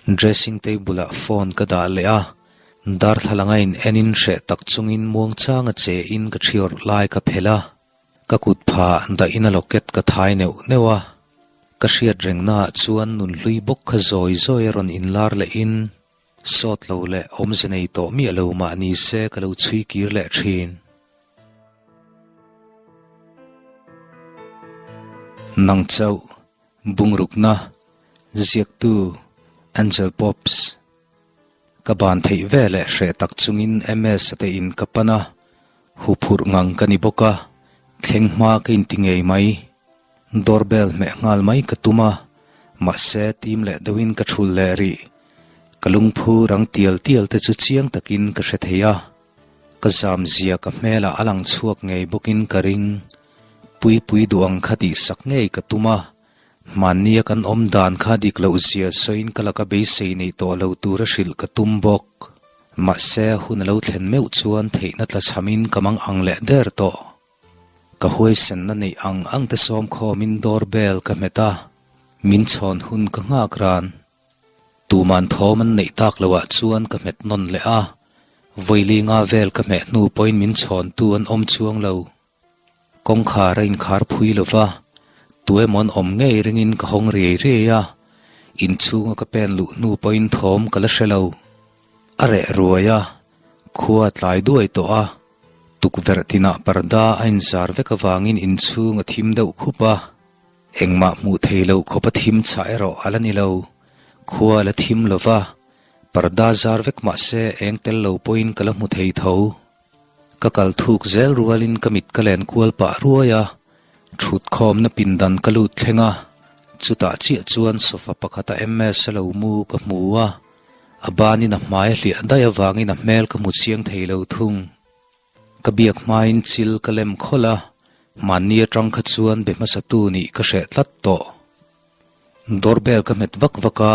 Dressing table ah phone ka dah leh a, darthlalang a in en in hreh tak chungin muangchang a che in ka thi awrh lai ka phelh a, ka kut pha dah in a locket ka thai neuh neuh a, ka hriat reng na ah chuan nunhlui bawk kha zawi zawi a rawn inlar leh in sawt lo leh awmze nei tawh miah lo mah ni se ka lo chhui kir leh thin. Nang chauh Bungrukna, Ziaktu, Angel Pops. Ka ban theih ve leh hreh tak chungin MS a te in ka pan a, huphurh ngang ka ni bawk a, thleng hma ka inti ngei mai. Doorbell hmeh nghal mai ka tum a, mahse tim leh deuhin ka thul leh rih. Ka lungphu rang tial tial te chu chiang takin ka hre thei a. Ka zam zia ka hmelah a lang chhuak ngei bawkin ka ring. Puipui duh ang kha tihsak ngei ka tum a, hmannia kan awm dan kha dik loh zia sawiin ka laka beisei neih tawh lo tura hrilh ka tum bawk. Mahse, hun a lo thlen meuh chuan theihna tla chhamin ka mang ang leh der tawh. Ka huaisenna neih ang ang te sawm khawmin door bell ka hmet a, min chhawn hun ka nghak ran. Tuman thawm an neih tak loah chuan ka hmet nawn leh a, vawi nga vel ka hmeh hnu pawhin min chhawntu an awm chuang lo. Kawngkhar a inkhar phui lo va, tuemaw an awm ngei ringin ka hawng riai riai a, inchhunga ka pen luh hnu pawhin thawm ka la hre lo. A reh ruai a, khua tlai duai tawh a, tukverh tinah parda a inzar vek avangin inchhung a thim deuh khup a. Engmah hmuh thei loh khawpa thim chhah erawh a la ni lo. Khua a la thim lo va, parda zar vek mah se eng tel lo pawhin ka la hmu thei tho. Ka kal thuk zel rualin ka mit ka len kual pah ruai a, thut khawmna pindan ka lut thleng a, chutah chiah chuan sofa pakhata MS a lo mu ka hmu a, a banin a hmai a hliah daih avangin a hmel ka hmu chiang thei lo thung. Ka biak hmain chil ka lem khawlh a, mahni atang kha chuan be hmasatu nih ka hreh tlat tawh. Doorbell ka hmet vak vak a,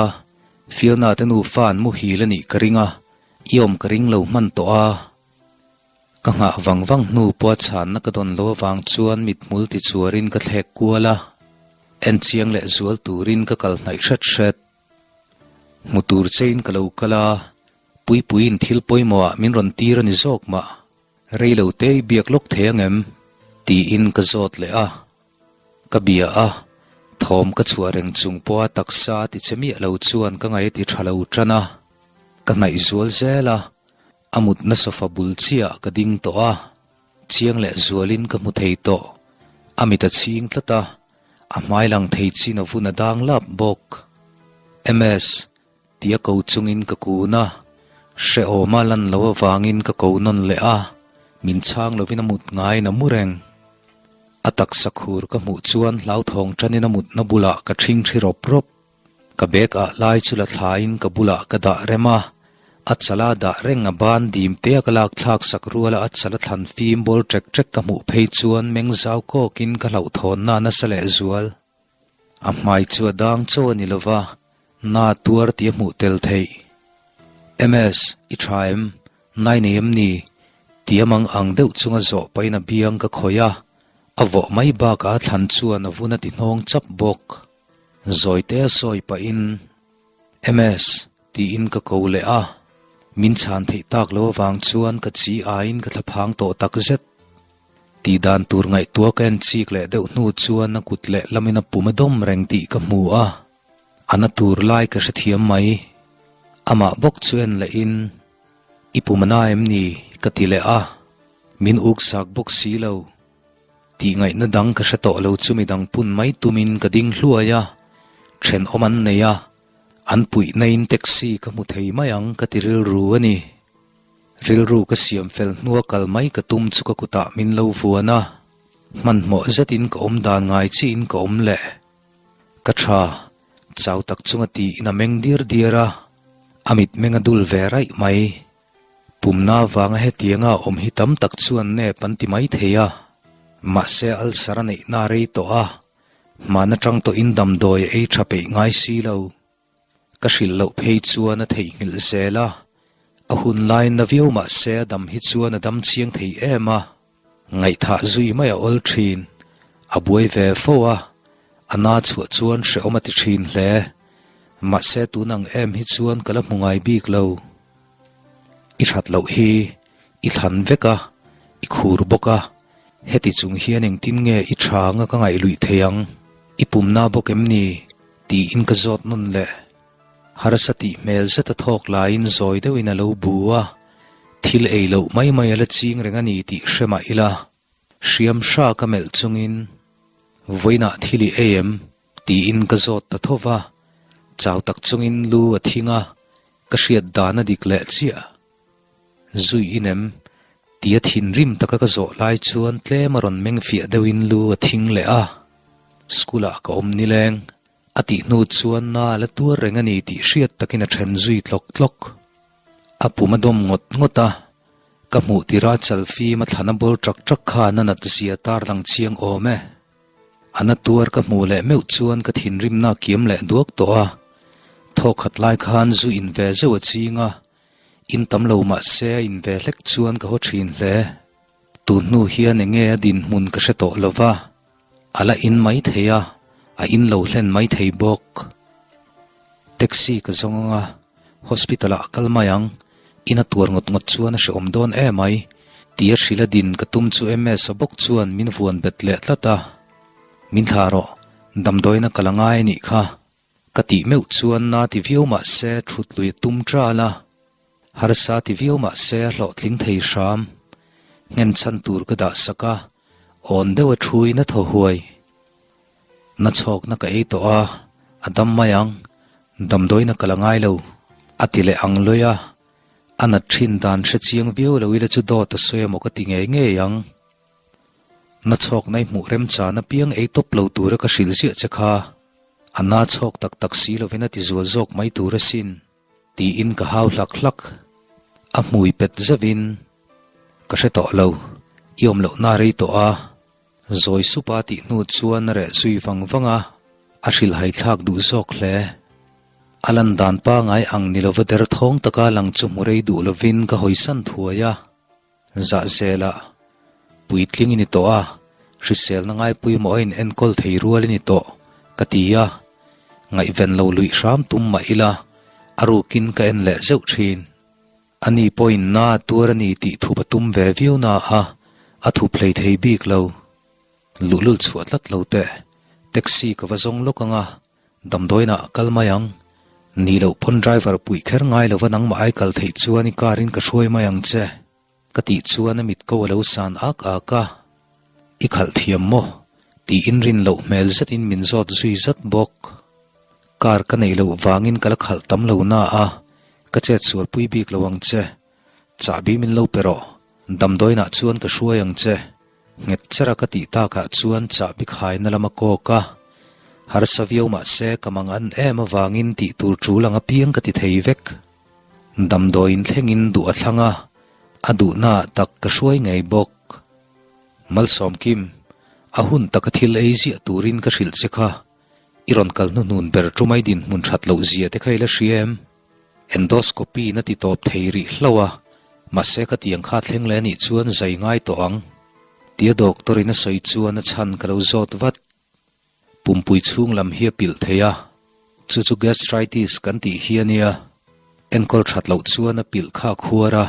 Fiona te nufa an muhil a nih ka ring a, i awm ka ring lo hman tawh a. Ka nghah vang vang hnu pawha chhanna ka dawn lo avang chuan mithmul tichuarin ka thlek kual a, en chiang leh zual turin ka kal hnaih hret hret. Hmu tur chein ka lo kal a, Puipuiin thil pawimawhah min rawn tir a ni zawk mah, rei lo te i biak lawk thei ang em? tiin ka zawt leh a. Ka bia a, thawm ka chhuah reng chung pawha taksa a ti che miah lo chuan ka ngaih a ti tha lo tan a. Ka hnaih zual zel a, a mutna sofa bul chiah ka ding tawh a, chiang leh zualin ka hmu thei tawh. A mit a chhing tlat a, a hmai lang thei chin a vun a dang lap bawk. MS. Tia ko chungin ka kun a, hrehawma lan lo avangin ka ko nawn leh a, min chhang lovin a mut ngaiin a mu reng. A taksa khur ka hmuh chuan hlauthawng tanin a mutna bulah ka ṭhing ṭhi rawp rawp. Ka bag ah lai chu la thlaiin ka bulah ka dah rem a, a chala dah reng a ban dim tea ka lak thlak sak ruala a chala thlan fim bawl ṭek ṭek ka hmuh phei chuan meng zau kawkin ka hlauhthawnna a nasa lehzual. A hmai chu a dang chaw a ni lo va, na tuar tih a hmuh tel theih. MS, i tha em? Nai nei em ni? Tih a mang ang deuh chunga zawh pahin a biang ka khawih a, a vawh mai bakah a thlan chuan a vun a ti hnawng chap bawk. Zawite a sawi pahin, MS, tiin ka ko leh a, min chhan theih tak lo avang chuan ka chi aiin ka thlaphang tawh takzet. Tih dan tur ngaihtuah ka en chik leh deuh hnu chuan a kut leh lamin a pum a dawm reng tih ka hmu a, a na tur lai ka hrethiam mai. Amah bawk chu en lehin, I pum a na em ni? ka ti leh a, min uk sak bawk si lo. Tih ngaihna dang ka hre tawh lo chu midang pun mai tumin ka ding hluai a, thenawm an nei a, an puihna in taxi ka hmu thei mai ang ka ti rilru a ni. Rilru ka siam fel hnua kal mai ka tum chu ka kutah min lo vuan a, hmanhmawh zetin ka awm dan ngai chiin ka awm leh. Ka tha, chau tak chunga tiin a meng diar diar a, a mitmeng a dul ve raih mai. Pumna vanga hetianga awm hi tam tak chuan nep an ti mai thei a, mahse ulcer a neihna a rei tawh a, hman atang tawhin damdawi a ei tha peih ngai si lo. Ka hrilh loh phei chuan a theihnghilh zel a, a hun laiin na viau mah se a dam hi chuan a dam chiang thei em a, ngaihthah zui mai a awl thin, a buai ve fo a, a na chhuah chuan hrehawm a ti thin hle. Mahse tun ang em hi chuan ka la hmu ngai bik lo. I that loh hi i thlan vek a, i khur bawk a, heti chung hian engtin nge i tha anga ka ngaih luih thei ang? I pumna bawk em ni? tiin ka zawt nawn leh. Harsa tih hmel zet a thawk laiin zawi deuhin a lo bu a, thil ei loh mai mai a la ching reng a ni tih hre mah ila, hriam hra ka melh chungin, Vawiinah thil i ei em? tiin ka zawt ta tho va, chau tak chungin lu a thing a, ka hriat dan a dik leh chiah. Zui in em? Tia thinrim taka ka zawh lai chuan tlem a rawn meng fiah deuhin lu a thing leh a, School ah ka awm nileng, A tih hnu chuan na a la tuar reng a ni tih hriat takin a then zui tlawk tlawk. A pum a dawm ngawt ngawt a, ka hmuh tirha chal fim a thlan a bawl ṭak ṭak khan a nat zia tar lang chiang awm e. A na tuar ka hmuh leh meuh chuan ka thinrimna a kiam leh duak tawh a, thawk khat lai khan zu in ve zeuh a ching a, in tam lo mah se a in ve hlek chuan ka haw ṭhin hle. Tun hnu hian enge a dinhmun ka hre tawh lo va. A la in mai thei a, a in lo hlen mai thei bawk. Taxi ka zawng ang a, hospital ah kal mai ang, in a tuar ngawt ngawt chuan a hrehawm dawn em mai, tia hrilh a din ka tum chu MS-a bawk chuan min vuan bet leh tlat a. Min thlah rawh, damdawiin a kal a ngai a nih kha. Ka tih meuh chuan na ti viau mah se thut lui a tum ṭal a, harsa ti viau mah se a hlawhtling thei hram. Nghen chhan tur ka dah sak a, awn deuh a thuin a thaw huai. Na chhawkna ka ei tawh a, a dam mai ang, damdawiin a kal a ngai lo, a ti leh ang lawi a, a nat ṭhin dan hre chiang viau lo ila chu dawt a sawi emaw ka ti ngei ngei ang. Na chhawkna i hmuh remchan apiang ei tawp lo tura ka hrilh ziah che kha. A na chhawk tak tak si lovin a ti zual zawk mai tur asin, tiin ka hau hlak hlak. A hmui pet zeuhin, Ka hre tawh lo, i awm lohna rei tawh a, zawi supa tih hnu chuan a reh zui vang vang a, a hrilhhai thlak duh zawk hle. A lan dan pangai ang ni lova derthawng taka lang chu hmu rei duh lovin ka hawisan thuai a. Zah zelah puitling i ni tawh a, hriselna ngaipawimawh a inenkawl thei rual i ni tawh, ka ti a. Ngaihven lo luih hram tum mah ila, a rukin ka en leh zeuh thin. Ani pawhin na a tuar a ni tih thup a tum ve viau na a, a thup hlei thei bik lo. Luhlul chhuah tlat lo teh, taxi ka va zawng lawk ang a, Damdawiinah kal mai ang. Nih loh pawn driver puih kher ngai lova nangmah ai kal theih chuan i car in ka hruai mai ang che. Ka tih chuan a mit ko a lo san ak ak a. I khalh thiam maw? Tiin rin loh hmel zetin min zawt zui zat bawk. Car ka neih loh vangin ka la khalh tam lo na a, ka chet sual pui bik lo ang che. Chahbi min lo pe rawh. Damdawiinah chuan ka hruai ang che. Nghet chera ka tih takah chuan chahbi khaina lam a kawk a, harsa viau mah se ka mang an em avangin tih tur tul ang apiang ka ti thei vek. Damdawiin thlengin duh a thlang a, a duhnaah tak ka hruai ngei bawk. Malsawmkim, a hun taka thil ei ziah turin ka hrilh che kha, i rawn kal hnuhnun ber tumai dinhmun that loh zia te kha i la hria em? Endoscopy na ti tawp thei rih hlo a, mahse ka tiang kha thleng leh anih chuan zai ngai tawh ang. Tia doctor in a sawi chuan a chhan ka lo zawt vat. Pumpui chhung lam hi a pilh thei a, chu chu gastritis kan tih hi a nia. Enkawl that loh chuan a pilh kha a khuar a,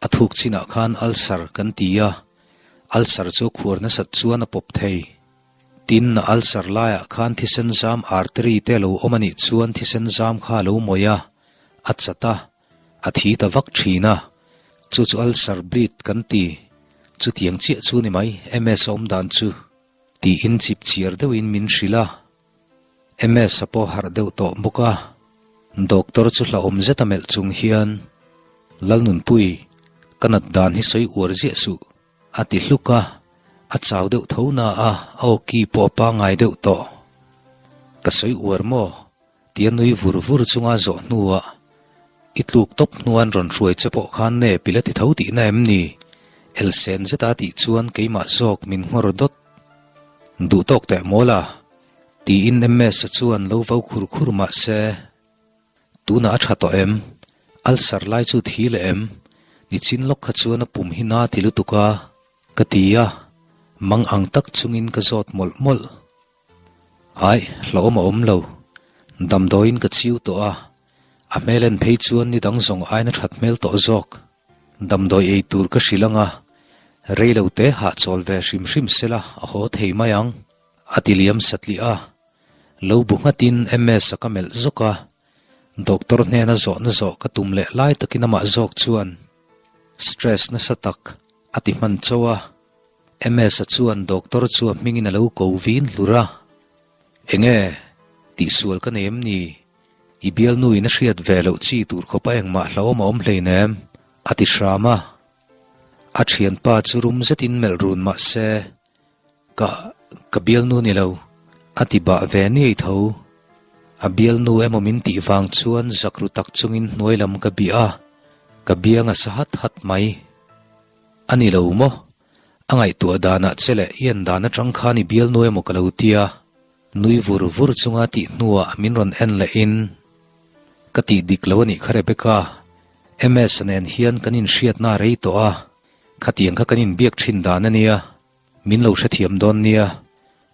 a thuk chinah khan ulcer kan ti a, ulcer chu a khuar nasat chuan a pawp thei. Tin, a ulcer laiah khan thisen zam artery te a lo awm a nih chuan thisen zam kha a lo mawih a, a chat a, a thi ta vak thin a, chu chu ulcer bleed kan ti. Chutiang chiah chu ni mai MS a awm dan chu. Tiin chip chhiar deuhin min hrilh a. MS a pawh harh deuh tawh bawk a, doctor chu hlauhawm zet a melh chung hian, Lalnunpui, ka nat dan hi sawi uar ziah suh. A ti hluk a, a chau deuh tho na a, a awki pawh a pangngai deuh tawh. Ka sawi uar maw? Tia nui vur vur chunga zawh hnuah, I tluk tawp hnuan rawn hruai che pawh khan nep i la ti tho tihna em ni? Elsen zeta tih chuan keimah zawk min nghawr dawt. Duh tawk teh mawl a? Tiin MS-a chuan lo vo khur khur mah se. Tunah a tha tawh em? Ulcer lai chu thi leh em? Nichin lawk kha chuan a pum hi na ti lutuk a, ka ti a, mang ang tak chungin ka zawt mawlh mawlh. Aih, hlauhawm a awm lo. Damdawiin ka chiu tawh a, a hmel en phei chuan ni dang zawng aina that hmel tawh zawk. Damdawi ei tur ka hrilh anga, rei lo te hahchawl ve hrim hrim sela a haw thei mai ang, a ti liam satliah a. Lo bu nghatin MS-a ka melh zawk a, doctor hnena zawhna zawh ka tum leh lai takin amah zawk chuan stress nasa tak a ti hman chauh a. MS-a chuan doctor chu a hmingin a lo ko vin hlur a, Enge, tihsual ka nei em ni? I bialnuin a hriat ve loh chi tur khawpa engmah hlauhawm a awm hleinem, a ti hram a. A thianpa chu rum zetin melh run mah se, Ka, ka bialnu ni lo, a ti bah ve niai tho. A bialnu emaw min tih vang chuan zak ru tak chungin hnuai lam ka bih a, ka biang a sa hat hat mai. A ni lo maw? A ngaihtuah danah che leh i en dan atang khan i bialnu emaw ka lo tia. Nui vur vur chunga tih hnuah min rawn en lehin, Ka tih dik lo a nih kha Rebecca, MS nen hian kan inhriatna a rei tawh a, khatiang kha kan inbiak thin dan a nia. Min lo hrethiam dawn nia,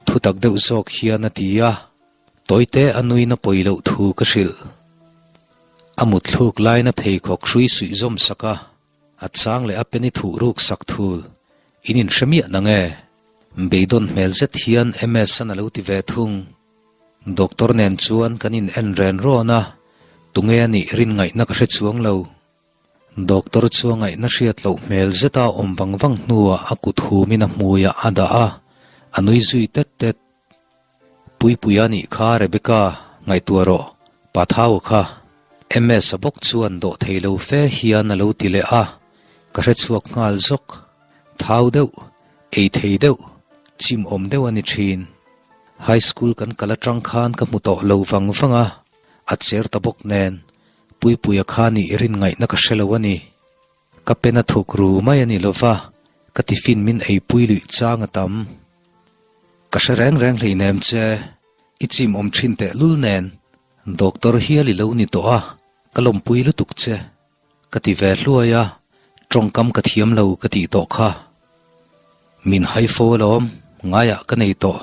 thutak deuh zawk hian a ti a, tawite a nuina pawi loh thu ka hrilh. A mutthluk laina pheikhawk hrui suih zawm sak a, a chang leh a pen i thuh ruk sak thul. In inhre miah nang e? Beidawn hmel zet hian MS-an a lo ti ve thung. Doctor nen chuan kan in en ren rawn a, tunge a nih rin ngaihna ka hre chuang lo. Doctor chu a ngaihna hriat loh hmel zeta awm vang vang hnuah a kut humin a hmuiah a dah a, a nui zui tet tet. Puipuia nih kha Rebecca, ngaihtuah rawh, pa Thau kha. MS-a bawk chuan dawh thei lo fe hian a lo ti leh a, ka hre chhuak nghal zawk. Thau deuh, ei thei deuh, chim awm deuh a ni thin. High school kan kal atang khan ka hmu tawh lo vang vang a, a cher ta bawk nen. Puipuia kha nih rin ngaihna ka hre lo a ni. Ka pen a thuk ru mai a ni lo va, ka tiffin min eipui luih chang a tam. Ka hre reng reng hleinem che, i chim awm thin teh lul nen, doctor hial i lo ni tawh a, ka lawmpui lutuk che. Ka ti ve hluai a, tawngkam ka thiam lo ka tih tawh kha. Min hai fo alawm, ngaiah ka nei tawh,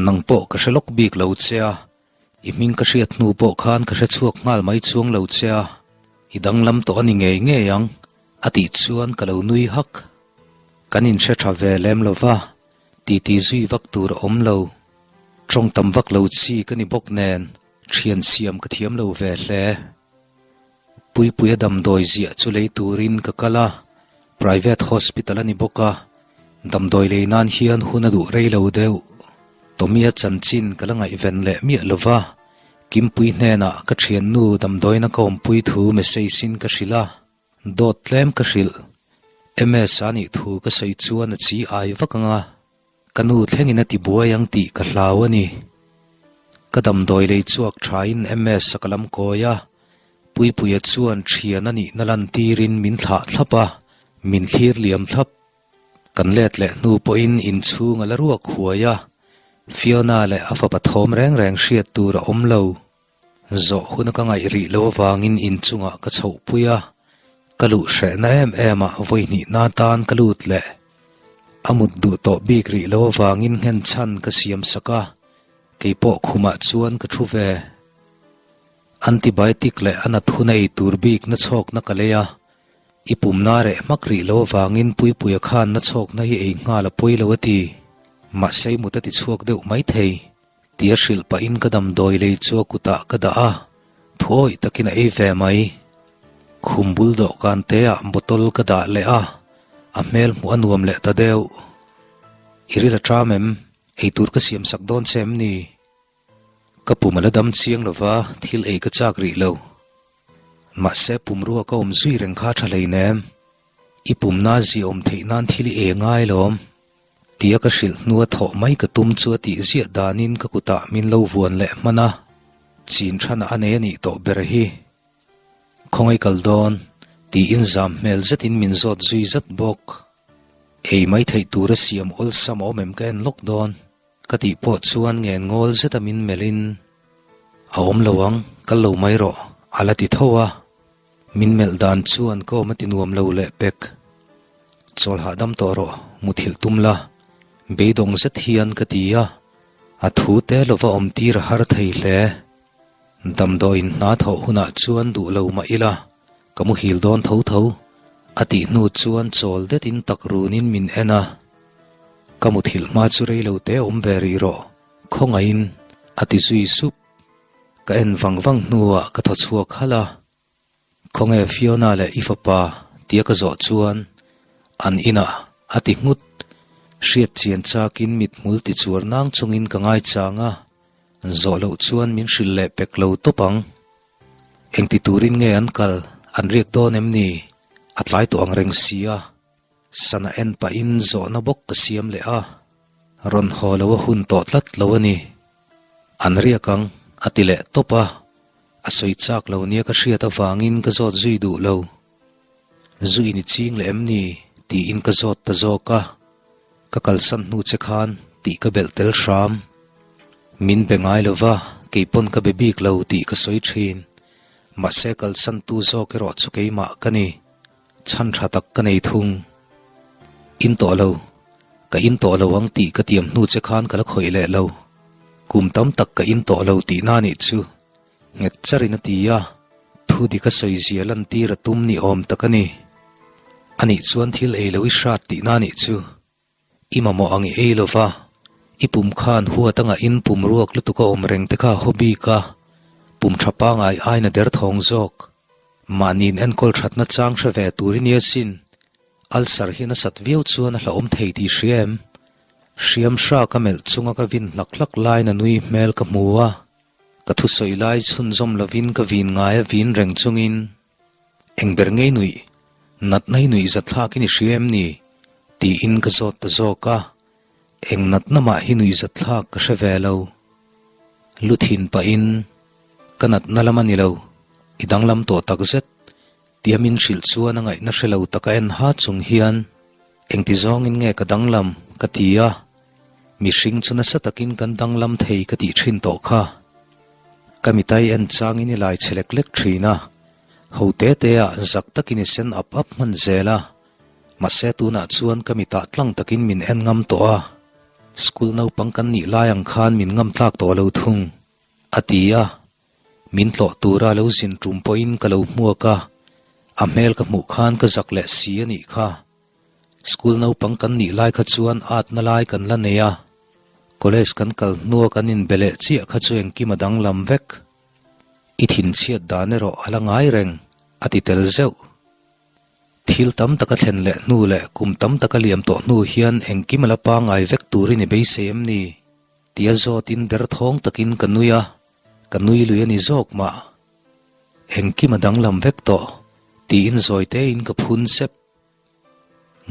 nang pawh ka hre lawk bik lo che a, I hming ka hriat hnu pawh khan ka hre chhuak nghal mai chuang lo che a, i danglam tawh a ni ngei ngei ang, a tih chuan ka lo nui hak. Kan inhre tha ve lem lo va, titi zui vak tur a awm lo. Tawng tam vak lo chi ka ni bawk nen, thian siam ka thiam lo ve hle. Puipuia damdawi ziah chu lei turin ka kal a, private hospital a ni bawk a, damdawi lei nan hian hun a duh rei lo deuh. Tommy-a chanchin ka la ngaihven leh miah lo va, Kimpui hnenah ka thiannu damdawina ka awmpui thu message in ka hrilh a, dawt tlem ka hrilh. MS-a nih thu ka sawi chuan a chi ai vak ang a. Ka nu thlengin a ti buai ang tih ka hlau a ni. Ka damdawi lei chhuak thain MS a ka lam kawi a, Puipuia chuan thian a nihna lantirin min thlah thlap a, min thlir liam thlap. Kan let leh hnu pawhin inchhung a la ruak huai a, Fiona leh a fapa thawm reng reng hriat tur a awm lo. Zawh huna ka ngaih rih lo avangin inchungah ka chhohpui a, ka luh hrehna em em ah vawihnihna tan ka lut leh. A mut duh tawh bik rih lo avangin nghenchhan ka siam sak a, keipawh khumah chuan ka thu ve. Antibiotic leh a nat hun a ei tur bik na chhawkna ka lei a, i pumna reh hmak rih lo avangin Puipuia khan na chhawkna hi ei nghal a pawi lo a ti. Mahse i mut a ti chhuak deuh maithei. Tia hrilh pahin ka damdawi lei chu a kutah ka dah a, thuawih takin a ei ve mai. Khum bul dawhkan teah bottle ka dah leh a, a hmel hmuh a nuam leh ta deuh. I ril a ṭam em? Eitur ka siam sak dawn che em ni? Ka pum a la dam chiang lova, thil ei ka chak rih lo. Mahse pumrua ka awm zui reng kha a ṭha hleinem. I pumna ziaawm theih nan thil i e ngai lawm. Tia ka hrilh hnua thawh mai ka tum chu a tih ziah danin ka kutah min lo vuan leh hman a, chin thanah a nei a nih tawh ber hi. Khawngaih kal dawn, tiin zam hmel zetin min zawt zui zat bawk. Ei mai theih tura siam awlsam a awm em ka en lawk dawn, ka tih pawh chuan ngen ngawl zeta min melhin, A awm lo ang, kal lo mai rawh, a la ti tho a. Min melh dan chuan ka awm a ti nuam lo leh pek. Chawl hahdam tawh rawh, muthilh tum la. Beidawng zet hian ka ti a, a thu te lova awm tir a har thei hle. Damdawiin hna thawh hunah chuan duh lo mah ila, ka muhil dawn tho tho, a tih hnu chuan chawl detin tak runin min en a. Ka muthilh hma chu rei lo te awm ve rih rawh, khawngaihin, a ti zui sup. Ka en vang vang hnuah ka thaw chhuak halh a. Khawnge Fiona leh i fapa tia ka zawh chuan an inah a ti nghut. Hriat chian chakin mithmul ti chuar nang chungin ka ngaichang a, zawh loh chuan min hrilh leh pek lo tawp ang. Engti turin nge an kal, an riak dawn em ni? A tlai tawh ang reng si a. Sana en pahin zawhna bawk ka siam leh a, rawn haw lo a hun tawh tlat lo a ni. An riak ang, a ti leh tawp a, a sawi chak lo nia ka hriat avangin ka zawt zui duh lo. Zu in i ching leh em ni? tiin ka zawt ta zawk a, ka kalsan hnu che khan tih ka belh tel hram. Min be ngai lo va, kei pawn ka be bik lo tih ka sawi thin. Mahse kalsan tu zawk erawh chu keimah ka ni. Chhan tha tak ka nei thung. In tawh lo. Ka in tawh lo ang tih ka tiam hnu che khan ka la khawih leh lo. Kum tam tak ka in tawh lo tihna nih chu. Nghet charin a ti a, thu dik a sawi zia lantir a tum ni awm tak a ni. Anih chuan thil ei lo i hrat tihna nih chu. I mamawh ang i ei lo va, i pum khan huat anga in pum ruak lutuk a awm reng te kha haw bik a, pum tha pangai aina derthawng zawk. Mahniin enkawl thatna chang hre ve tur i nia sin, ulcer hi nasat viau chuan a hlauhawm thei tih hria em? Hriam hra ka melh chunga ka vin hlak hlak laiin a nui hmel ka hmu a, ka thusawi lai chhunzawm lovin ka vin ngai a vin reng chungin, Eng ber ngei nuih, natna hi nuih zatthlakin i hria em ni? tiin ka zawt ta zawk a, eng natna mah hi nuih zatthlak ka hre ve lo. Lu thin pahin, Ka natna lam a ni lo, i danglam tawh tak zet, tia min hrilh chuan a ngaihna hre lo taka en ha chung hian, Engti zawngin nge ka danglam? ka ti a, Mihring chu nasa takin kan danglam thei ka tih thin tawh kha. Ka mitai en changin i lai che lek lek thin a, ho te te ah zak takin i sen ap ap hman zel a, mahse tunah chuan ka mitah tlang takin min en ngam tawh a, school naupang kan nih lai ang khan min ngam tlak tawh lo thung, a ti a, min tlawh tura lo zin tum pawhin ka lo hmuak a, a hmel ka hmuh khan ka zak leh si a nih kha. School naupang kan nih lai kha chuan atna lai kan la nei a, college kan kal hnua kan inbe leh chiah kha chu engkim a danglam vek. I thinchhiat dan erawh a la ngai reng, a ti tel zeuh. Thil tam tak a thlen leh hnu leh kum tam tak a liam tawh hnu hian engkim a la pangai vek turin i beisei em ni? Tia zawtin derthawng takin ka nui a, ka nui lui a ni zawk mah. Engkim a danglam vek tawh, tiin zawi tein ka phun sep.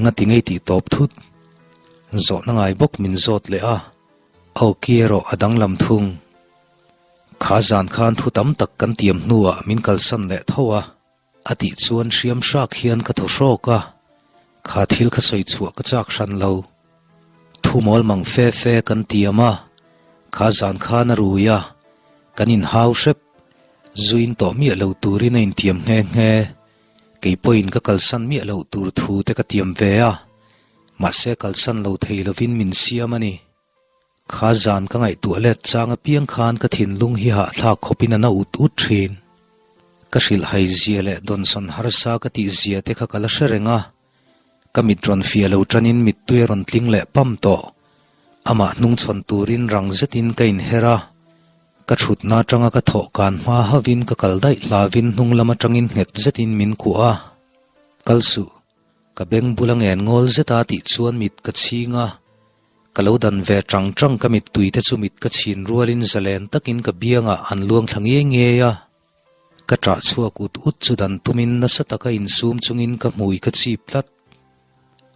Ngati ngei tih tawp thut. Zawhna ngai bawk min zawt leh a, aw ki erawh a danglam thung. Kha zan khan thu tam tak kan tiam hnuah min kalsan leh tho a, a tih chuan hriam hrak hian ka thaw hrawk a, kha thil kha sawi chhuah ka chak hran lo. Thu mawl mang fe fe kan tiam a, kha zan khan a rui a, kan inhau hrep. Zuin tawh miah lo turin a intiam nghe nghe. Kei pawhin ka kalsan miah loh tur thu te ka tiam ve a, mahse kalsan lo thei lovin min siam a ni. Kha zan ka ngaihtuah let chang apiang khan ka thinlung hi hahthlak khawpin a na ut ut thin. Ka hrilhhai zia leh dawnsawn harsa ka tih zia te kha ka la hre reng a, ka mit rawn fiah lo tanin mittui a rawn tling leh pam tawh. Amah hnungchhawn turin rang zetin ka inher a, Ka thutna atanga ka thawh kan hma hauhin ka kal daih hlavin hnung lam atangin nghet zetin min kuah a, Kal suh, ka beng bula ngen ngawl zeta tih chuan mit ka chhing a, ka lo dan ve tang tang ka mittui te chu mit ka chhin rualin zalen takin ka biangah an luang thla ngiai ngiai a, ka ṭah chhuak ut ut chu dan tumin nasa taka insum chungin ka hmui ka chip tlat.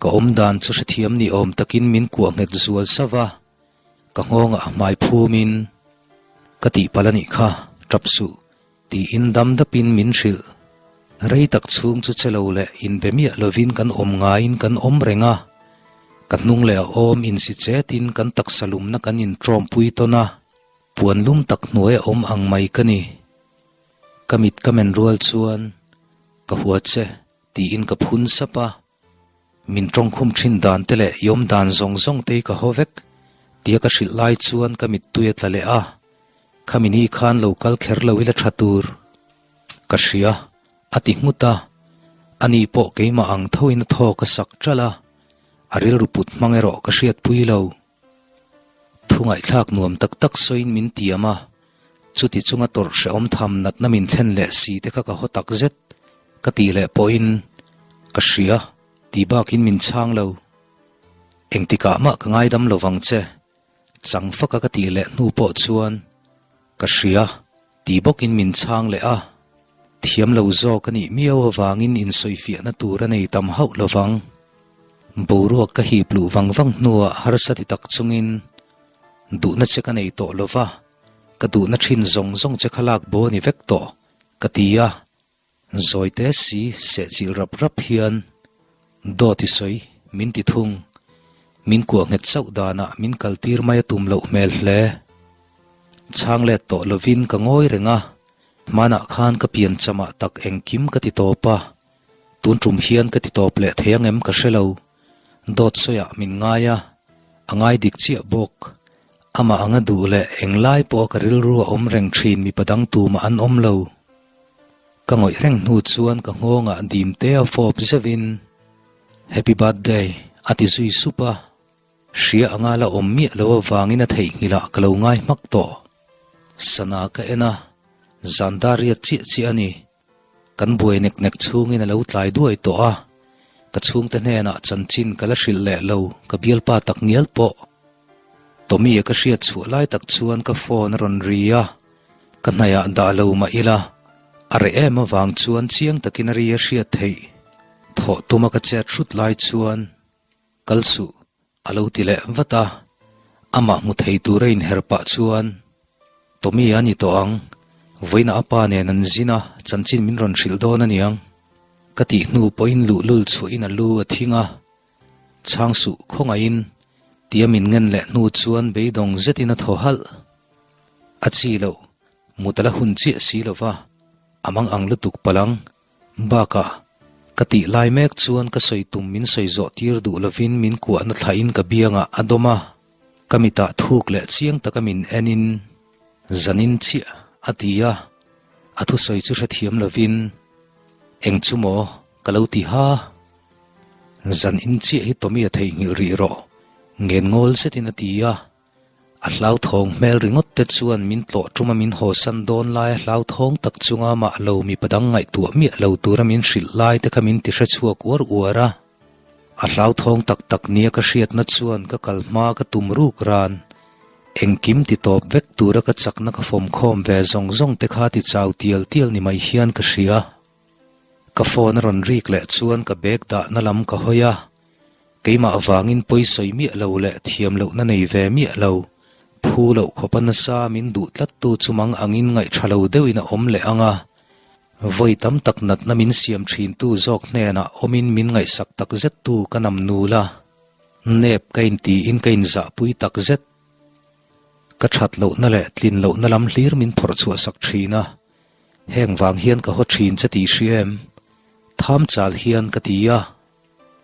Ka awmdan chu hrethiam ni awm takin min kuah nghet zual sauh a. Ka nghawngah a hmai phumin, Ka tihpalh a nih kha, tap suh, tiin dam dapin min hrilh. Rei tak chhung chu che lo leh inbe miah lovin kan awm ngaiin kan awm reng a. Ka hnung leh a awm insi chetin kan taksa lumna kan intawmpui tawn a, puan lum tak hnuai a awm ang mai ka ni. Ka mit ka men rual chuan, Ka hua che, tiin ka phun sap a. Min tawngkhum thin dan te leh i awm dan zawng zawng te hi ka haw vek, tia ka hrilh lai chuan ka mittui a tla leh a. Khami ni khan lo kal kher lo ila tha tur. Ka hria, a ti nghut a. Ani pawh keimah ang thoin a thawk a sak ṭalh a, a rilru put hmang erawh ka hriatpui lo. Thu ngaihthlak nuam tak tak sawiin min tiam a, chuti chunga tawrh hrehawm tham natna min thlen leh si te kha ka haw tak zet ka tih leh pawhin ka hria tih bakin min chhang lo. Engtikah mah ka ngaidam lo vang che, chang faka ka tih leh hnu pawh chuan ka hria tih bawkin min chhang leh a, thiam lo zawk a nih miau avangin insawifiahna tur a nei tam hauh lo vang. Boruak ka hip luh vang vang hnuah harsa ti tak chungin duhna che ka nei tawh lo va, ka duhna thin zawng zawng che kha lak bo a ni vek tawh, ka ti a. Zawite si sehchilh rap rap hian dawt i sawi min ti thung. Min kuah nghet chauh danah min kaltir mai a tum loh hmel hle. Chhang let tawh lovin ka ngawi reng a, hmanah khan ka pianchamah tak engkim ka ti tawp a. Tun tum hian ka ti tawp leh thei ang em ka hre lo. Dawt sawiah min ngai a, a ngai dik chiah bawk. Amah anga duh leh englai pawha ka rilru a awm reng thin mipa dang tumah an awm lo. Ka ngawih reng hnu chuan ka nghawngah dim te a fawp zeuhin, Happy birthday, a ti zui sup a. Hria anga la awm miah lo avangin a theihnghilh ah ka lo ngai hmak tawh. Sana ka en a, zan dar riat chiah chiah a ni. Kan buai nek nek chhungin a lo tlai duai tawh a, ka chhungte hnenah chanchin ka la hrilh leh lo, ka bialpa tak ngial pawh. Tommy-a ka hriat chhuah lai tak chuan ka phone a rawn ri a, ka hnaihah dah lo mah ila, a reh em avang chuan chiang takin a ri a hriat theih. Thawh tuma ka chet hrut lai chuan Kal suh, a lo ti leh vat a. Amah hmu thei tur a inher pah chuan, Tommy a ni tawh ang, vawiinah a pa nen an zin a, chanchin min rawn hrilh dawn a niang. Ka tih hnu pawhin luhlul chhuahin a lu a thing a, Chhang suh khawngaihin, tia min ngen leh hnu chuan beidawng zetin a thaw halh. A chi loh, mut a la hun chiah si lo va, a mang ang lutuk palh ang. Bakah, ka tih lai mek chuan ka sawi tum min sawi zawh tir duh lovin min kuahna thlahin ka biangah a dawm a, ka mitah thuk leh chiang taka min enin, Zanin chiah, a ti a, a thusawi chu hrethiam lovin, Eng chu maw? ka lo ti ha. Zanin chiah hi Tommy a theihnghilh rih rawh, ngen ngawl zetin a ti a. A hlauthawng hmel ringawt te chuan min tlawh ṭuma min hawsan dawn laia hlauthawng tak chunga mah lo mipa dang ngaihtuah miah lo tura min hrilh lai te kha min ti hrechhuak uar uar a. A hlauthawng tak tak nia ka hriatna chuan ka kal hma ka tum ruk ran. Engkim ti tawp vek tura ka chakna ka fawmkhawm ve zawng zawng te kha ti chau tial tial ni mai hian ka hria. Ka phone a rawn rik leh chuan ka bag dahna lam ka hawi a. Keimah vangin pawi sawi miah lo leh thiam lohna nei ve miah lo, phu loh khawpa nasa min duh tlattu chu mang angin ngaihṭha lo deuhin a awm leh ang a. Vawi tam tak natna min siam ṭhintu zawk hnenah awmin min ngaihsak tak zettu ka nam nul a, nep ka intiin ka inzahpui tak zet. Ka ṭhat lohna leh tlin lohna lam hlir min phawrh chhuahsak ṭhin a, heng vang hian ka haw ṭhin che tih hria em? Tham chal hian ka ti a.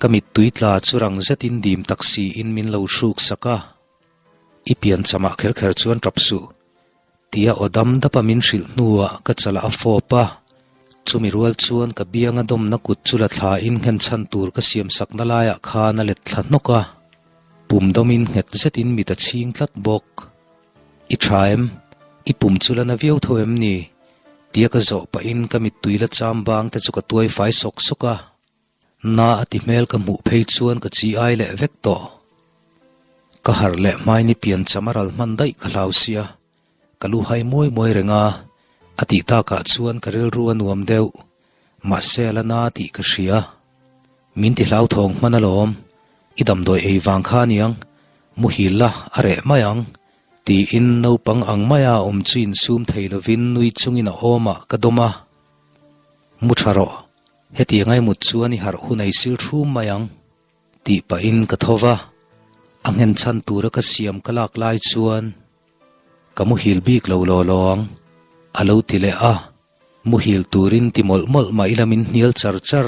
Ka mittui tla chu rang zetin dim tak siin min lo hruk sak a, I pian chamah kher kher chuan tap suh, tia aw dam dapa min hrilh hnuah ka chalah a fawp a, chumi rual chuan ka bianga dawmna kut chu la thlain nghenchhan tur ka siam sakna laiah khan a let thla hnawk a, pum dawmin nghet zetin mit a chhing tlat bawk. I tha em? I pum chu la na viau tho em ni? tia ka zawh pahin ka mittui la cham bang te chu ka tuai fai sawk sawk a. Na a ti hmel ka hmuh phei chuan ka chi ai leh vek tawh. Ka harh leh hmaini pian cham a ral hman daih ka hlau sia, ka lu hai muai muai reng a, a tih takah chuan ka rilru a nuam deuh, mahse a la na tih ka hria. Min ti hlauthawng hman alawm, i damdawi ei vang kha aniang, muhil la a reh mai ang, tiin naupang ang maia awm chu insum thei lovin nui chungin a awmah ka dawm a. Mu tha rawh, hetiang ai mut chuan i harh hun ei sil thum mai ang, tih pahin ka tho va, a nghenchhan tura ka siam ka lak lai chuan ka muhil bik lo law law ang, a lo ti leh a, muhil turin ti mawlh mawlh mah ila min hnial char char,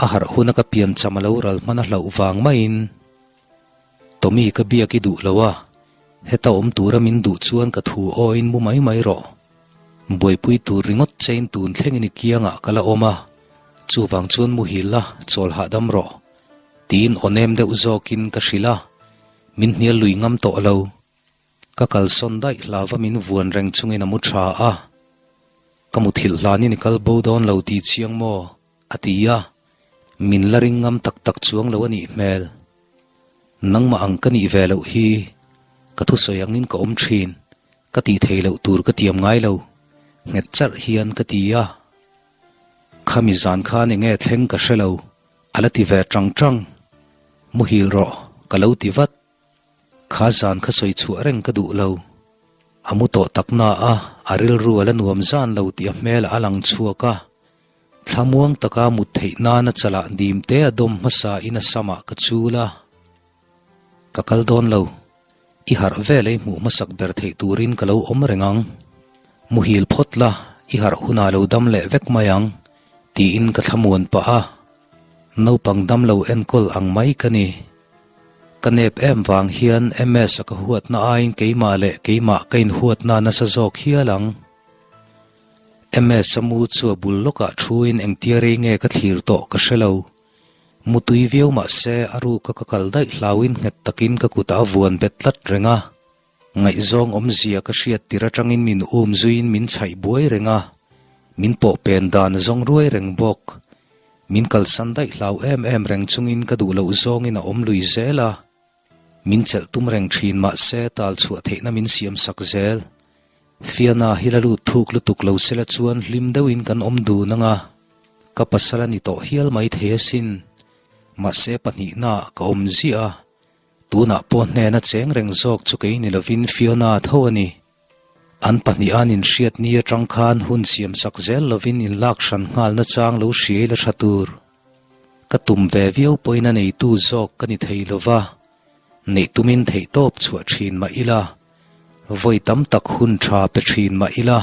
a harh huna ka piancham a lo ral hman a hlauh vang maiin Tommy ka biak i duh lo a. Heta awm tura min duh chuan ka thu awiin mu mai mai rawh. Buaipui tur ringawt chein tun thlengin i kiangah ka la awm a, chuvang chuan muhil la, chawl hahdam rawh, tiin aw nem deuh zawkin ka hrilh a, min hnial lui ngam tawh lo. Ka kalsawn daih hlauva min vuan reng chungin a mu tha a, Ka muthilh hlanin i kal bo dawn lo tih chiang maw? a ti a, min la ring ngam tak tak chuang lo a nih hmel. Nangmah ang ka nih ve loh hi ka thusawi angin ka awm thin, ka tih thei loh tur ka tiam ngai lo, nghet charh hian ka ti a. Khami zan khan enge thleng ka hre lo, a la ti ve tang tang. Muhil rawh, ka lo ti vat. Kha zan kha sawi chhuah reng ka duh lo. A mu tawh tak na a, a rilru a la nuam zan lo tih a hmel a lang chhuak a. Thlamuang taka mut theih nana chalah dim te a dawm hmasa in a samah ka chul a. Ka kal dawn lo. I harh vel ei hmuh hmasak ber theih turin ka lo awm reng ang. Muhil phawt la, i harh hunah lo dam leh vek mai ang, tiin ka thlamuan pah a. Naupang dam lo enkawl ang mai ka ni. Ka nep em vang hian MS a ka huatna aiin keimah leh keimah ka inhuatna nasa zawk hial ang. MS a mu chu a bul lawkah thuin engtia rei nge ka thlir tawh ka hre lo. Mutui viau mah se a ruka ka kal daih hlauin nghet takin ka kutah a vuan bet tlat reng a. Ngaihzawng awmzia ka hriat tir atangin min um zuiin min chhaih buai reng a, min pawh pen dan a zawng ruai reng bawk. Min kalsan daih hlau em em reng chungin ka duh loh zawngin a awm lui zel a. Min chelh tum reng thin mah se tal chhuah theihna min siam sak zel. Fiana hi la lut thuk lutuk lo sela chuan hlim deuhin kan awm dun ang a, ka pasal a ni tawh hial mai thei asin. Mahse pahnihnaah ka awm ziah a, tunah pawh hnena cheng reng zawk chu kei ni lovin Fiona tho a ni. An pahniha an inhriat ni atang khan hun siam sak zel lovin inlak hran nghalna chang lo hriai la tha tur. Ka tum ve viau pawhin a neitu zawk ka ni thei lova, neih tumin theihtawp chhuah thin mah ila, vawi tam tak hun tha pe thin mah ila,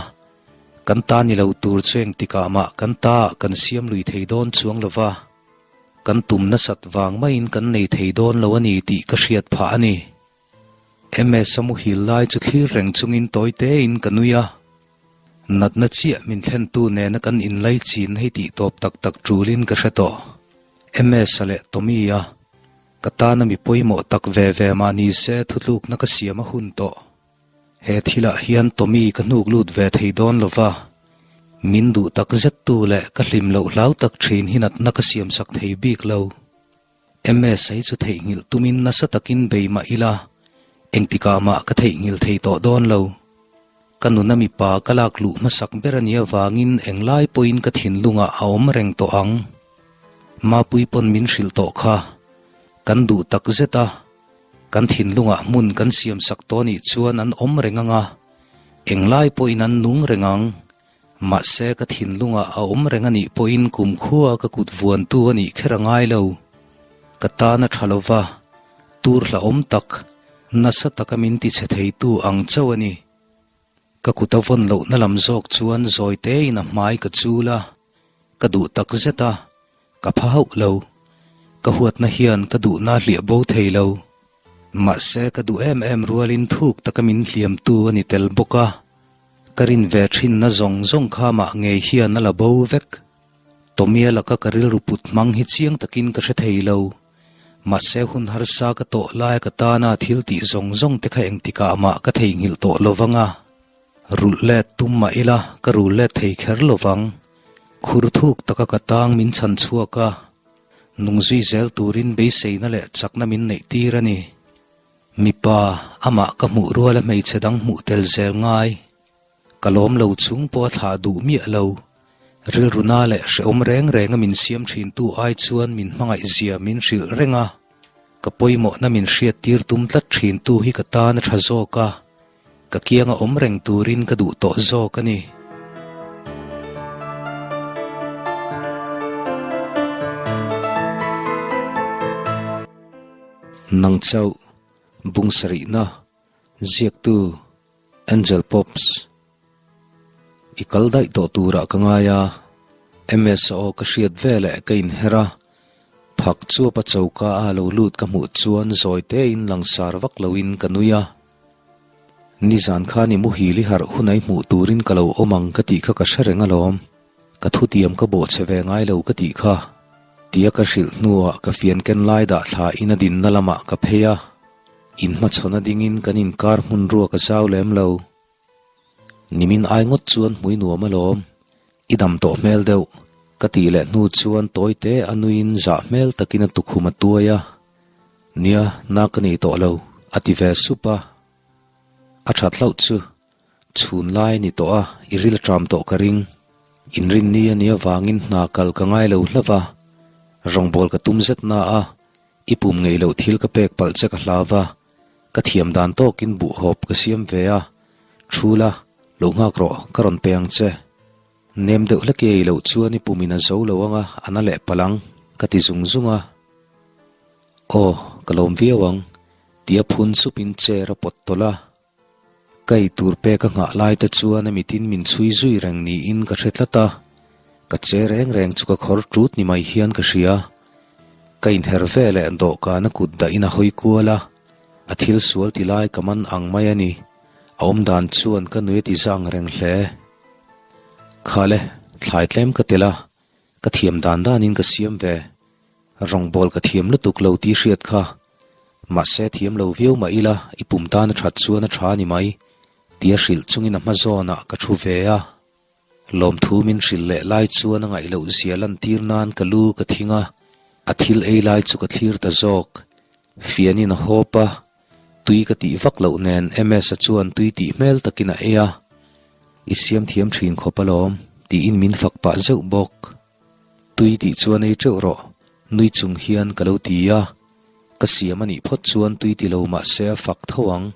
kan ta ni lo tur chu engtikah mah kan ta ah kan siam lui thei dawn chuang lova, kan tum nasat vang maiin kan nei thei dawn lo a ni tih ka hriat phah a ni. MS a muhil lai chu thlir reng chungin tawi tein ka nui a. Natna chiah min thlentu nena kan inlai chin hei tih tawp tak tak tulin ka hre tawh. MS a leh Tommy a, ka tana mi pawimawh tak ve ve mah ni se thutlukna ka siam a hun tawh. He thilah hian Tommy ka hnuk lut ve thei dawn lo va, min duh tak zettu leh ka hlim loh hlau tak thin hi natna ka siamsak thei bik lo. MS hi chu theihnghilh tumin nasa takin bei mah ila, engtikah mah ka theihnghilh thei tawh dawn lo. Ka nuna mipa ka lak luh hmasak ber a nih avangin englai pawhin ka thinlungah a awm reng tawh ang. Mapui pawn min hrilh tawh kha. Kan duh tak zet a, kan thinlungah hmun kan siamsak tawh nih chuan an awm reng ang a, englai pawhin an nung reng ang. Mahse ka thinlungah a awm reng a nih pawhin kumkhua ka kut vuantu a nih kher a ngai lo. Ka tan a tha lova, tur hlauhawm tak, nasa taka min tichhe theitu ang chauh a ni. Ka kut a vawn lohna lam zawk chuan zawi tein a hmai ka chul a, ka duh tak zet a, ka pha hauh lo. Ka huatna hian ka duhna hliah bo thei lo. Mahse ka duh em em rualin thuk taka min hliamtu a ni tel bawk a. Ka rin ve thinna zawng zawng kha mah ngei hian a la bo vek. Tommy-a laka ka rilru put hmang hi chiang takin ka hre thei lo. Mahse hun harsa ka tawh laia ka tana thil tih zawng zawng te kha engtikah mah ka theihnghilh tawh lo vang a. Rulh let tum mah ila ka rul let thei kher lo vang. Khur thuk taka ka tang min chhan chhuak a, nungzui zel turin beiseina leh chakna min neih tir a ni. Mipa, amah ka hmuh ruala hmeichhe dang hmuh tel zel ngai. Ka lawm lo chung pawh a thlah duh miah lo. Rilru na leh hrehawm reng renga min siam thintu ai chuan min hmangaih zia min hrilh reng a. Ka pawimawhna min hriat tir tum tlat thintu hi ka tan a tha zawk a. Ka kianga awm reng turin ka duh tawh zawk a ni. Nang chauh, bung sarihna, ziaktu, Angel Pops. I kal daih tawh turah ka ngai a, MS aw ka hriat veleh ka inher a, phak chuapa choka a lo lut ka hmuh chuan zawi tein langsar vak loin ka nui a. Nizan khan i muhil i harh hunah i hmuh turin ka lo awm ang ka tih kha ka hre reng alawm. Ka thutiam ka bawh che ve ngai lo ka tih kha. Tia ka hrilh hnuah ka fian ken lai dah thla in a dinna lamah ka phei a. Inhmachhawn a dingin kan inkar hmun ruak a zau lem lo. Nimin ai ngawt chuan hmui nuam alawm. I dam tawh hmel deuh. Ka tih leh hnu chuan tawi te a nuiin zah hmel takin a tukhum a tuai a. Nia, na ka nei tawh lo, a ti ve sup a. A that hlauh chu. Chhun lai a ni tawh a, i ril a ṭam tawh ka ring. Inrinni a nih avangin hna kal ka ngai lo hlauh a. Rawngbâwl ka tum zet na a, i pum ngeih loh thil ka pek palh che ka hlau va. Ka thiam dan tawkin buhhawp ka siam ve a, Thu la, lo nghak rawh, ka rawn pe ang che. Nem deuh hlek i ei loh chuan i pumin a zo lo ang a, a na leh palh ang, ka ti zung zung a. Aw, ka lawm viau ang, tia phun supin chair a pawt tawlh a. Ka ei tur pek a nghah lai te chuan a mitin min chhui zui reng niin ka hre tlat a, ka che reng reng chu ka khawr ṭut ni mai hian ka hria. Ka inher ve leh dawhkan a kut dahin a hawi kual a, a thil sual ti lai ka man ang mai a ni. A awm dan chuan ka nui a ti zang reng hle. Khale, thlai tlem ka tel a, ka thiam dan danin ka siam ve. Rawngbâwl ka thiam lutuk lo tih hriat kha. Mahse thiam lo viau mah ila i pum tan a that chuan a tha a ni mai, tia hrilh chungin a hma zawnah ka thu ve a. Lawmthu min hrilh leh lai chuan a ngaih loh zia lantir nan ka lu ka thing a, a thil ei lai chu ka thlir ta zawk. Fianin a hawp a, tui ka tih vak loh nen MS-a chuan tui tih hmel takin a ei a. I siam thiam thin khawp alawm, tiin min fak pah zeuh bawk. Tui tih chuan ei teuh rawh, nui chung hian ka lo ti a. Ka siam a nih phawt chuan tui ti lo mah se a fak tho ang,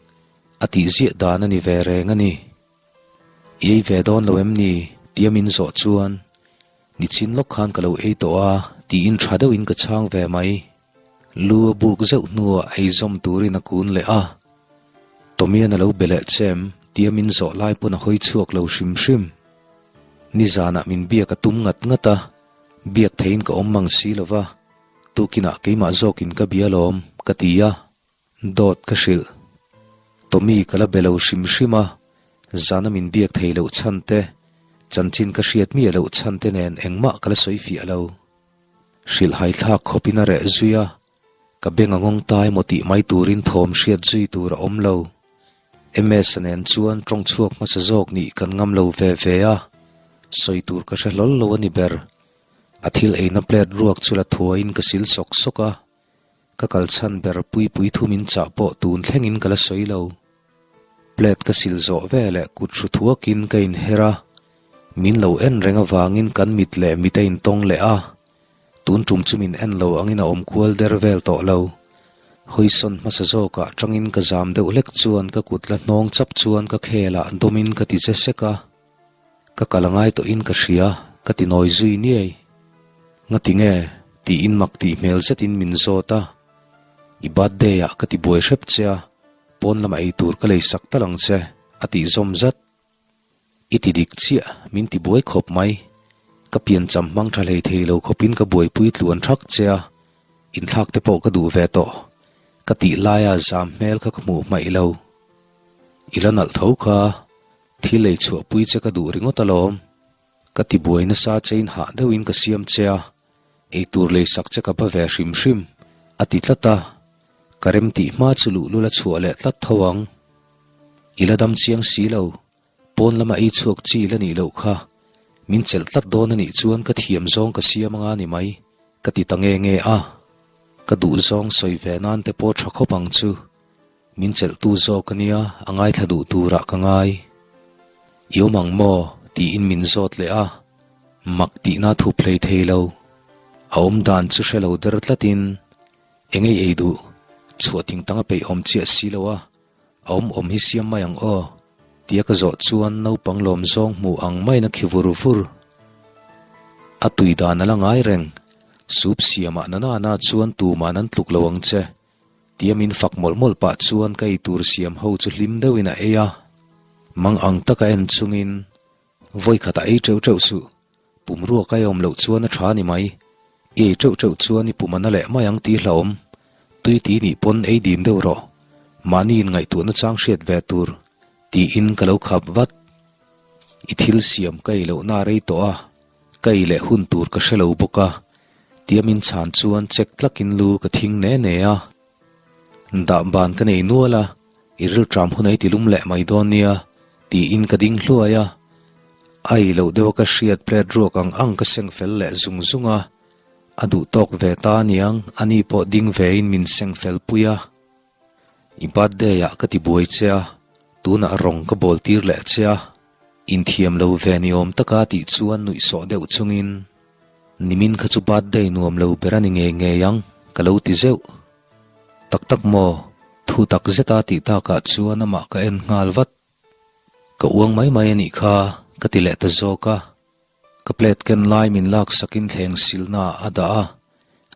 a tih ziah dan a ni ve reng a ni. I ei ve dawn lo em ni? tia min zawh chuan, Nichin lawk khan ka lo ei tawh a, tiin tha deuhin ka chhang ve mai. Lu a buk zeuh hnuah ei zawm turin a kun leh a. Tomian a lo be leh che em? tia min zawh lai pawn a hawi chhuak lo hrim hrim. Nizanah min biak a tum ngat ngat a, biak theiin ka awm mang si lo va, tukinah keimah zawkin ka bia lawm, ka ti a, dawt ka hrilh. Tommy ka la be lo hrim hrim a, zana min biak thei loh chhan te, chanchin ka hriat miah loh chhan te nen engmah ka la sawi fiah lo. Hrilh haithlak khawpin a reh zui a, ka beng a ngawng ta emaw tih mai turin thawm hriat zui tur a awm lo. MS-a nen chuan tawng chhuak hmasa zawk nih kan ngam lo ve ve a, sawi tur ka hre hlawl lo a ni ber. A thil eina plate ruak chu la thuaiin ka sil sawk sawk a, ka kal chhan ber Puipui thu min chah pawh tun thlengin ka la sawi lo. Plate ka sil zawh ve leh kut hru thuakin ka inher a, min lo en reng avangin kan mit leh mit a intawng leh a, Tun tum chu min en lo angin a awm kual der vel tawh lo. Hawisawn hmasa zawkah tangin ka zam deuh hlek chuan ka kut la hnawng chap chuan ka khelah dawmin ka ti che sek a. Ka kal a ngai tawhin ka hria, ka ti nawi zui niai. Ngati nge? tiin mak tih hmel zetin min zawt a. I birthday ah ka ti buai hrep che a, pawn lamah ei tur ka lei sak tal ang che, a tih zawm zat. I ti dik chiah, min ti buai khawp mai. Ka piancham hmang tha hlei thei lo khawpin ka buaipui tluan thak che a, inthlak te pawh ka duh ve tawh. Ka tih laia zam hmel kha ka hmuh hmaih lo. I la nalh tho kha, thil ei chhuahpui che ka duh ringawt alawm. Ka ti buai nasa chein hah deuhin ka siam che a, eitur leisak che ka ba ve hrim hrim, a ti tlat a. Ka rem tih hma chu luhlul a chhuah leh tlat tho ang. I la dam chiang si lo, pawn lama ei chhuak chi la nih loh kha. Min chelh tlat dawn a nih chuan ka thiam zawng ka siam anga ni mai, ka ti ta nge nge a. Ka duh zawng sawi ve nan te pawh tha khawp ang chu. Min chelhtu zawk a nia, a ngaithla duh turah ka ngai. I awm ang maw? tiin min zawt leh a, mak tihna thup hlei thei lo. A awm dan chu hre lo der tlatin, Eng ei ei duh? Chhuah thing tang a peih awm chiah si lo a. A awm awm hi siam mai ang aw, tia ka zawh chuan naupang lawm zawng hmuh ang maiin a khi vur vur. A tui dan a la ngai reng, soup siamah na nana chuan tuman an tluk lo ang che, tia min fak mawlh mawlh pah chuan ka eitur siam ho chu hlim deuhin a ei a. Mang ang taka en chungin, Vawi khatah ei teuh teuh suh, pum ruak a awm loh chuan a tha ni mai. I ei teuh teuh chuan i pum a na leh mai ang tih hlauhawm. Tui ti nih pawn ei dim deuh rawh. Mahni in ngaihtuahna chang hriat ve tur. Tiin ka lo khap vat. I thil siam ka ei lohna a rei tawh a, ka ei leh hun tur ka hre lo bawk a, tia min chhan chuan chek tlakin lu ka thing ne ne a. Dah ban ka nei nual a, i rilṭam hun ei tilum leh mai dawn nia, tiin ka ding hluai a. A ei loh deuha ka hriat plate ruak ang ang ka seng fel leh zung zung a, a duh tawk ve ta aniang, ani pawh ding vein min seng fel pui a. I birthday ah ka ti buai che a, tunah rawng ka bawl tir leh che a, inthiam lo ve ni awm taka tih chuan nuih sawh deuh chungin, Nimin kha chu birthday nuam lo ber a ni ngei ngei ang, ka lo ti zeuh. Tak tak maw? Thu tak zeta tih takah chuan amah ka en nghal vat. Ka uang mai mai a nih kha, ka ti leh ta zawk a. Ka plate ken lai min lak sakin thleng silna ah a dah a,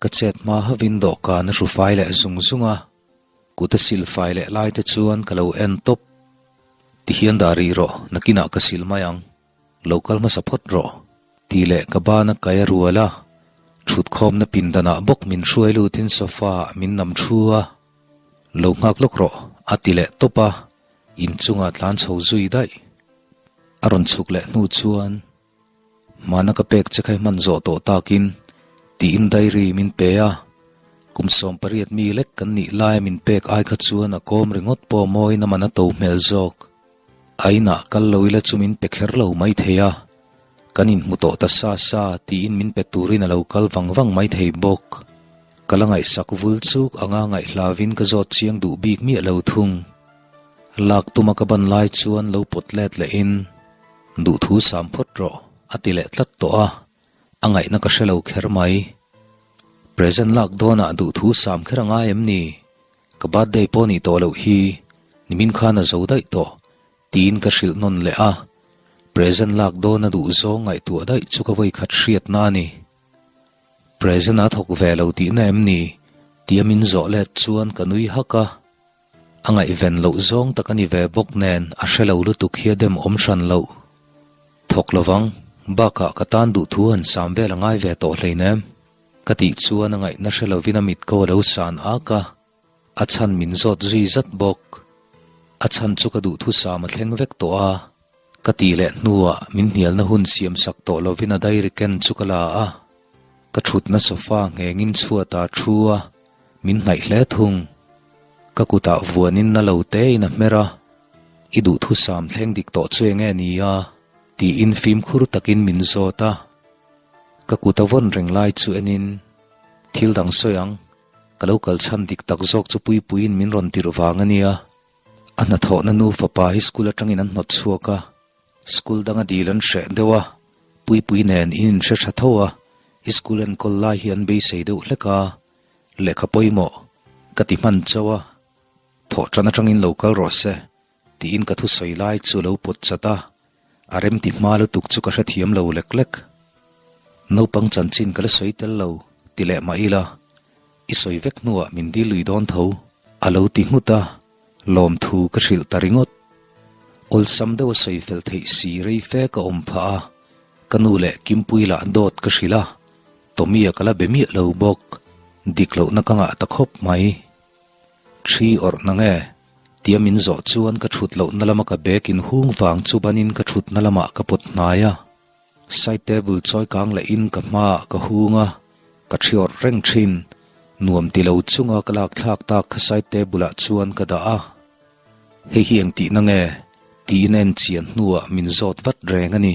ka chet hma havin dawhkan a hru fai leh zung zung a, kut a sil fai leh lai te chuan ka lo en tawp. Tihian dah rih rawh, nakinah ka sil mai ang. Lo kal hmasa phawt rawh, tih leh ka bana kai a rual a, thutkhawmna pindanah bawk min hruai lutin sofa ah min nam thu a, Lo nghak lawk rawh, a ti leh tawp a, inchungah tlan chho zui daih. A rawn chhuk leh hnu chuan, Hmana ka pek che kha i hman zawh tawh takin, tiin diary min pe a. Kum 18 mi lek kan nih laia min pek ai kha chuan a kawm ringawt pawh mawiin a man a to hmel zawk. A inah kal lo ila chu min pe kher lo mai thei a, kan inhmu tawh ta sa sa tiin min pe turin a lo kal vang vang mai thei bawk. Ka la ngaihsak vul chuk anga ngaihhlavin ka zawt chiang duh bik miah lo thung. Lak tuma ka ban lai chuan lo pawt let lehin, Duhthu sam phawt rawh, a ti leh tlat tawh a, a ngaihna ka hre lo kher mai. Present lak dawnah duhthu sam kher a ngai em ni? Ka birthday pawh nih tawh loh hi, nimin khan a zo daih tawh, tiin ka hrilh nawn leh a. Present lak dawn a duh zawng ngaihtuah daih chu ka vawikhat hriatna a ni. Present a thawk ve lo tihna em ni? tia min zawh let chuan ka nui hak a. A ngaihven loh zawng tak a ni ve bawk nen a hre lo lutuk hi a dem awm hran loh. Thawk lovang, bakah ka tan duh thu han sam vel a ngai ve tawh hleinem. Ka tih chuan a ngaihna hre lovin a mit ko a lo san ak a, a chhan min zawt zui zat bawk. A chhan chu ka duhthusam a thleng vek tawh a, ka tih leh hnuah min hnialna hun siam sak tawh lovin a diary ken chu ka la a, ka thutna sofa nghengin chhuatah a thu a, min hnaih hle thung. Ka kutah vuanin na lo tein a hmer a, I duhthusam thleng dik tawh chu enge ni a? tiin fimkhur takin min zawt a. Ka kut a vawn reng lai chu enin, Thil dang sawi ang, ka lo kal chhan dik tak zawk chu Puipuiin min rawn tirh vang a nia. A hnathawhna nu fapa hi school atangin an hnawt chhuak a, school danga dil an hreh deuh a, Puipui nen in inhre tha tho a, i school enkawl lai hi an beisei deuh hlek a, lehkha pawimawh ka ti hman chauh a, thawh tan atangin lo kal rawh se. Tiin ka thusawi lai chu lo pawt chat a, a remti hma lutuk chu ka hrethiam lo lek lek. Naupang chanchin ka la sawi tel lo, ti leh mah ila, i sawi vek hnuah min dil lui dawn tho, a lo ti nghut a, lawmthu ka hrilh ta ringawt. Awlsam deuh a sawi fel theih si rei fe ka awm phah a, ka nu leh Kimpuii lah dawt ka hrilh a, Tommy-a ka la be miah lo bawk, dik lohna ka ngah ta khawp mai. Ṭhi awrh na nge? Tia min zawh chuan ka ṭhut lohna lama ka bag in hung vang chu banin ka ṭhutna lamah ka pawt hnai a. Side table chawi kang lehin ka hmaah ka hung a, ka ṭhi awrh reng ṭhin. Nuam ti lo chunga ka lak thlak tak kha side table ah chuan ka dah a. Hei hi engtihna nge? Tiin a en chian hnuah min zawt vat reng a ni.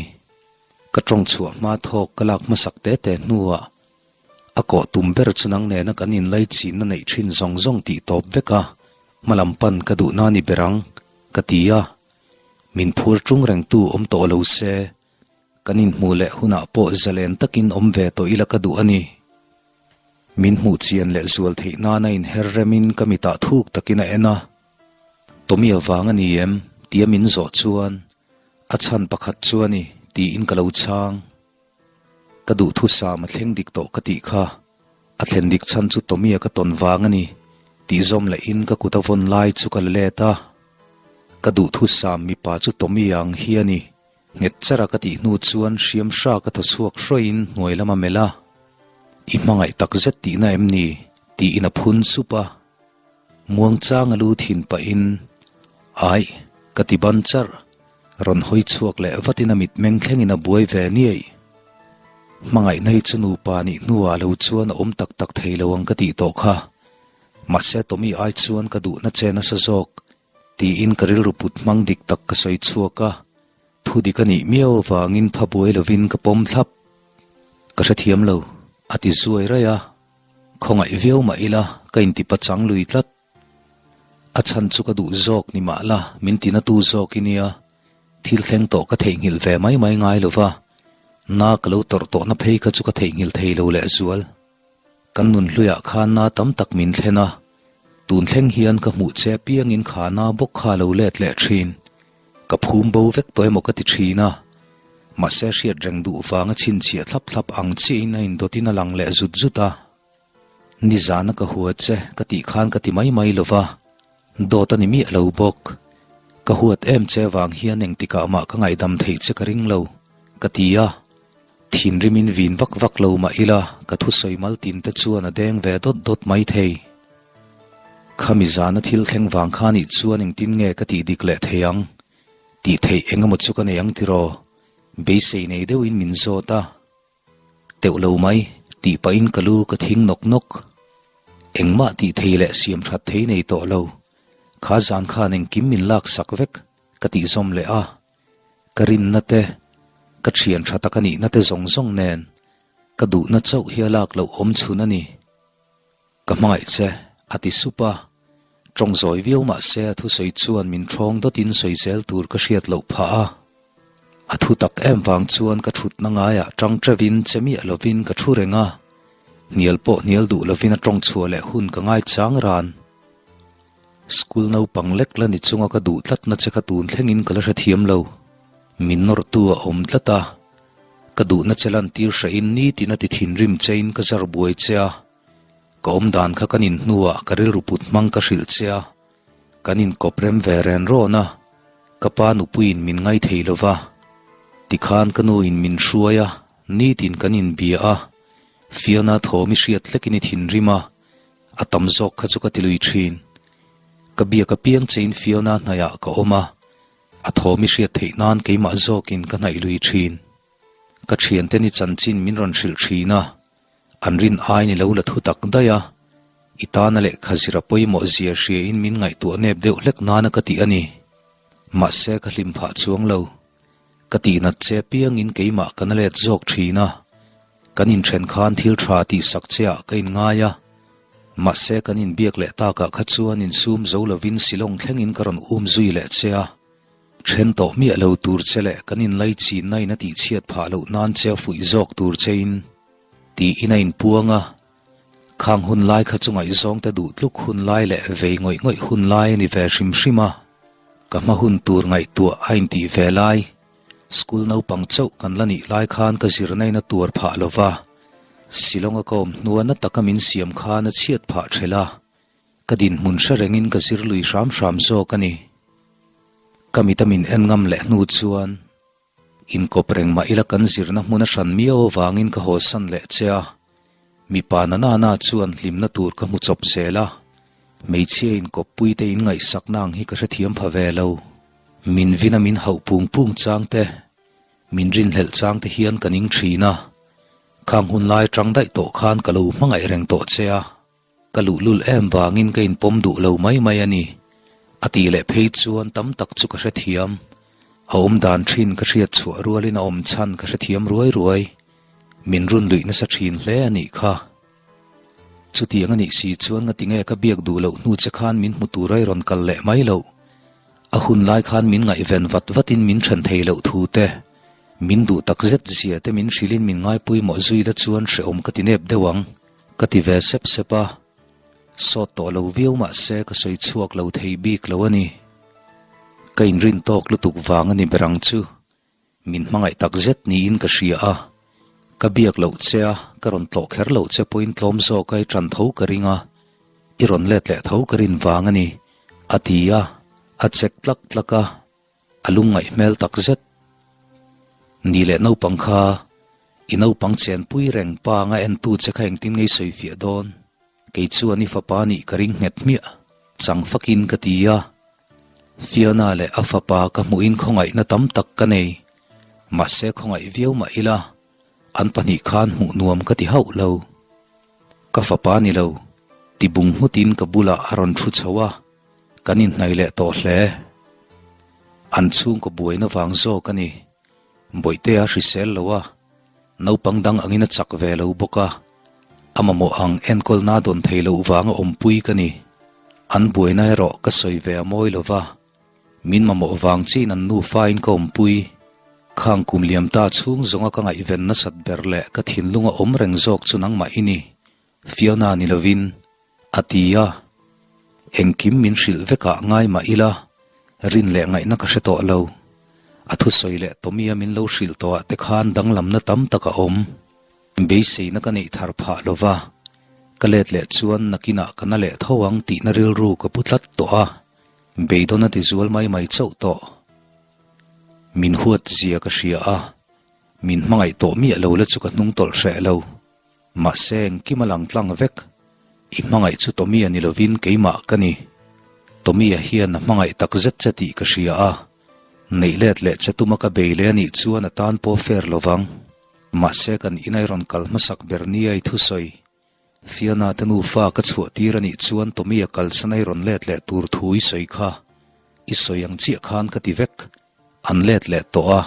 Ka ṭawng chhuah hma thawk ka lak hmasak te te hnuah A kawh tum ber chu nang nena kan inlaichinna neih thin zawng zawng tih tawp vek a, hmalam pan ka duhna ni ber ang, ka ti a. Min phur tung rengtu awm tawh lo se, kan inhmuh leh hunah pawh zalen takin awm ve tawh ila ka duh a ni. Min hmuh chian leh zual theih nana inher remin ka mitah thuk takin a en a. Tommy avang a ni em? tia min zawh chuan, A chhan pakhat chu a ni, tiin ka lo chhang. Ka duhthusam a thleng dik tawh ka tih kha, a thlen dik chhan chu Tommy-a ka tawn vang a ni, tih zawm lehin ka kut a vawn lai chu ka la let a. Ka duhthusam mipa chu Tommy-a ang hi a ni, nghet chara ka tih hnu chuan hriam hra ka thaw chhuak hrawih-in hnuai lam a melh a. I hmangaih tak zet tihna em ni? tiin a phun sup a. Muangchang a lu thin pahin, Aih, Ka ti ban charh. Rawn hawi chhuak leh vatin a mitmeng thlengin a buai ve niai. Hmangaihna hi chu nupa nih hnuah lo chuan a awm tak tak thei lo ang ka tih tawh kha. Mahse Tommy ai chuan ka duhna che nasa zawk tiin ka rilru put hmang dik tak ka sawi chhuak a, thu dik a nih miau avangin pha buai lovin ka pawm thlap. Ka hrethiam lo, a ti zuai raih a, khawngaih viau mah ila ka inti pachang lui tlat. A chhan chu ka duh zawk ni mah la, min tina tu zawk i nia, thil thleng tawh ka theihnghilh ve mai mai ngai lo va, na ka lo tawrh tawhna phei kha chu ka theihnghilh thei lo lehzual. Kan nun hluiah khan na tam tak min thlen a, tun thleng hian ka hmuh che apiangin kha na bawk kha a lo let leh thin. Ka phum bo vek tawh emaw ka ti thin a, mahse hriat reng duh vanga chhinchhiah thlap thlap ang chiahin a indawtin a lang leh zut zut a. Nizana ka hua che ka tih khan ka ti mai mai lo va, dawt a ni miah lo bawk. Ka huat em che vang hian engtikah mah ka ngaihdam theih che ka ring lo, ka ti a. Thinrimin vin vak vak lo mah ila ka thusawi mal tin te chuan a deng ve dawt dawt mai thei. Khami zana thil thleng vang kha nih chuan engtin nge ka tih dik leh thei ang? Tih theih eng emaw chu ka nei ang tiraw? Beisei nei deuhin min zawt a. Teuh lo mai, tih pahin ka lu ka thing nawk nawk. Engmah tih thei leh siam that thei nei tawh lo. Kha zan khan engkim min lak sak vek ka tih zawm leh a. Ka rinna te, ka thian tha tak a nihna te zawng zawng nen ka duhna chauh hi a lak loh awm chhun a ni. Ka hmangaih che, a ti sup a. Tawng zawi viau mah se a thusawi chuan min thawng dawtin sawi zel tur ka hriat loh phah a. A thu tak em vang chuan ka thutna ngaiah tang teuhin che miah lovin ka thu reng a. Hnial pawh hnial duh lovin a tawng chhuah leh hun ka ngai chang ran. School naupang lek la ni chunga ka duh tlatna che kha tun thlengin ka la hrethiam lo. Min nawrtu a awm tlat a. Ka duhna che lantir hrehin nitin a ti thinrim chein ka zar buai che a. Ka awm dan kha kan inhnuah ka rilru put hmang ka hrilh che a, kan inkawp rem ve ren rawn a, ka pa nupuiin min ngai thei lo va. Tikhan ka nuin min hruai a, nitin kan inbia a, Fiona thawm i hriat hlekin i thinrim a, a tam zawk kha chu ka ti lui thin. Ka biak apiang chein Fiona hnaihah ka awm a, a thawm i hriat theih nan keimah zawkin ka hnaih lui thin. Ka thiante ni chanchin min rawn hrilh thin a, An rin ai ni lo la thu tak daih a, i tana lehkha zira pawimawh zia hriain min ngaihtuah nep deuh hlek nana ka tih a ni. Mahse ka hlim phah chuang lo. Ka tihnat che piangin keimah ka na let zawk thin a, kan inthen khan thil tha tihsak che ah ka inngai a. Mahse kan inbiak leh takah kha chuan insum zo lovin Shillong thlengin ka rawn um zui leh che a. Then tawh miah lo tur che leh kan inlaichinna in a tihchhiat phah loh nan che a fuih zawk tur chein tiin a inpuang a. Khang hun lai kha chu ngaihzawng te duh tluk hun lai leh vei ngawih ngawih hun lai a ni ve hrim hrim a. Ka hma hun tur ngaihtuah a intih ve lai, school naupang chauh kan la nih lai khan ka zirna in a tuar phah lo va, Shillong a ka awm hnua na taka min siam khan a chhiat phah ṭhelh a. Ka dinhmun hre rengin ka zir lui hram hram zawk a ni. Ka mita min en ngam leh hnu chuan inkawp reng mah ila kan zirna hmun a hran miau avangin ka hawsan leh che a. Mipa na nana chuan hlimna tur ka hmu chawp zel a, hmeichhia inkawppui te inngaihsakna ang hi ka hrethiam pha ve lo. Min vina min hauh pung pung chang te, min rinhlelh chang te hian ka ning thin a. Khang hun lai tang daih tawh khan ka lo hmangaih reng tawh che a. Ka luhlul em vangin ka inpawm duh lo mai mai a ni. A tih leh phei chuan tam tak chu ka hrethiam. A awm dan thin ka hriat chhuah rualin a awm chhan ka hrethiam ruai ruai. Min run luih nasa thin hle a nih kha. Chutiang a nih si chuan ngatinge ka biak duh loh hnu che khan min hmu tura i rawn kal leh mai loh. A hun lai khan min ngaihven vat vatin min then thei loh thu te, min duh tak zet zia te min hrilhin min ngaipawimawh zui la chuan hrehawm ka ti nep deuh ang. Ka ti ve sep sep a, sawt tawh lo viau mah se ka sawi chhuak lo thei bik lo a ni. Ka inrin tawk lutuk vang a ni ber ang chu, min hmangaih tak zet niin ka hria a. Ka biak loh che a, ka rawn tlawh kher loh che pawhin tlawm zawk a i ṭan tho ka ring a, i rawn let leh tho ka rin vang a ni, a ti a, a chek tlak tlak a. A lungngaih hmel tak zet. Ni leh naupang kha, i naupang chenpui reng pa anga entu che kha engtin ngei sawi fiah dawn? Kei chuan i fapa nih ka ring nghet hmiah, chang fakin ka ti a. Fiona leh a fapa ka hmuhin khawngaihna tam tak ka nei. Mahse khawngaih viau mah ila, an pahnih khan hmuh nuam ka ti hauh lo. Ka fapa ni lo, ti bung nghutin ka bulah a rawn thu chho a, kan inhnaih leh tawh hle. An chhungkaw buaina vang zawk a ni. Bawihtea hrisel lo a, naupang dang angin a chak ve lo bawk a, a mamawh ang enkawlna dawn thei loh vanga awmpui ka ni. An buaina erawh ka sawi ve a mawi lo va, min mamawh vang chiin an nufain ka awmpui. Khang kum liam ta chhung zawnga ka ngaihven nasat ber leh ka thinlunga awm reng zawk chu nangmah i ni, Fiona ni lovin. A ti a, engkim min hrilh vekah ngai mah ila, rin leh ngaihna ka hre tawh lo. A thusawi leh Tommy-a min lo hrilh tawhah te khan danglamna tam tak a awm. Beiseina ka neih thar phah lo va, ka let leh chuan nakinah ka na leh tho ang tihna rilru ka pu tlat tawh a, beidawn a ti zual mai mai chauh tawh. Min huat zia ka hria a, min hmangaih tawh miah lo la chu ka hnung tawlh hreh lo. Mahse engkim a lang tlang vek. I hmangaih chu Tommy-a ni lovin keimah ka ni. Tommy-a hian a hmangaih tak zet che tih ka hria a, neih let leh che tuma ka bei leh a nih chuan a tan pawh fair lovang. Mahse kan ina i rawn kal hmasak ber nia i thusawi. Fiona te nufa ka chhuah tir a nih chuan Tommy-a kalsan a i rawn let leh tur thu i sawi kha. I sawi ang chiah khan ka ti vek. An let leh tawh a,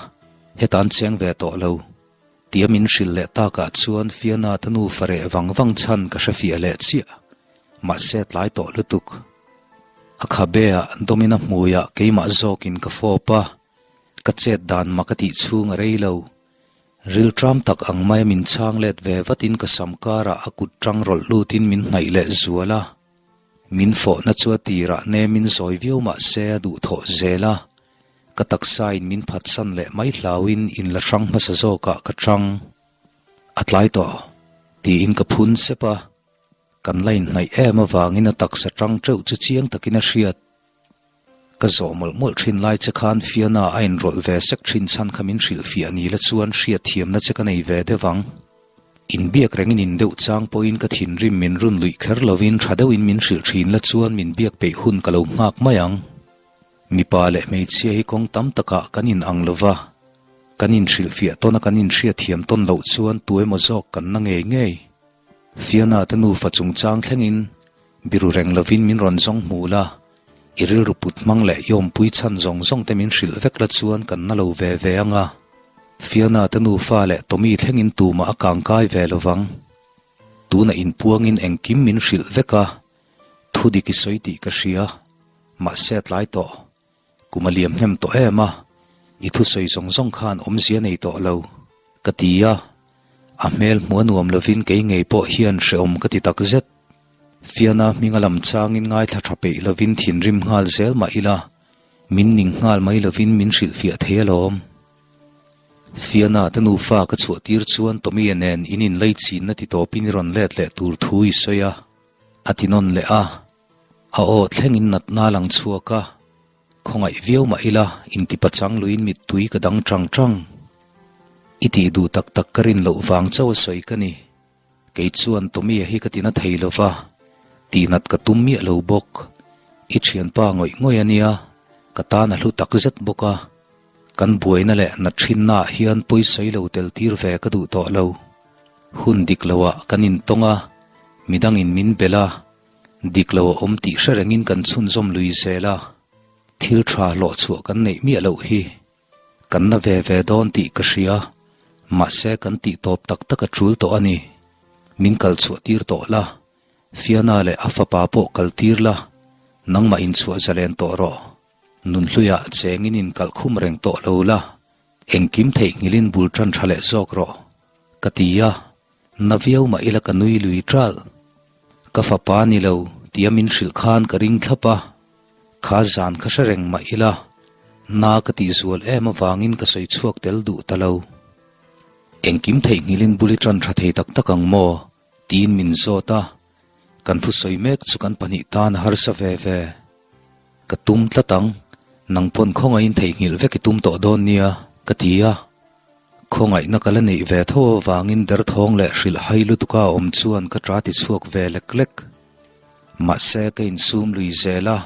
heta an cheng ve tawh lo. Tia min hrilh leh takah chuan Fiona te nufa reh vang vang chhan ka hre fiah leh chiah. Mahse tlai tawh lutuk. A khabeah Domina hmuiah keimah zawkin ka fawp a, ka chet dan mak a tih chhung a rei lo. Rilṭam tak ang maia min chhang let ve vatin ka sam karah a kut ṭang rawlh lutin min hnaih leh zual a. Min fawhna chu a tirah nemin zawi viau mah se a duhthawh zel a, ka taksain min phatsan leh mai hlauin in la hrang hmasa zawkah ka ṭang. A tlai tawh, tiin ka phun sep a, kan la inhnaih em avangin a taksa ṭang ṭeuh chu chiang takin a hriat. Ka zawh mawlh mawlh ṭhin lai che khan Fiona a inrawlh ve sek ṭhin chhan kha min hrilhfiah ni la chuan hriatthiamna che ka nei ve deuh ang. Inbiak rengin in deuh chang pawhin ka thinrim min run luih kher lovin ṭha deuhin min hrilh ṭhin la chuan min biak peih hun ka lo nghak mai ang. Mipa leh hmeichhia hi kawng tam takah kan in ang lova, kan inhrilhfiah tawn a kan inhriatthiam tawn loh chuan tu emaw zawk kan na ngei ngei. Fiona te nufa chungchang thlengin biru reng lovin min rawn zawng hmu la, i rilru put hmang leh i awmpui chhan zawng zawng te min hrilh vek la chuan kan na lo ve ve ang a. Fiona te nufa leh Tommy thlengin tumah a kangkai ve lovang. Tunah inpuangin engkim min hrilh vek a, thu dik i sawi tih ka hria, mahse a tlai tawh. Kum a liam hnem tawh em a, i thusawi zawng zawng khan awmzia nei tawh lo, ka ti a. A hmel hmuh a nuam lovin kei ngei pawh hian hrehawm ka ti tak zet. Fiona hminga lam changin ngaithla tha peih lovin thinrim nghal zel mah ila, min ning nghal mai lovin min hrilhfiah thei alawm. Fiona te nufa ka chhuah tir chuan Tommy-a nen in inlaichinna ti tawpin i rawn let leh tur thu i sawi a, a ti nawn leh a. A aw thlengin natna a lang chhuak a, khawngaih viau mah ila intipachang luiin mittui ka dang tang tang. I tih duh tak tak ka rin loh vang chauh a sawi ka ni. Kei chuan Tommy-a hi ka tina thei lo va, tihnat ka tum miah lo bawk. I thianpa ngawih ngawih a nia, ka tan a hlu tak zet bawk a. Kan buaina leh nathinnaah hian pawisawi lo tel tir ve ka duh tawh lo. Hun dik loah kan intawng a, midangin min belh a, Dik lo a awm tih hre rengin kan chhunzawm lui zel a, thil tha hlawh chhuah kan neih miah loh hi. Kan na ve ve dawn tih ka hria, mahse kan tih tawp tak tak a tul tawh a ni. Min kal chhuah tir tawh la, Fiona leh a fapa pawh kal tir la, nangmah inchhuah zalen tawh rawh. Nunhluiah chengin inkalh khum reng tawh lo la, engkim theihnghilhin bul tan tha leh zawk rawh, ka ti a. Na viau mah ila ka nui lui ṭal. Ka fapa ni lo tia min hrilh khan ka ring thlap a, kha zan kha hre reng mah ila na ka tih zual em avangin ka sawi chhuak tel duh ta lo. Engkim theihnghilhin bul i ṭan ṭha thei tak tak ang maw? tiin min zawt a, kan thusawi mek chu kan pahnih tan a harsa ve ve. Ka tum tlat ang, nang pawn khawngaihin theihnghilh vek i tum tawh dawn nia, ka ti a. Khawngaihna ka la neih ve tho avangin derthawng leh hrilh hai lutuka a awm chuan ka ṭa ti chhuak ve lek lek. Mahse ka insum lui zel a.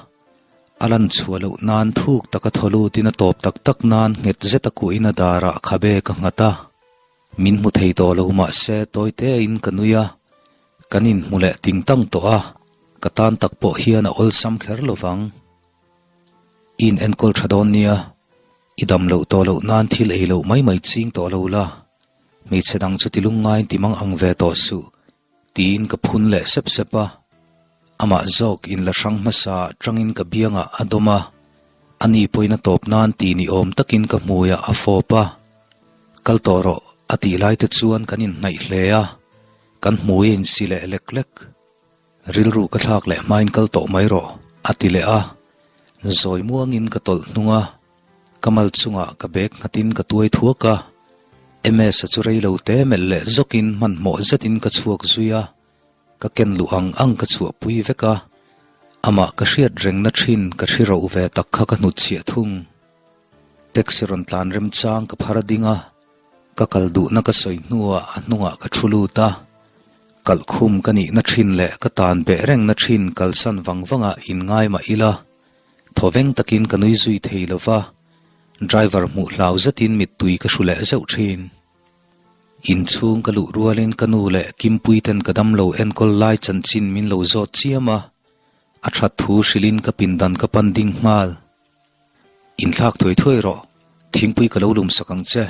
A lan chhuah loh nan thuk taka thaw lutin a tawp tak tak nan nghet zeta kuahin a darah khabe ka nghat a. Min hmu thei tawh lo mah se tawi tein ka nui a, kan inhmu leh ting tang tawh a, ka tan tak pawh hian a awlsam kher lo vang. I in enkawl tha dawn nia, i dam loh tawh loh nan thil ei loh mai mai ching tawh lo la, hmeichhe dang chu ti lungngaiin ti mang ang ve tawh suh, tiin ka phun leh sep sep a. Amah zawk in la hrang hmasa tangin ka biangah a dawm a, ani pawhin a tawp nan ti ni awm takin ka hmuiah a fawp a. Kal tawh rawh a tih lai te chuan kan inhnaih hle a, kan hmui a insi leh lek lek. Rilru ka thlak leh hmain kal tawh mai rawh a ti leh a, zawi muangin ka tawlh hnung a, ka mal chungah ka bag nghatin ka tuai thuak a, MS-a chu rei lo te melh leh zawkin hmanhmawh zetin ka chhuak zui a. Ka ken luh ang ang ka chhuahpui vek a, amah ka hriat rengna thin ka hri roh ve tak kha ka hnutchhiah thung. Taxi rawn tlan remchang ka phar a ding a, ka kal duhna ka sawi hnuah a hnungah ka thu lut a, kalhkhum ka nihna thin leh ka tan beh rengna thin kalsan vang vangah inngai mah ila, thawveng takin ka nui zui thei lova, driver hmuh hlau zetin mittui ka hru leh zeuh thin. Inchhung ka luh rualin ka nu leh Kimpui ten ka damlo enkawl lai chanchin min lo zawt chiam a, a that thu hrilhin ka pindan ka pan ding nghal. Inthlak thuai thuai rawh, thingpui ka lo lum sak ang che,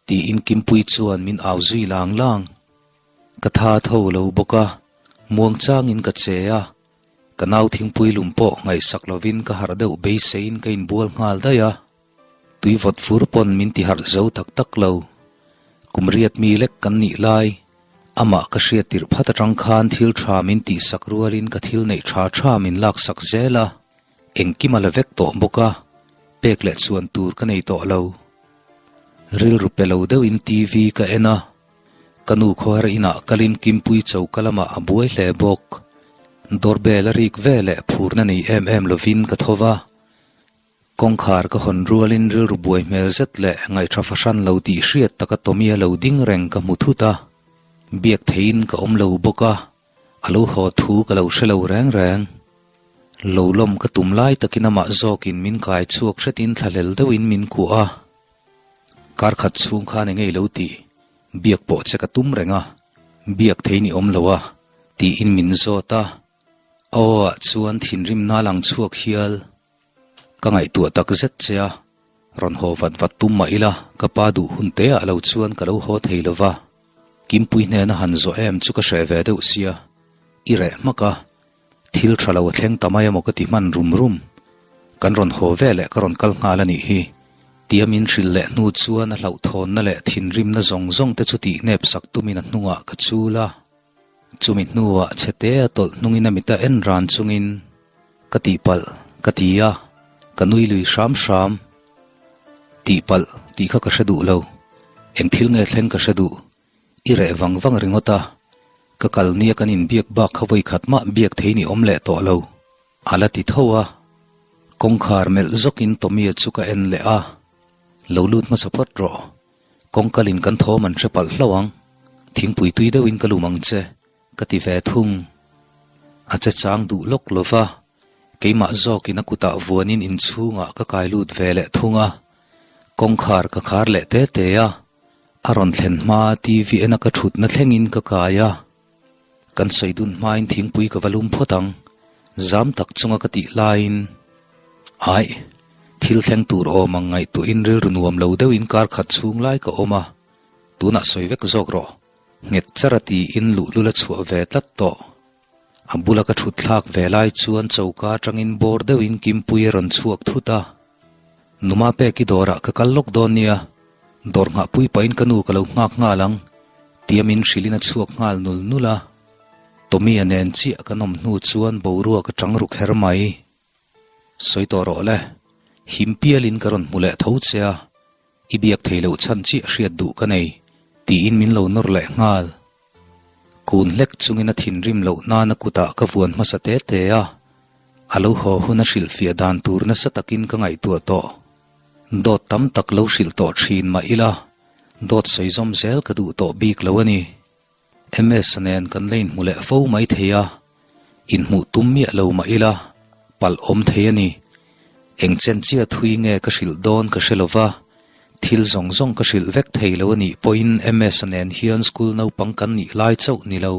tiin Kimpui chuan min au zui lang lang. Ka tha tho lo bawk a, muangchangin ka che a, ka nau thingpui lum pawh ngaihsak lovin ka harh deuh beiseiin ka inbual nghal daih a. Tui vawt fur pawn min ti harh zo tak tak lo. Kum riat mi lek kan nih lai, amah ka hriat tirh phat atang khan thil tha min tihsak rualin ka thil neih tha tha min laksak zel a, engkim a la vek tawh bawk a, pek leh chuan tur ka nei tawh lo. Rilru pe lo deuhin TV ka en a, ka nu khawhar inah kalin Kimpui choka lamah a buai hle bawk. Doorbell a rik veleh phurna nei em em lovin ka tho va, Kawngkhar ka hawn rualin rilru buai hmel zet leh ngaihṭha fahran lo tih hriat taka Tommy-a lo ding reng ka hmu thut a, biak theiin ka awm lo bawk a, a lo haw thu ka lo hre lo reng reng. Lo lawm ka tum lai takin amah zawkin min kai chhuak hretin thlahlel deuhin min kuah a, Kar khat chhung khan eng ei lo tih biak pawh che ka tum reng a, biak thei ni awm lo a, tiin min zawt a. Aw ah chuan thinrimna lang chhuak hial ka ngaihtuah tak zet che a, rawn haw vat vat tum mah ila ka pa duh hun te ah lo chuan ka lo haw thei lova, Kimpui hnena han zawh em chu ka hreh ve deuh sia, i reh hmak a, thil tha lo a thleng ta mai emaw ka ti hman rum rum, kan rawn haw ve leh ka rawn kal nghal a nih hi, tia min hrilh leh hnu chuan a hlauhthawnna leh thinrimna zawng zawng te chu tih hnep sak tumin a hnungah ka chul a. Chumi hnuah chhete a tawlh hnungin a mit a en ran chungin, Ka tihpalh, ka ti a, ka nui lui hram hram. Tihpalh tih kha ka hre duh lo, eng thil nge thleng ka hre duh, i reh vang vang ringawt a, ka kal nia kan inbiak bak kha vawikhat mah biak thei ni awm leh tawh lo, a la ti tho a. Kawngkhar melh zawkin Tommy-a chu ka en leh a, Lo lut hmasa phawt rawh, Kawngkalin kan thawm an hre palh hlauh ang, thingpui tui deuhin ka lum ang che, ka ti ve thung. A che chang duh lawk lo va, keimah zawkin a kutah vuanin inchhungah ka kai lut ve leh thung a, kawngkhar ka khar leh te te a, a rawn thlen hma TV ena ka thutna thlengin ka kai a. Kan sawi dun hmain thingpui ka va lum phawt ang, zam tak chunga ka tih laiin, Aih, thil thleng tur awm ang ngaihtuahin rilru nuam lo deuhin kar khat chhung lai ka awm a, tunah sawi vek zawk rawh, nghet char a tiin luhlul a chhuah ve tlat tawh. A bula ka thut thlak ve lai chuan choka atangin bawr deuhin Kimpui a rawn chhuak thut a, Numa pek i dawrah ka kal lawk dawn nia, dawr nghahpui pahin ka nu ka lo nghak nghal ang, tia min hrilhin a chhuak nghal nul nul a. Tommy-a nen chiah kan awm hnu chuan boruak a tang ru kher mai. Sawi tawh rawh le, him pialin ka rawn hmu leh tho che a, i biak thei loh chhan chiah hriat duh ka nei, tiin min lo nawr leh nghal. Kun hlek chungin a thinrim loh nana kutah ka vuan hmasa te te a, a lo haw hun a hrilhfiah dan tur nasa takin ka ngaihtuah tawh. Dawt tam tak lo hrilh tawh thin mah ila, dawt sawi zawm zel ka duh tawh bik lo a ni. MS nen kan la inhmu leh fo mai thei a, inhmuh tum miah lo mah ila, palh awm thei a ni. Eng chen chiah thui nge ka hrilh dawn ka hre lova, thil zawng zawng ka hrilh vek thei lo a nih pawhin MS-a nen hian school naupang kan nih lai chauh ni lo.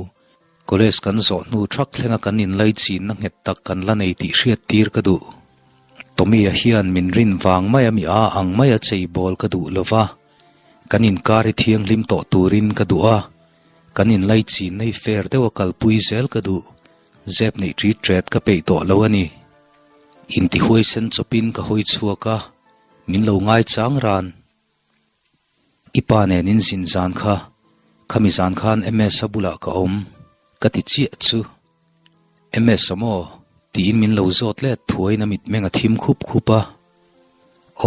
College kan zawh hnu thak thlenga kan inlai chinna nghet tak kan la nei tih hriat tir ka duh. Tommy-a hian min rin vang maia mi a ang maia chei bawl ka duh lova, kan inkar hi thianghlim tawh turin ka duh a, kan inlai chinna hi fair deuha kalpui zel ka duh. Zep neih ṭit ṭet ka peih tawh lo a ni. Intihuaisen chawpin ka hawi chhuak a, min lo ngaichang ran. I pa nen in zin zan kha, khami zan khan MS-a bulah ka awm, ka ti chiah chu. MS-a maw? tiin min lo zawt let thuaiin a mitmeng a thim khup khup a.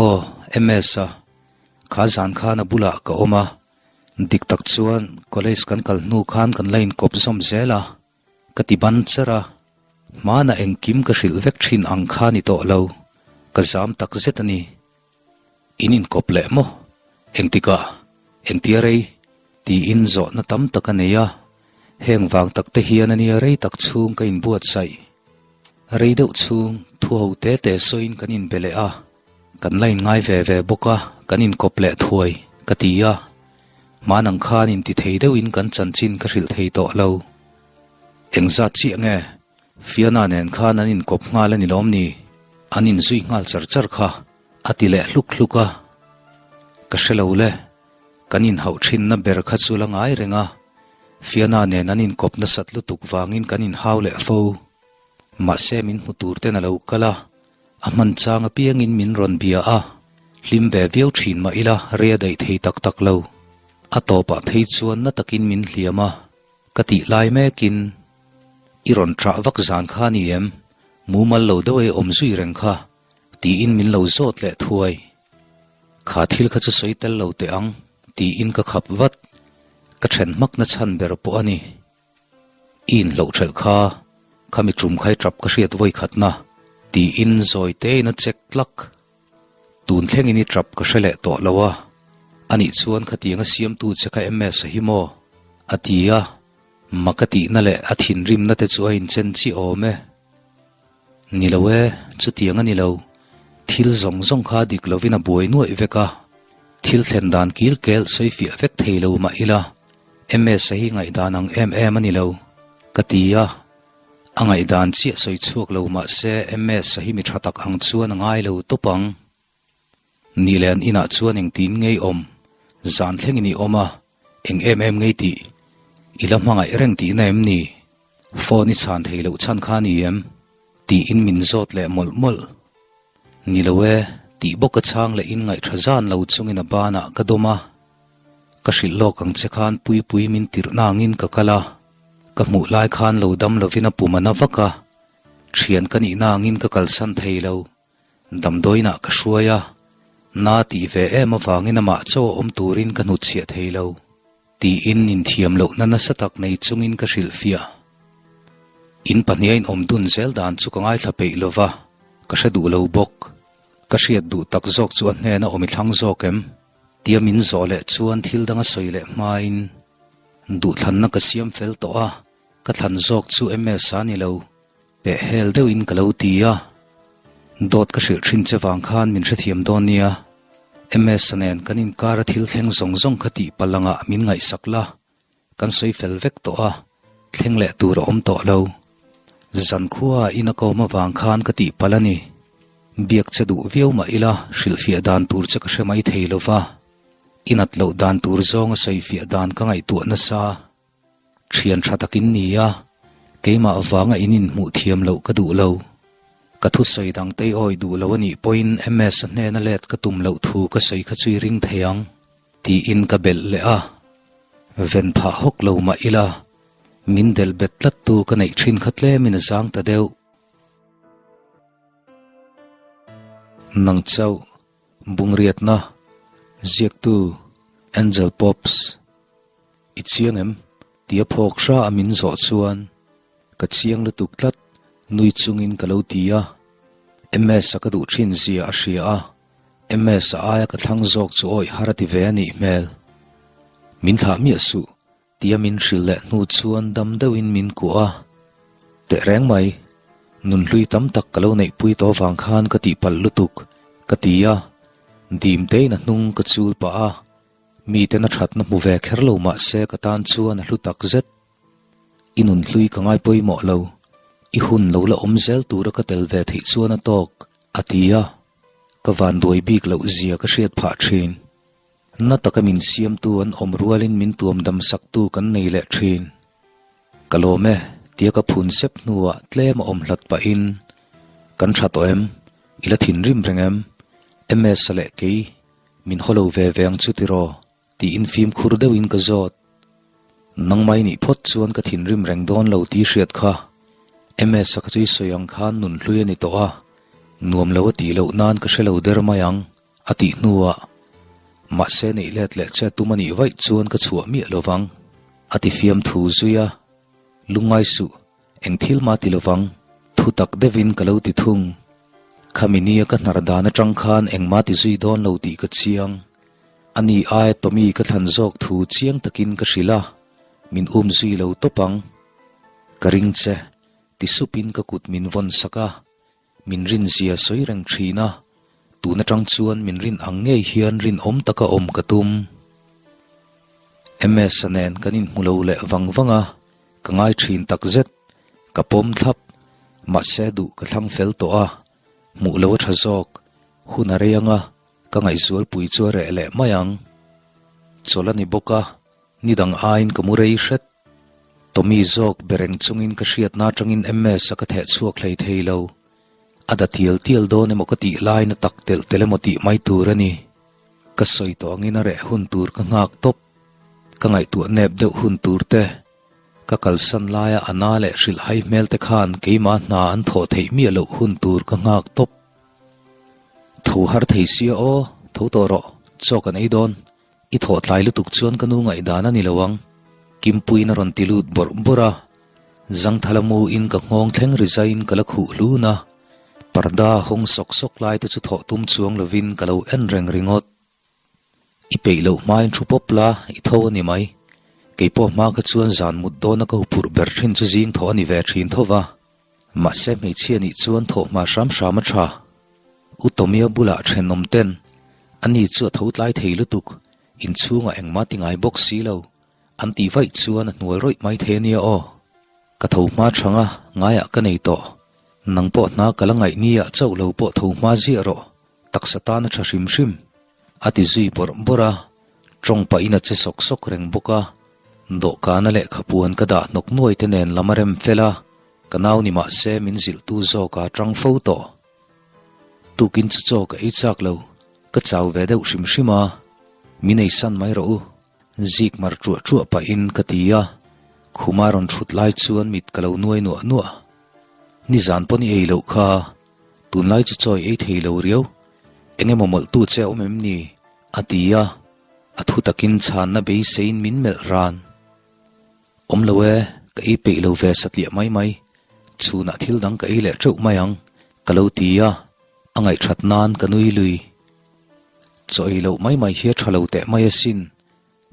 Aw, MS-a, kha zan khan a bulah ka awm a, dik tak chuan college kan kal hnu khan kan la inkawp zawm zel a. Ka ti ban cher a, hmanah engkim ka hrilh vek thin ang kha ni tawh lo, ka zam tak zet a ni. In inkawp leh maw? Engtikah? Engtia rei? Tiin zawhna tam tak a nei a, heng vang tak te hian a nia rei tak chhung ka inbuatsaih. Rei deuh chhung thu ho te te sawiin kan inbe leh a, kan la inngai ve ve bawk a, kan inkawp leh thuai, ka ti a. Hmanang khan inti thei deuhin kan chanchin ka hrilh thei tawh lo. Engzat chiah nge? Fiona nen khan an inkawp nghal a ni lawm ni? An inzui nghal char char kha, a ti leh hluk hluk a. Ka hre lo le, kan inhauh thinna ber kha chu la ngai reng a, Fiona nen an inkawp nasat lutuk vangin kan inhau leh fo. Mahse min hmu tur ten a lo kal a, a hman chang apiangin min rawn bia a, hlim ve viau thin mah ila rei a daih thei tak tak lo. A tawpah phei chuan na takin min hliam a, ka tih lai mekin, I rawn ṭah vak zan kha a ni em? Mumal lo deuh ei awm zui reng kha, tiin min lo zawt leh thuai. Kha thil kha chu sawi tel lo teh ang, tiin ka khap vat. Ka ṭhen hmakna chhan ber pawh a ni. I inhloh ṭhelh kha, khami ṭum khai ṭap ka hriat vawi khatna, tiin zawi tein a check tlak. Tun thlengin i ṭap ka hre leh tawh lo a, anih chuan khatiang a siamtu che kha MS a hi maw? a ti a, mak a tihna leh a thinrimna te chu a inchen chiah awm e. Ni lo e, chutiang a ni lo. Thil zawng zawng kha dik lovin a buai nuaih vek a, thil thlen dan kil kel sawi fiah vek thei lo mah ila, MS-a hi ngaihdan ang em em a ni lo, ka ti a. A ngaihdan chiah sawi chhuak lo mah se MS-a hi mi tha tak ang chuan a ngai lo tawp ang. Ni leh an inah chuan engtin ngei awm, zan thlengin i awm a, Eng em em ngei tih? I la hmangaih reng tihna em ni? Phone i chhan thei loh chhan kha a ni em? Tiin min zawt leh mawlh mawlh. Ni lo e, tih bawk a chhang leh in ngaihṭha zan lo chungin a banah ka dawm a. Ka hrilh lawk ang che khan Puipui min tirhna angin ka kal a. Ka hmuh lai khan lo dam lovin a pum a na vak a. Ṭhian ka nihna angin ka kalsan thei lo. Damdawiinah ka hruai a, na tih ve em avangin amah chaw a awm turin ka hnutchhiah thei lo, tiin inthiam lohna nasa tak nei chungin ka hrilhfiah. In pahniha inawm dun zel dan chu ka ngaithla peih lo va, ka hre duh lo bawk. Ka hriat duh tak zawk chu a hnena awm i thlang zawk em? Tia min zawh leh chuan thil dang a sawi leh hmain duhthlanna ka siam fel tawh a, ka thlan zawk chu MS a ni lo. Peh hel deuhin ka lo ti a, dawt ka hrilh thin che vang khan min hrethiam dawn nia. MS-a nen kan inkar a thil thleng zawng zawng kha tih palh angah min ngaihsak la, kan sawi fel vek tawh a, thleng leh tur a awm tawh lo. Zankhua in a kawm avang khan ka tih palh a ni. Biak che duh viau mah ila hrilhfiah dan tur che ka hre mai thei lo va, i nat loh dan tur zawnga sawifiah dan ka ngaihtuah nasa. Thian tha tak in ni a, keimah vanga in inhmuh thiam loh ka duh lo. Ka thusawi dang tei awi duh lo a nih pawhin MS-a hnena let ka tum loh thu ka sawi kha chu i ring thei ang, tiin ka belh leh a. Ven phah hawk lo mah ila, min delh bet tlattu ka neih thin kha tlemin a zang ta deuh. Nang chauh, Bungriatna, ziaktu, Angel Pops. I chiang em? Tia phawk hra a min zawh chuan ka chiang lutuk tlat, nui chungin ka lo ti a. MS-a ka duh thin zia a hria a, MS-a aia ka thlang zawk chu awih har a ti ve a nih hmel. Min thlah miah suh, tia min hrilh leh hnu chuan dam deuhin min kuah a. Tehreng mai. Nunhlui tam tak ka lo neihpui tawh vang khan ka tihpalh lutuk, ka ti a. Dim tein a hnung ka chul pah a. Miten a thatna hmu ve kher lo mah se ka tan chuan a hlu tak zet. I nunhlui ka ngai pawimawh lo. I hun lo la awm zel tura ka tel ve theih chuan a tawk, a ti a. Ka vanduai bik loh zia ka hriat phah thin. Na taka min siamtu an awm rualin min tuam dam saktu kan nei leh thin. Ka lawm e, tia ka phun sep hnuah tlem a awm hlat pahin, Kan tha tawh em? I la thinrim reng em? MS-a leh kei min haw lo ve ve ang chu tiraw? Tiin fimkhur deuhin ka zawt. Nangmah i nih phawt chuan ka thinrim reng dawn lo tih hriat kha. MS-a ka chu i sawi ang khan nunhlui a ni tawh a, nuam lo a tih loh nan ka hre lo der mai ang, a tih hnuah, Mahse neih let leh che tum a nih vaih chuan ka chhuah miah lo vang, a ti fiamthu zui a. Lungngai suh, eng thil mah ti lo vang, thu tak deuhin ka lo ti thung. Khami nia ka hnar dan atang khan engmah ti zui dawn lo tih ka chiang. Ani aia Tommy ka thlan zawk thu chiang takin ka hrilh a, min um zui lo tawp ang. Ka ring che, ti supin ka kut min vawn sak a, min rin zia sawi reng thin a, tun atang chuan min rin ang ngei hian rinawm taka awm ka tum. MS-a nen kan inhmu lo leh vang vang a, ka ngai thin takzet, ka pawm thlap, mahse duh ka thlang fel tawh a, hmuh lo a tha zawk, hun a rei ang a, Ka ngaihzualpui chu a reh leh mai ang. Chawlh a ni bawk a, ni dang aiin ka mu rei hret. Tommy zawk be reng chungin ka hriatna atangin MS a ka theh chhuak hlei thei lo. A da tial tial dawn emaw ka tih lain a tak telh telh emaw tih mai tur a ni. Ka sawi tawh angin a reh hun tur ka nghak tawp. Ka ngaihtuah nep deuh hun tur te, ka kalsan laia a na leh hrilhhai hmel te khan keimah hna an thawh theih miah loh hun tur ka nghak tawp. Tho har thei sia aw, tho tawh rawh, chaw kan ei dawn. I thawh tlai lutuk chuan ka nu ngaihdan a ni lo ang. Kimpuiin a rawn ti lut bawrh bawrh a, Zangthala mu in ka nghawng thleng ri zaiin ka la khuh hlun a, parda hawng sawk sawk lai te chu thawh tum chuang lovin ka lo en reng ringawt. I peih loh hmain thu pawp la, i tho a ni mai. Kei pawh hma kha chuan zan mut dawna ka huphurh ber thin chu zing thawh a ni ve thin tho va. Mahse hmeichhia nih chuan thawh hma hram hram a tha. U Tomia bulah thenawm ten, Ani chu a tho tlai thei lutuk, inchhungah engmah ti ngai bawk si lo, an tih vaih chuan a hnual rawih mai thei a nia aw. Ka tho hma thang a, ngaiah ka nei tawh. Nang pawh hna ka la ngaih nia chauh lo pawh tho hma ziah rawh. Taksa tan a tha hrim hrim. A ti zui bawrh bawrh a, tawng pahin a che sawk sawk reng bawk a. Dawhkana lehkhapuan ka dah hnawk nuai te nen lam a rem fel a, ka nau ni mah se min zilhtu zawk a tang fo tawh. Tukin chu chaw ka ei chak lo, ka chau ve deuh hrim hrim a, min ei san mai rawh u, zik mar truah truah pahin ka ti a, khuma rawn thut lai chuan mit ka lo nuai nuah nuah. Nizan pawn i ei loh kha. Tunlai chu chawi ei thei lo riau, eng emaw mawlhtu che a awm em ni? a ti a, a thu takin chhanna beiseiin min melh ran. Awm lo e, ka ei peih lo ve satliah mai mai, chhunah thil dang ka ei leh teuh mai ang, ka lo ti a, a ngaihthat nan ka nui lui. Chaw ei loh mai mai hi a tha lo teh mai asin,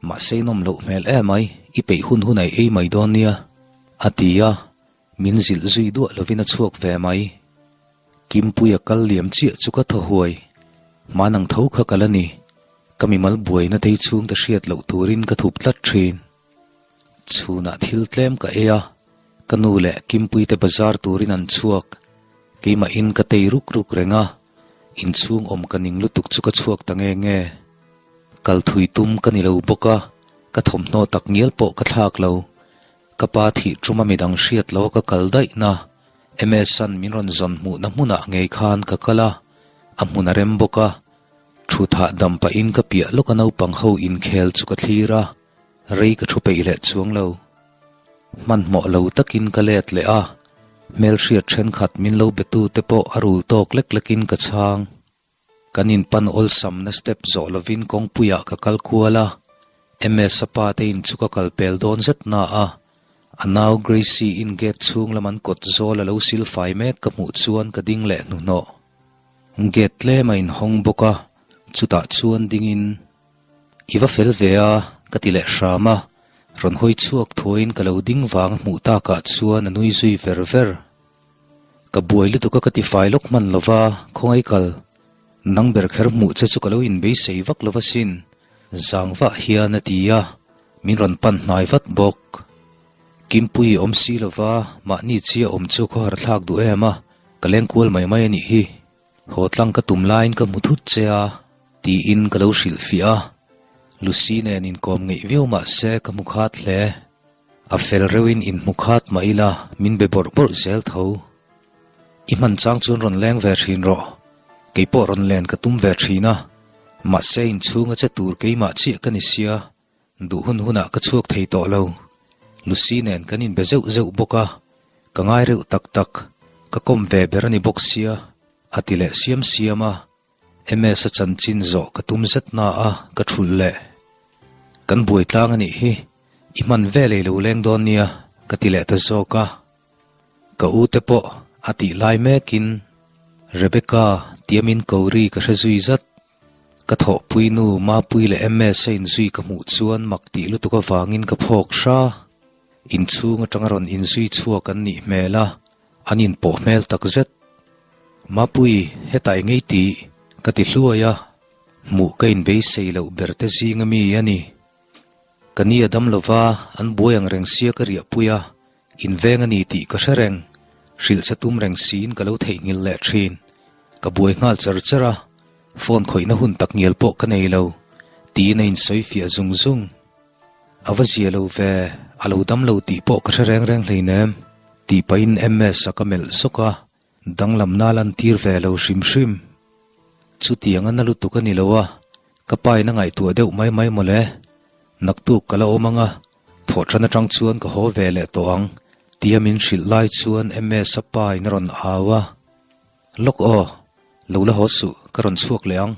mahse i nawm loh hmel emai, i peih hun hun a i ei mai dawn nia, a ti a, Min zilh zui duah lovin a chhuak ve mai. Kimpuia kal liam chiah chu ka thaw huai. Hmanang tho kha ka la ni. Ka mimal buaina tei chhungte hriat loh turin ka thup tlat thin. Chhunah thil tlem ka ei a, ka nu leh Kimpuite bazar turin an chhuak. Keimahin ka tei ruk ruk reng a, inchhung awm ka ning lutuk chu ka chhuak ta nge nge. Kal thui tum ka ni lo bawk a, ka thawmhnaw tak ngial pawh ka thlak lo. Ka pa thih ṭuma midang hriat lo a ka kal daihna, MS-a'n min rawn zawn hmuhna hmunah ngei khan ka kal a, a hmun a rem bawk a. Ṭhuthah dam pahin ka piah lawka naupang ho inkhel chu ka thlir a, rei ka ṭhu peih leh chuang lo. Hmanhmawh lo takin ka let leh a, hmelhriat ṭhenkhat min lo betute pawh a rul tawk lek lekin ka chhang. Kan inpan awlsamna step zawh lovin kawngpuiah ka kal kual a, MS-a pa te in chu ka kal pel dawn zet na a, a nau Gracie-in gate chhung lam an kawt zawl a lo sil fai mek ka hmuh chuan ka ding leh hnuhnawh. Gate tlem a inhawng bawk a, chutah chuan dingin, I va fel ve a, ka ti leh hram a, rawn hawi chhuak thuaiin ka lo ding vang a hmuh takah chuan a nui zui ver ver. Ka buai lutuk a ka ti fai lawk hman lo va, khawngaih kal. Nang ber kher hmuh che chu ka lo inbeisei vak lo va sin, zang vah hian a ti a, min rawn pan hnai vat bawk. Kimpui awm si lo va, mahni chiah awm chu khawhar thlak duh em a, ka leng kual mai mai a nih hi. Haw tlang ka tum laiin ka hmu thut che a, tiin ka lo hrilhfiah a. Lucy nen inkawm ngeih viau mah se ka hmu khat hle. A fel reuhin inhmu khat mah ila min be bawrh bawrh zel tho. I hman chang chuan rawn leng ve thin rawh. Kei pawh rawn len ka tum ve thin a, mahse inchhunga che tur keimah chiah ka ni sia, duh hun hunah ka chhuak thei tawh lo. Lucy nen kan inbe zeuh zeuh bawk a, ka ngai reuh tak tak, ka kawm ve ber a ni bawk sia, a ti leh siam siam a. MS-a chanchin zawh ka tum zet na a, ka thulh leh. Kan buai tlang a nih hi, i hman vel ei lo leng dawn nia, ka ti leh ta zawk a. Ka u te pawh a tih lai mekin Rebecca tiamin ko ri ka hre zui zat. Ka thawhpui nu Mapui leh MS-a inzui ka hmuh chuan mak tih lutuk avangin ka phawk hra. Inchhung atanga rawn inzui chhuak an nih hmel a, An inpawh hmel tak zet. Mapui, hetah eng ei tih? ka ti hluai a, hmuh ka inbeisei loh ber te zing ami a ni. Ka ni a dam lova, an buai ang reng sia ka riahpui a, inveng a ni tih ka hre reng, hrilh che tum reng siin ka lo theihnghilh leh thin. Ka buai nghal char char a, phone khawihna hun tak ngial pawh ka nei lo, tiin a insawi fiah zung zung. A va zia lo ve, a lo dam lo tih pawh ka hre reng reng hleinem, tih pahin MS a ka melh zawk a, danglamna a lantir ve lo hrim hrim. Chutiang a na lutuk a ni lo a, ka pa in a ngaihtuah deuh mai mai mawle. Naktuk ka la awm ang a, thawhṭhan aṭang chuan ka haw ve leh tawh ang, tia min hrilh lai chuan MS a pa in a rawn au a. Lawk aw, lo la haw suh, ka rawn chhuak leh ang.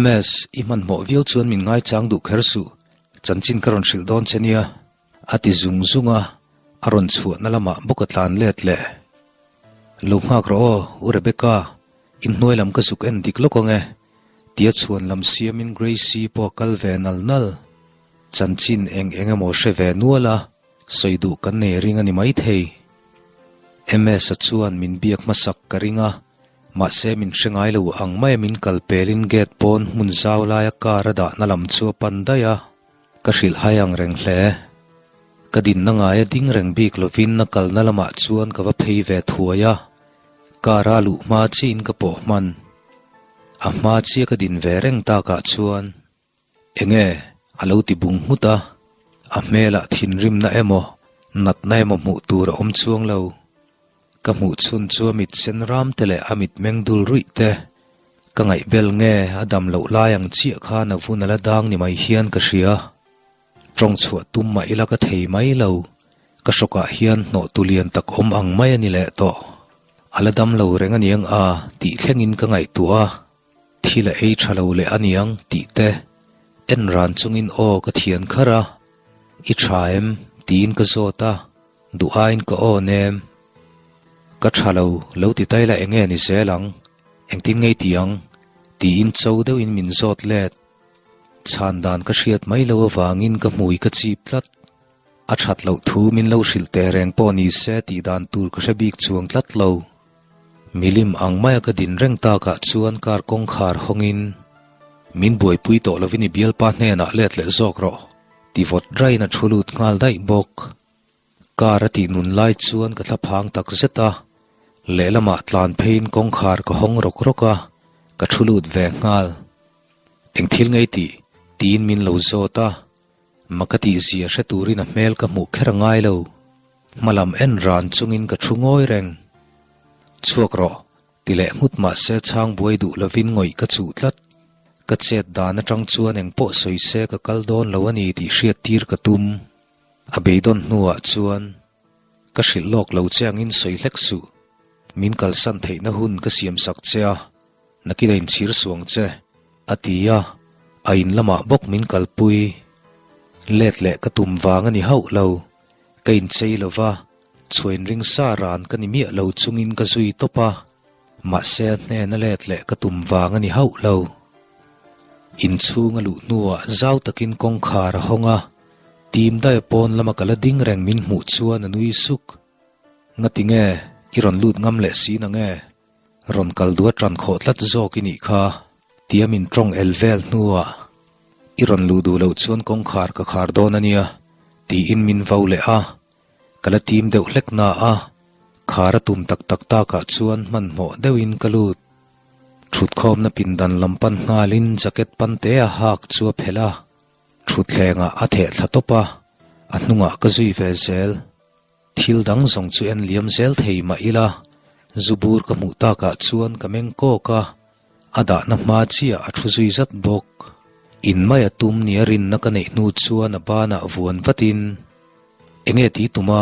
MS, i hmanhmawh viau chuan min ngaichang duh kher suh, chanchin ka rawn hrilh dawn che nia, a ti zung zung a, a rawn chhuahna lamah bawk a tlan let leh. Lo nghak rawh aw, U Rebecca, inhnuai lam ka zuk en dik lawk ang e, tia chhuan lam siamin Gracie pawh a kal ve nal nal. Chanchin eng eng emaw hre ve nual a, sawi duh kan nei ring a ni maithei. MS-a chuan min biak hmasak ka ring a, Mahse min hre ngai lo ang maia min kal pelin gate pawn hmun zau laia car a dahna lam chu a pan daih a, ka hrilh hai ang reng hle. Ka dinna ngaia ding reng bik lovin a kalna lamah chuan ka va phei ve thuai a, car a luh hma chiin ka pawh hman. A hma chiah ka din ve reng takah chuan Enge? a lo ti bung nghut a, a hmelah thinrimna emaw natna emaw hmuh tur a awm chuang lo. Ka hmuh chhun chu a mit sen ram te leh a mit meng dul ruih te, ka ngaihbel nge a dam loh lai ang chiah khan a vun a la dang ni mai hian ka hria. Tawng chhuah tum mah ila ka thei mai lo, ka hrawkah hian hnawh tu lian tak awm ang mai a ni leh tawh. A la dam lo reng a niang a tih thlengin ka ngaihtuah a. Thil a ei tha lo leh a niang tih te en ran chungin aw ka thian kharh a, I tha em? tiin ka zawt a, duh aiin ka aw nem. Ka tha lo, lo ti tai la enge ni zel ang, engtin ngei ti ang? tiin cho deuhin min zawt let. Chhan dan ka hriat mai lo avangin ka hmui ka chip tlat. A that loh thu min lo hrilh teh reng pawh ni se tih dan tur ka hre bik chuang tlat lo. Milim ang maia ka din reng takah chuan car kawngkhar hawngin, Min buaipui tawh lovin i bialpa hnenah let leh zawk rawh, ti vawt raiin a thu lut nghal daih bawk. Car a tih nun lai chuan ka thlaphang tak zet a, lehlamah tlan pheiin kawngkhar ka hawng rawk rawk a, ka thu lut ve nghal. Eng thil ngei tih? tiin min lo zawt a, Maka tihzia hre turin a hmel ka hmuh kher a ngai lo. Hmalam en ran chungin ka thu ngawi reng. Chhuak rawh, ti leh nghut mah se chhang buai duh lovin ngawih ka chuh tlat. Ka chet dan atang chuan eng pawh sawi se ka kal dawn lo a ni tih hriat tir ka tum. A beidawn hnuah chuan ka hrilh lawk lo che angin sawi hlek suh. Min kalsan theihna hun ka siamsak che a. Nakin a inchhir suang che, a ti a, a in lamah bawk min kalpui. Let leh ka tum vang a ni hauh lo, ka inchei lo va, chhuain ring sa ran ka ni miah lo chungin ka zui tawp a, mahse a hnena let leh ka tum vang a ni hauh lo. Inchhung a luh hnuah zau takin kawngkhar a hawng a, tim daia pawn lama ka la ding reng min hmuh chuan a nui suk. Ngati nge? I rawn lut ngam leh si na nge? Rawn kal duh a ṭan khawh tlat zawk i nih kha, tia min ṭawng el vel hnuah, I rawn luh duh loh chuan kawngkhar ka khar dawn a nia, tiin min vo leh a. Ka la tim deuh hlek na a, khar a tum tak tak takah chuan hmanhmawh deuhin ka lut. Ṭhutkhawmna pindan lam pan nghalin jacket pante a hak chu a phelh a, ṭhutthlengah a theh thla tawp a, a hnungah ka zui ve zel. Thil dang zawng chu en liam zel thei mah ila, zu bur ka hmuh takah chuan ka meng kawk a, a dahna hma chiah a thu zui zat bawk. In mai a tum nia rinna ka neih hnu chuan a banah vuan vatin, Enge ti tuma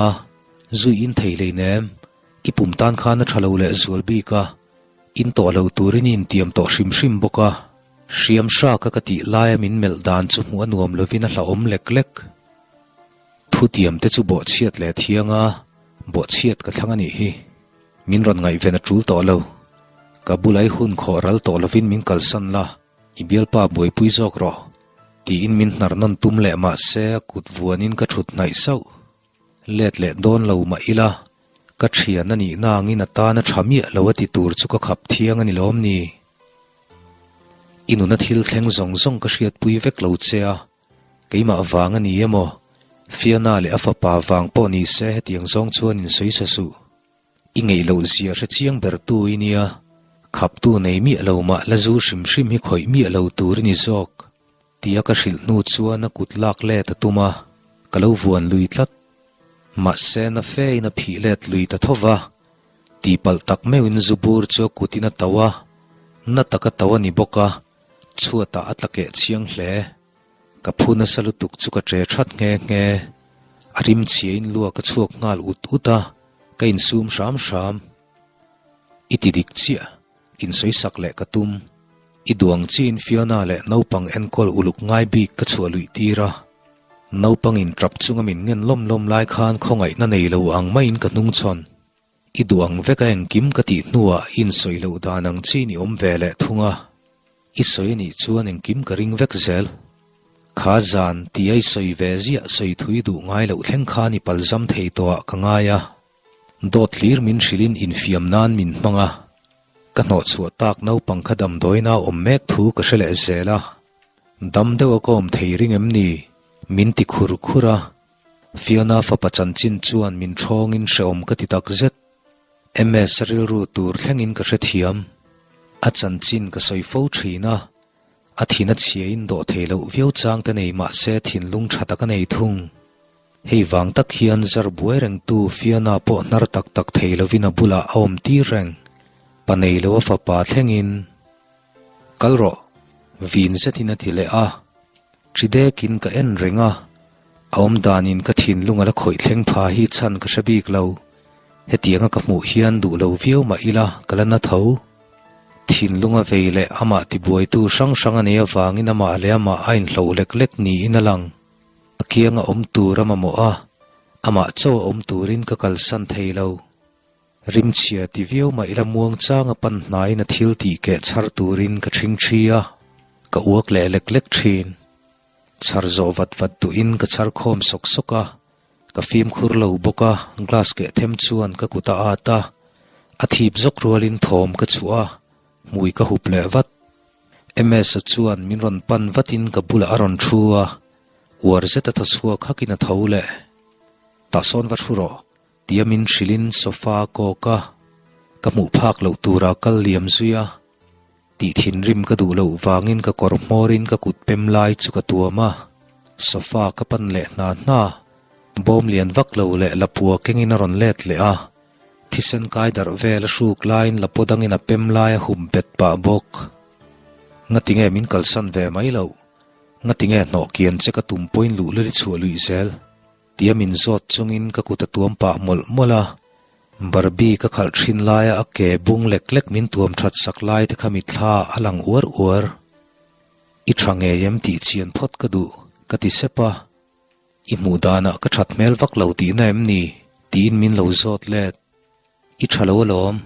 zui in thei hleinem, i pum tan khan a tha lo leh zual bik a, in tawh lo turin i intiam tawh hrim hrim bawk a. Hriam hraka ka tih laia min melh dan chu hmuh a nuam lovin a hlauhawm lek lek. Thutiam te chu bawhchhiat leh thiang a, bawhchhiat ka thlang a nih hi. Min rawn ngaihven a tul tawh lo. Ka bulai hun khawh ral tawh lovin min kalsan la, i bialpa buaipui zawk rawh, tiin min hnar nawn tum leh mah se a kut vuanin ka thut hnaih sauh. Let leh dawn lo mah ila, ka thian a nih nangin a tan a tha miah lo a ti tur chu ka khap thiang a ni lawm ni? I nuna thil thleng zawng zawng ka hriatpui vek lo che a, Keimah vang a ni emaw? Fiona leh a fapa vang pawh ni se hetiang zawng chuan in sawi sa suh. I ngeih loh zia hre chiang ber tu i nia, khaptu nei miah lo mah la zu hrim hrim hi khawih miah lo tur i ni zawk, tia ka hrilh hnu chuan a kut lak let a tum a, ka lo vuan lui tlat. Mahse na fe in a phih let lui ta tho va, tihpalh tak meuhin zu bur chu a kutin a tauh a, na taka tauh a ni bawk a, chhuatah a tla keh chiang hle. Ka phu nasa lutuk chu ka ṭe ṭhat nghe nghe. A rim chhiain lua ka chhuak nghal ut ut a, ka insum hram hram. I ti dik chiah, insawisak leh ka tum. I duang chiin Fiona leh naupang enkawl uluk ngai bik ka chhuah luih tir a. Naupangin ṭap chunga min ngen lawm lawm lai khan khawngaihna nei lo ang maiin ka hnungchhawn. I duh ang vek a engkim ka tih hnuah i insawi loh dan ang chiin i awm ve leh thung a, i sawi anih chuan engkim ka ring vek zel. Kha zan tia i sawi ve ziah sawi thui duh ngai loh thleng khan i palzam thei tawhah ka ngai a, dawt hlir min hrilhin infiam nan min hmang a, ka hnawhchhuah tak naupang kha damdawiina awm mek thu ka hre leh zel a, dam deuh a ka awm thei ring em ni? Min ti khur khur a. Fiona fapa chanchin chuan min ṭhawngin hrehawm ka ti tak zet. MS rilru tur thlengin ka hrethiam. A chanchin ka sawi fo ṭhin a, a thin a chhiain dawh thei loh viau chang te nei mah se thinlung ṭha tak a nei thung. Hei vang tak hian zar buai rengtu Fiona pawh hnar tak tak thei lovin a bulah a awm tir reng. Pa nei lo a fapa thlengin. Kal rawh, vin zetin a ti leh a. Ṭi dekin ka en reng a, a awm danin ka thinlung a la khawih thleng pha hi chhan ka hre bik lo. Hetianga ka hmuh hian duh lo viau mah ila ka la na tho. Thinlung a vei leh amah tibuaitu hrang hrang a nei avangin amah leh amah a inhloh lek lek niin a lang. A kianga awm tur a mamawh a, amah chauh a awm turin ka kalsan thei lo. Rimchhia ti viau mah ila muangchanga pan hnaiin a thil tih keh chhar turin ka ṭhing ṭhi a, ka uak leh lek lek ṭhin. Chhar zawh vat vat duhin ka chhar khawm sawk sawk a, ka fimkhur lo bawk a, glass keh them chuan ka kut a at a, a thip zawk rualin thawm ka chhuah a, hmui ka hup leh vat. MS-a chuan min rawn pan vatin ka bulah a rawn ṭhu a, uar zeta thaw chhuak hakin a tho leh. Tah sawn va ṭhu rawh, Tia min hrilhin sofa a kawk a, ka hmuh phak loh tura kal liam zui a, tih thinrim ka duh loh vangin ka kawr hmawrin ka kut pem lai chu ka tuam a, sofa ka pan leh hna hna, bawm lian vak lo leh lapua kengin a rawn let leh a, thisen kai darh vel a hruk laiin lapaw dangin a pem lai a hup bet pah bawk. Ngatinge min kalsan ve mai loh? Ngatinge hnawh kian che ka tum pawhin luhlul i chhuah luih zel? Tia min zawt chungin ka kut a tuam pah mawlh mawlh a, Barbie ka khalh thin laia a ke bung lek lek min tuam that sak lai te kha mitthla a lang uar uar. I tha ngei em tih chian phawt ka duh, ka ti sep a. I hmuh danah ka that hmel vak lo tihna em ni? tiin min lo zawt let. I tha lo alawm,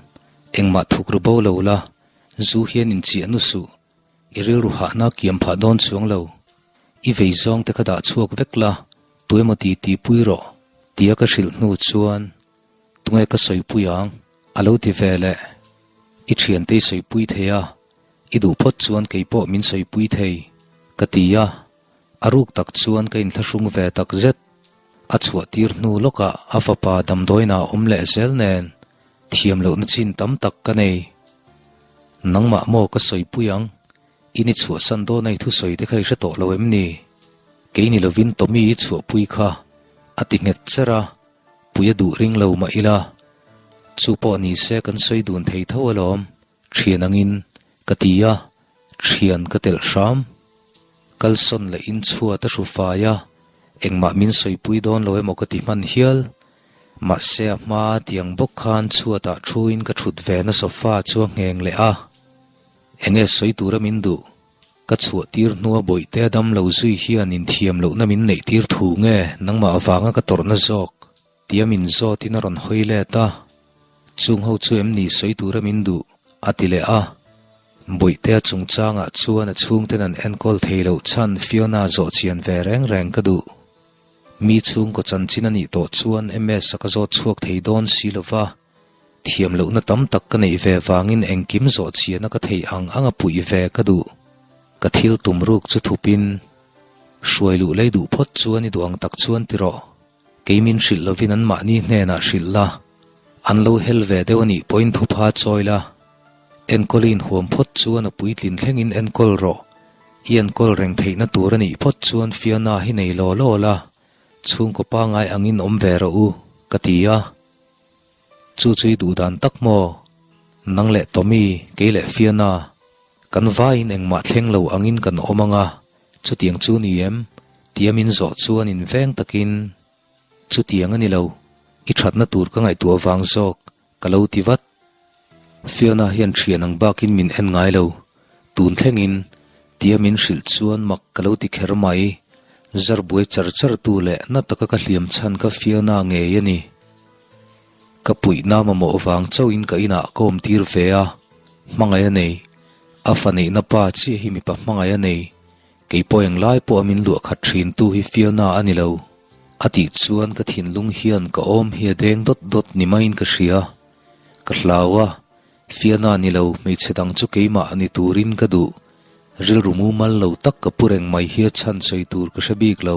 engmah thuk ru bo lo la, zu hian inchiah nu suh, I rilru hahna kiam phah dawn chuang lo. I vei zawng te kha dah chhuak vek la, tuemaw ti ti pui rawh, tia ka hrilh hnu chuan, Tunge ka sawi pui ang? A lo ti ve leh. I thiante i sawipui thei a, i duh phawt chuan kei pawh min sawipui thei, ka ti a. A ruk tak chuan ka inthlahrung ve tak zet. A chhuah tir hnu lawkah a fapa damdawiinah a awm leh zel nen thiam lohna chin tam tak ka nei. Nangmah maw ka sawipui ang, i ni chhuahsan dawn a i thusawi te kha i hre tawh lo em ni? Kei ni lovin Tommy i chhuahpui kha a ti nghet cher a, pui a duh ring lo mah ila. Chu pawh ni se kan sawi dun thei tho alawm, thian angin ka ti a, thian ka telh hram. Kalsawn leh inchhuat a hru fai a, engmah min sawipui dawn lo emaw ka ti hman hial. Mahse a hma tiang bawk khan chhuatah thuin ka thut ve na sofa chu a ngheng leh a. Enge sawi tura min duh? Ka chhuah tir hnua bawihte a dam lo zui hian inthiam lohna min neih tir thu nge nangmah avanga ka tawrhna zawk? Tia min zawtin a rawn hawi let a. Chung ho chu em ni sawi tura min duh? a ti leh a. Bawihtea chungchangah chuan a chhungten an enkawl thei loh chhan Fiona zawh chian ve reng reng ka duh. Mi chhungkaw chanchin a nih tawh chuan MS-a ka zawt chhuak thei dawn si lo va, thiam lohna tam tak ka neih ve vangin engkim zawh chiana ka theih ang anga puih ve ka duh. Ka thil tum ruk chu thupin, Hruai luh lei duh phawt chuan i duh ang tak chuan ti rawh. Kei min hrilh lovin anmahni hnenah hrilh la, an lo hel ve deuh a nih pawhin thupha chawi la. Enkawl i inhuam phawt chuan a puitlin thlengin enkawl rawh. I enkawl reng theihna tur a nih phawt chuan Fiona hi nei law law la, chhungkaw pangai angin awm ve rawh u, ka ti a. Chu chu i duh dan tak maw? Nang leh Tommy, kei leh Fiona, kan vaiin engmah thleng lo angin kan awm ang a, chutiang chu ni em? Tia min zawh chuan inveng takin, Chutiang a ni lo, i thatna tur ka ngaihtuah vang zawk, Ka lo ti vat. Fiona hian thian ang bakin min en ngai lo. Tun thlengin tia min hrilh chuan mak ka lo ti kher mai. Zar buai char char tu leh na taka ka hliam chhan kha Fiona ngei a ni. Ka puihna mamawh vang chauhin ka inah ka awm tir ve a, hmangaih a nei. A fa neihna pa chiah hi mipa hmangaih a nei. Kei pawh englai pawh a min luah khat thin tu hi Fiona a ni lo. A tih chuan ka thinlung hian ka awm hi a deng dawt dawt ni maiin ka hria. Ka hlau a, Fiona ni lo hmeichhe dang chu keimah ni turin ka duh. Rilru mumal lo tak ka pu reng mai hi a chhan sawi tur ka hre bik lo.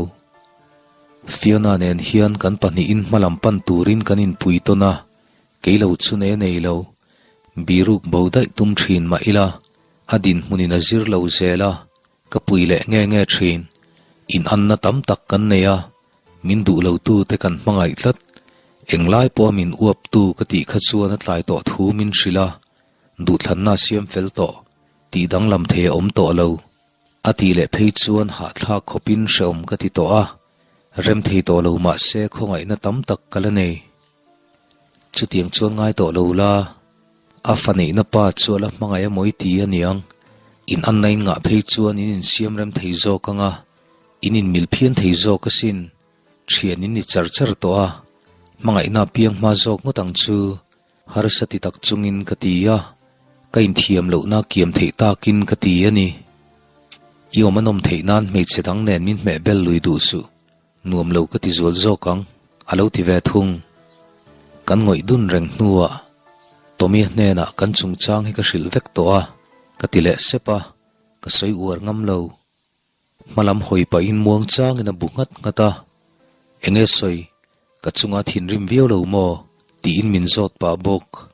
Fiona nen hian kan pahnihin hmalam pan turin kan inpui tawn a, kei lo chu ne nei lo. Biruk bo daih tum thin mah ila, A dinhmunin a zir lo zel a, ka pui leh nge nge thin. In anna tam tak kan nei a, min duh lo tu te kan hmangaih tlat. Englai pawha min uap tu ka tih kha chuan a tlai tawh thu min hrilh a, duhthlanna a siam fel tawh, tih danglam thei a awm tawh lo. A tih leh phei chuan hahthlak khawpin hrehawm ka ti tawh a, rem thei tawh lo mah se khawngaihna tam tak ka la nei. Chutiang chuan ngai tawh lo la. A fa neihna pa chu a la hmangaih a mawi ti a niang. In anna in ngah phei chuan in insiam rem thei zawk ang a, in inmil phian thei zawk asin. Thian in ni char char tawh a, hmangaihna a piang hma zawk ngawt ang chu. Harsa ti tak chungin ka ti a, ka inthiam lohna kiam theih takin ka ti a ni. I awm a nawm theih nan hmeichhe dang nen min hmeh bel lui duh suh. Nuam lo ka ti zual zawk ang, a lo ti ve thung. Kan ngawih dun reng hnuah Tommy-a hnenah kan chungchang hi ka hrilh vek tawh a, ka ti leh sep a, ka sawi uar ngam lo. Hmalam hawi pahin muang changin a bu nghat nghat a, Enge sawi, ka chunga thinrim viau lo maw? tiin min zawt pah bawk.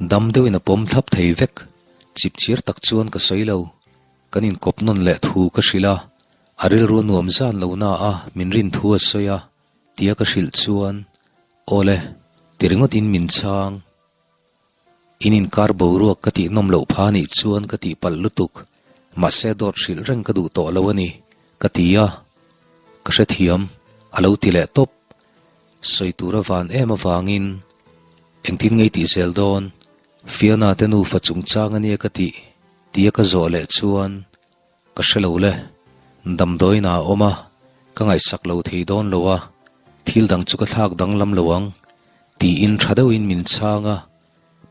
Dam deuhin a pawm thlap thei vek, chipchir tak chuan ka sawi lo. Kan inkawp nawn leh thu ka hrilh a, a rilru a nuam zan lo na a, min rin thu a sawi a, tia ka hrilh chuan, Aw le, ti ringawtin min chhang. In inkar boruak ka tih nawm loh pha nih chuan ka tih palh lutuk, mahse dawt hrilh reng ka duh tawh lo a ni, ka ti a. Ka hrethiam, a lo ti leh tawp. Sawi tur a van em avangin engtin ngei tih zel dawn? Fiona te nufa chungchang a nia ka tih tia ka zawh leh chuan ka hre lo le, damdawiin a awm a, ka ngaihsak lo thei dawn lo a, thil dang chu ka thlak danglam lo ang tiin tha deuhin min chhang a,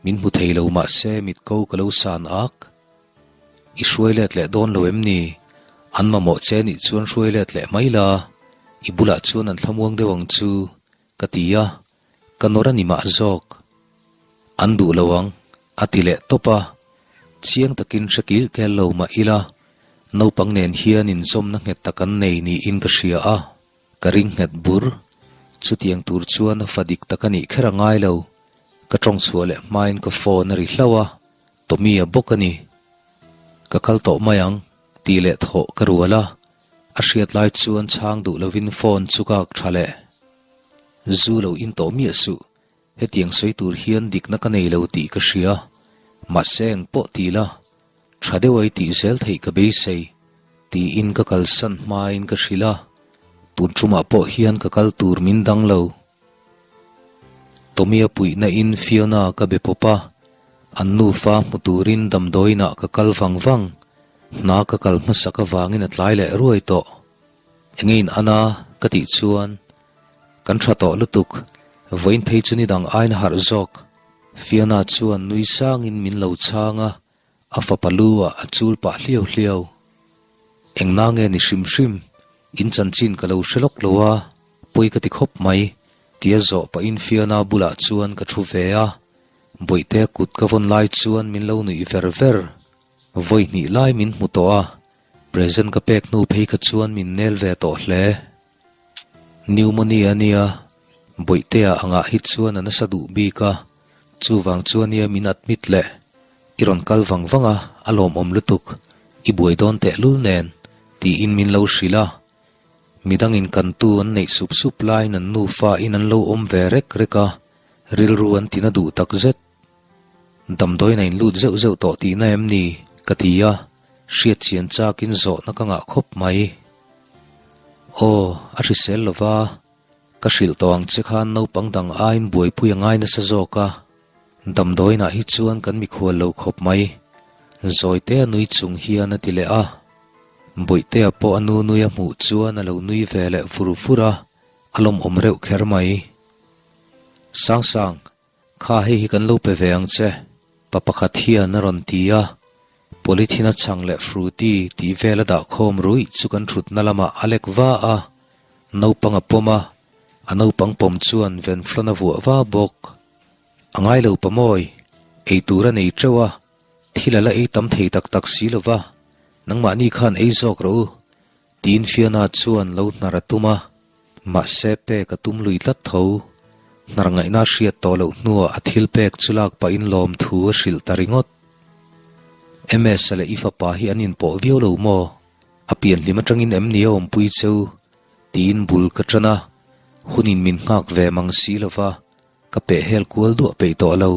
min hmu thei lo mahse mitko ka lo san ak. I hruai let leh dawn lo em ni? An mamawh che nih chuan hruai let leh mai la, i bulah chuan an thlamuang deuh ang chu, ka ti a, ka nawr a ni mah zawk. An duh lo ang, a ti leh tawp a. Chiang takin hre kil kel lo mah ila, naupang nen hian inzawmna nghet tak an nei niin ka hria a, ka ring nghet bur. Chutiang tur chuan a fa dik tak a nih kher a ngai lo. Ka tawng chhuah leh hmain ka phone a ri hlauh a, Tommy-a bawk a ni. Ka kal tawh mai ang, tih leh thawh ka rual a, a hriat lai chuan chhang duh lovin phone chu ka ak tha leh. Zu lo in tawh miah suh, Hetiang sawi tur hian dikna ka nei lo tih ka hria, mahse eng pawh ti la, tha deuh ai tih zel theih ka beisei, tiin ka kalsan hmain ka hrilh a, tun tumah pawh hian ka kal tur min dang lo. Tommy-a puihna in Fiona ka be pawp a, an nufa hmu turin damdawiinah ka kal vang vang, hna ka kal hmasak avangin a tlai leh ruai tawh. Enge in an a? ka tih chuan Kan tha tawh lutuk, vawiin phei chu ni dang aiin a harh zawk. Fiona chuan nui sangin min lo chhang a, a fapa lu ah a chul pah hliau hliau. Engna nge ni hrim hrim, in chanchin ka lo hre lawk lo a, pawi ka ti khawp mai, tia zawh pahin Fiona bulah chuan ka thu ve a, Bawihtea kut ka vawn lai chuan min lo nuih ver ver. Vawi hnih lai min hmu tawh a, present ka pek hnu phei kha chuan min nel ve tawh hle. Pneumonia a nia, Bawihtea angah hi chuan a nasa duh bik a, chuvang chuan nia min admit leh. I rawn kal vang vang a, a lawmawm lutuk, i buai dawn tehlul nen, tiin min lo hrilh a. Midangin kantu an neih sup sup laiin an nufa in an lo awm ve rek rek a, rilru an tina duh takzet. Damdawiin a inlut zeuh zeuh tawh tihna em ni? ka ti a, hriat chian chakin zawhna ka ngah khawp mai. Aw, a hrisel lo va, ka hrilh tawh ang che khan naupang dang aiin buaipui a ngai nasa zawk a, damdawiinah hi chuan kan mikhual lo khawp mai, Zawite a nui chung hian a ti leh a. Bawihtea pawh a nu nui a hmuh chuan a lo nui ve leh vur vur a, a lawmawm reuh kher mai. Sangsang, Kha hei hi kan lo pe ve ang che, pa pakhat hian a rawn ti a. Polythene a chhang leh fruity tih vel a dah khawm ruih chu kan thutna lamah a lek va a, naupang a pawm a, a naupang pawm chuan venflon a vuah va bawk. A ngai lo pa mawi, ei tur a nei teuh a, thil a la ei tam thei tak tak si lo va, nangmahni khan ei zawk rawh u, tiin Fiona chuan lo hnar a tum a. Mahse pek a tum lui tlat tho. Hnar ngaihna a hriat tawh loh hnuah a thil pek chu lak pahin lawmthu a hrilh ta ringawt. MS-a leh i fapa hi an inpawh viau lo maw? A pianhlim atangin em ni a awmpui cheu? Tiin bul ka tan a, hunin min nghak ve mang si lo va, ka peh hel kual duah peih tawh lo.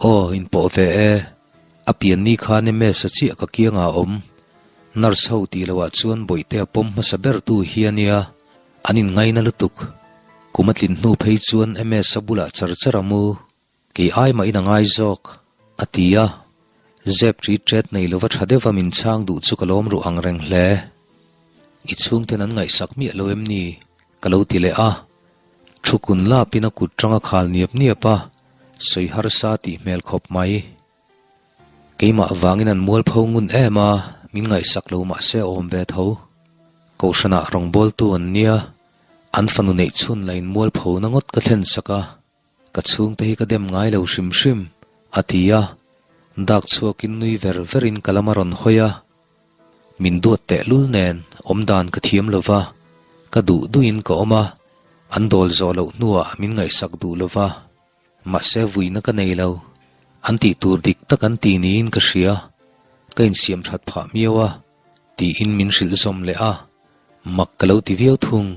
Aw, inpawh ve e. A pian ni khan MS-a chiah ka kiangah a awm. Nurse ho tih loh ah chuan bawihte a pawm hmasa ber tu hi a nia, an inngaina lutuk. Kum a tlin hnu phei chuan MS-a bulah char char a mu. Kei ai mahin a ngai zawk, a ti a. Zep ri ṭet nei lova ṭha deuha min chhang duh chu ka lawm ruh ang reng hle. I chhungten an ngaihsak miah lo em ni? Ka lo ti leh a. Thu kun lapin a kut ṭang a khal niap niap a, sawi harsa tih hmel khawp mai. Keimah vangin an mualpho ngun em a, min ngaihsak lo mah se awm ve tho. Kohhranah rawngbawltu an nia, an fanu neih chhun la in mualpho na ngawt ka thlen sak a, ka chhungte hi ka dem ngai lo hrim hrim, a ti a, dak chhuakin nui ver verin ka lam a rawn hawi a. Min duat tehlul nen awmdan ka thiam lo va, ka duh duhin ka awm a, an dawl zawh loh hnuah min ngaihsak duh lo va. Mahse vuina ka nei lo, an tih tur dik tak an ti niin ka hria, ka insiam that phah miau a, tiin min hrilh zawm leh a, mak ka lo ti viau thung.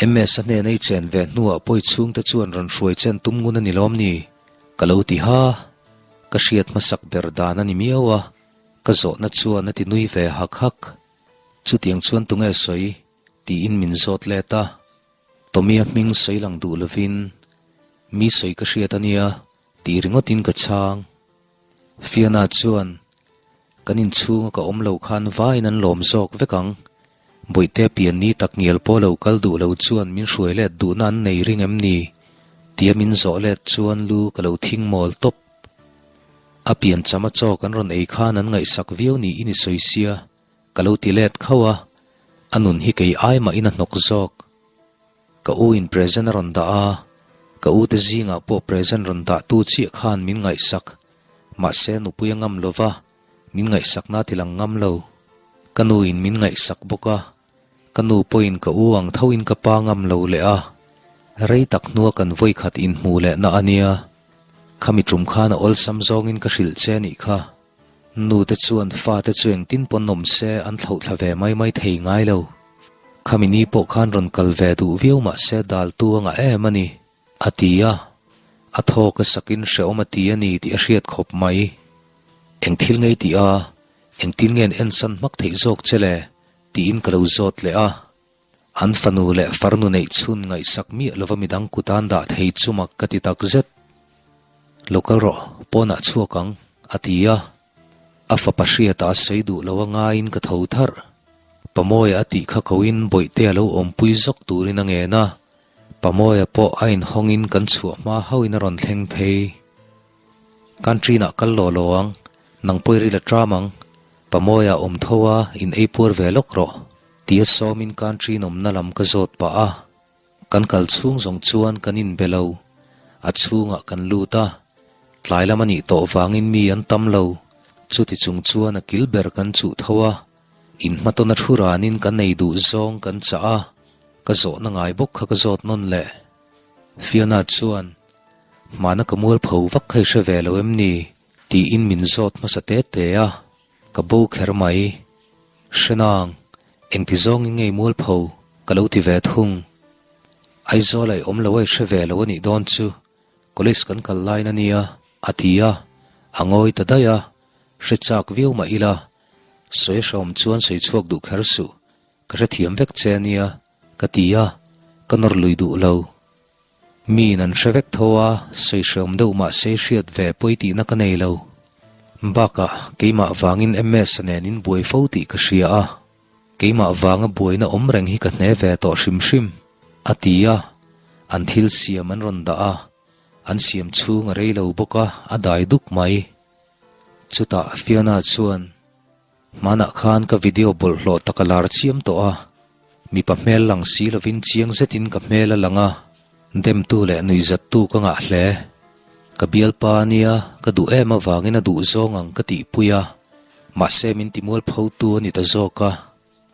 MS-a hnena i chen ve hnuah pawi chhungte chuan rawn hruai chen tum ngun a ni lawm ni? Ka lo ti ha, ka hriat hmasak ber dan a ni miau a, ka zawhna chuan a ti nui ve hak hak. Chutiang chuan tunge sawi? tiin min zawt let a. Tommy-a hming sawi lang duh lovin, Mi sawi ka hriat a nia, tih ringawtin ka chhang. Fiona chuan, Kan inchhunga ka awm lo khan vaiin an lawm zawk vek ang. Bawihte pian ni tak ngial pawh lo kal duh lo chuan min hruai let duhna an nei ring em ni? tia min zawh let chuan lu ka lo thing mawl tawp. A pian chama chaw kan rawn ei khan an ngaihsak viau niin i sawi sia. Ka lo ti let khauh a, a nun hi kei ai mahin a hnawk zawk. Ka u in present a rawn dah a, Ka u te zingah pawh present rawn dah tu chiah khan min ngaihsak. Mahse nupui a ngam lo va, min ngaihsakna ti lang ngam lo. Ka nu in min ngaihsak bawk a, ka nu pawhin ka u ang tho in ka pa ngam lo leh a. Rei tak hnua kan vawikhat inhmuh lehna a nia. Khami tum khan a awlsam zawngin ka hrilh che nih kha. Nu te chuan fate chu engtin pawn awm se an thlauh thla ve mai mai thei ngai lo. Khami ni pawh khan rawn kal ve duh viau mah se daltu a ngah em a ni, a ti a. A thawk a sakin hrehawm a ti a ni tih a hriat khawp mai. Eng thil ngei tih a, engtin nge an ensan hmak theih zawk che le? tiin ka lo zawt leh a. An fanu leh farnu neih chhun ngaihsak miah lova midang kut an dah thei chu mak ka ti tak zet. Lo kal rawh, pawnah chhuak ang, a ti a. A fapa hriatah a sawi duh lo a ngaiin ka tho tharh. Pamawia a tih kha koin bawihte a lo awmpui zawk turin a ngen a. Pamawia pawh a inhawngin kan chhuah hma hauhin a rawn thleng phei. Country-nah kal law law ang, nang pawi ril a ṭam ang, Pamawia awm tho a, in ei puar ve lawk rawh. Tia sawmin country nawmna lam ka zawt pah a, kan kal chhung zawng chuan kan inbe lo. A chhungah kan lut a, tlai lam a nih tawh vangin mi an tam lo. Chuti chung chuan a kil ber kan chuh tho a, inhmatawna thu ranin kan ei duh zawng kan chah a, ka zawhna ngai bawk kha ka zawt nawn leh. Fiona chuan, Hmana ka mualpho vak kha i hre ve lo em ni? tiin min zawt hmasa te te a. Ka bo kher mai. Hrenang, engti zawngin ngei mualpho ka lo ti ve thung. Aizawl aih awm lo a i hre ve lo a nih dawn chu, college kan kal lain a nia, a ti a, a ngawi ta daih a, hre chak viau mah ila, sawi hrehawm chuan sawi chhuak duh kher suh, ka hrethiam vek che a nia, ka ti a, ka nawr lui duh lo. Miin an hre vek tho a, sawi hrehawm deuh mah se hriat ve pawi tihna ka nei lo. Bakah, keimah vangin MS-a nen in buai fo tih ka hria a, keimah vanga buaina awm reng hi ka hne ve tawh hrim hrim, a ti a, an thil siam an rawn dah a, an siam chhung a rei lo bawk a, a dai duk mai. Chutah Fiona chuan. Hmanah khan ka video bawlhhlawh tak a lar chiam tawh a, mipa hmel lang si lovin chiang zetin ka hmel a lang a, demtu leh nuihzattu ka ngah hle. Ka bialpa a nia, ka duh em avangin a duh zawng ang ka tihpui a, mahse min timualphotu a ni ta zawk a,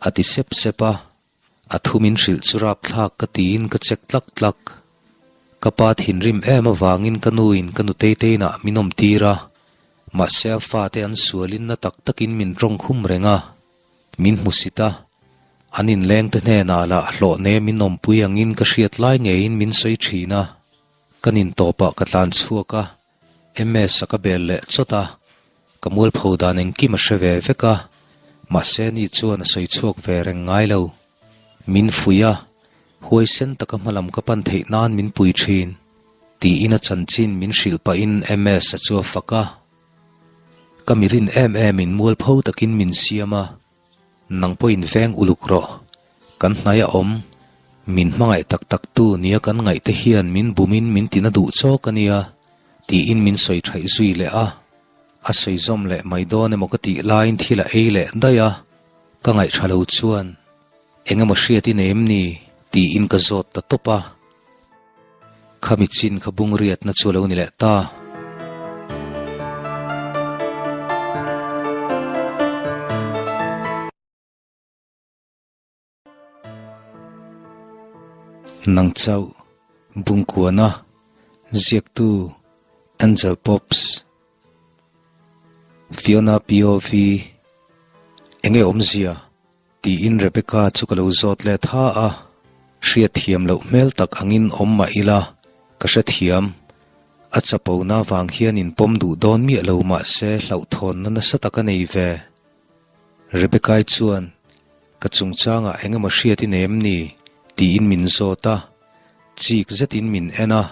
a ti sep sep a. A thu min hrilh chu rapthlak ka tiin ka check tlak tlak. Ka pa thinrim em avangin ka nuin ka nutei teinah min awm tir a, mahse a fate an sualin na tak takin min tawng khum reng a, min hmusit a. An inleng te hnenah lah hlawh ne min awmpui angin ka hriat lai ngeiin min sawi thin a. Ka nin tawpah ka tlan chhuak a, MS a ka bel leh chawt a, ka mualpho dan engkim a hre ve vek a, mahse ni chuan a sawi chhuak ve reng ngai lo. Min fuih a, huaisen taka hmalam ka pan theih nan min pui thin, tiin a chanchin min hrilh pahin MS a chu a fak a. Ka mirin em em in mualpho takin min siam a, Nang pawhin veng uluk rawh. Kan hnaih a awm. Min hmangaih tak tak tu nia kan ngaih te hian min bumin min tina duh chawk a nia, tiin min sawi thaih zui leh a. A sawi zawm leh mai dawn emaw ka tih laiin thil a ei leh daih a. Ka ngaih tha lo chuan, Eng emaw hriat i nei em ni? tiin ka zawt ta tawp a. Khami chin kha bungriatna chu a lo ni leh ta. Nang chauh Bungkuana ziaktu Angel Pops Fiona POV Enge awmzia? Tiin Rebecca chu ka lo zawt let ha a, hriatthiam loh hmel tak angin awm mah ila ka hrethiam. A chapona vang hian in pawm duh dawn miah lo mah se hlauhthawnna nasa tak a nei ve. Rebecca-i chuan, Ka chungchangah eng emaw hriat i nei em ni? tiin min zawt a, chik zetin min en a,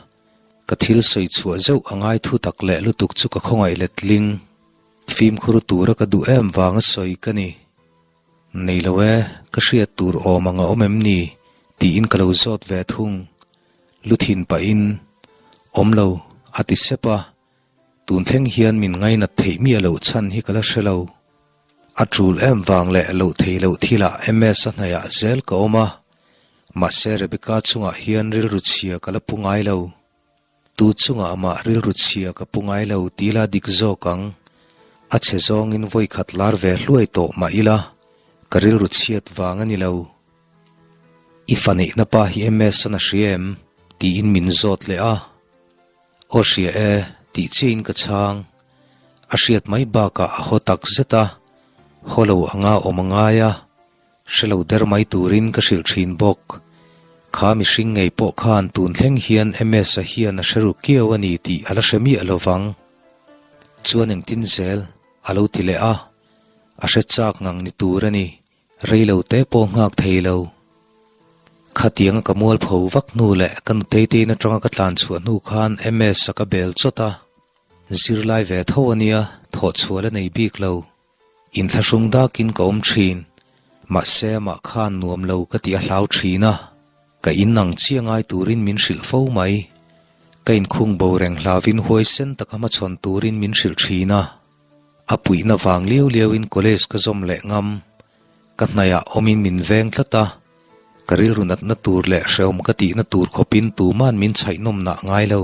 ka thil sawi chhuah zeuh a ngai thu tak leh lutuk chu ka khawngaih letling. Fimkhur tura ka duh em vanga sawi ka ni. Nei lo e, ka hriat tur awm ang a awm em ni? tiin ka lo zawt ve thung. Lu thin pahin, Awm lo, a ti sep a. Tun thleng hian min ngainat theih miah loh chhan hi ka la hre lo. A tul em vang leh loh thei loh thilah MS a hnaihah zel ka awm a, mahse Rebecca chungah hian rilru chhia ka la pu ngai lo. Tu chungah mah rilru chhia ka pu ngai lo ti ila dik zawk ang. A chhe zawngin vawi khat lar ve hluai tawh mah ila, ka rilru chhiat vang a ni lo. I fa neihna pa hi MS an a hria em? tiin min zawt leh a. Aw hria e, tih chiahin ka chhang. A hriat mai bakah a haw tak zet a, haw lo anga awm a ngai a, hre lo der mai turin ka hrilh thin bawk. Kha mihring ngei pawh khan tun thleng hian MS-a hian a hre ru kiau a ni tih a la hre miah lo vang. Chuan engtin zel a lo ti leh a, a hre chak ngang ni tur a ni. Rei lo te pawh nghak thei lo. Khatianga ka mualpho vak hnu leh ka nuteitein atanga ka tlan chhuah hnu khan MS-a ka bel chawt a. Zirlai ve tho a nia, thawhchhual a nei bik lo. Inthlahrung dakin ka awm thin. Mahse amah khan nuam lo ka tih a hlau thin a. Ka in ang chiah ngai turin min hrilh fo mai. Ka inkhung bo reng hlavin huaisen taka hmachhawn turin min hrilh thin a. A puihna vang liau liauin college ka zawm leh ngam. Ka hnaihah awmin min veng tlat a, ka rilru natna tur leh hrehawm ka tihna tur khawpin tuman min chhaihnawm nah ngai lo.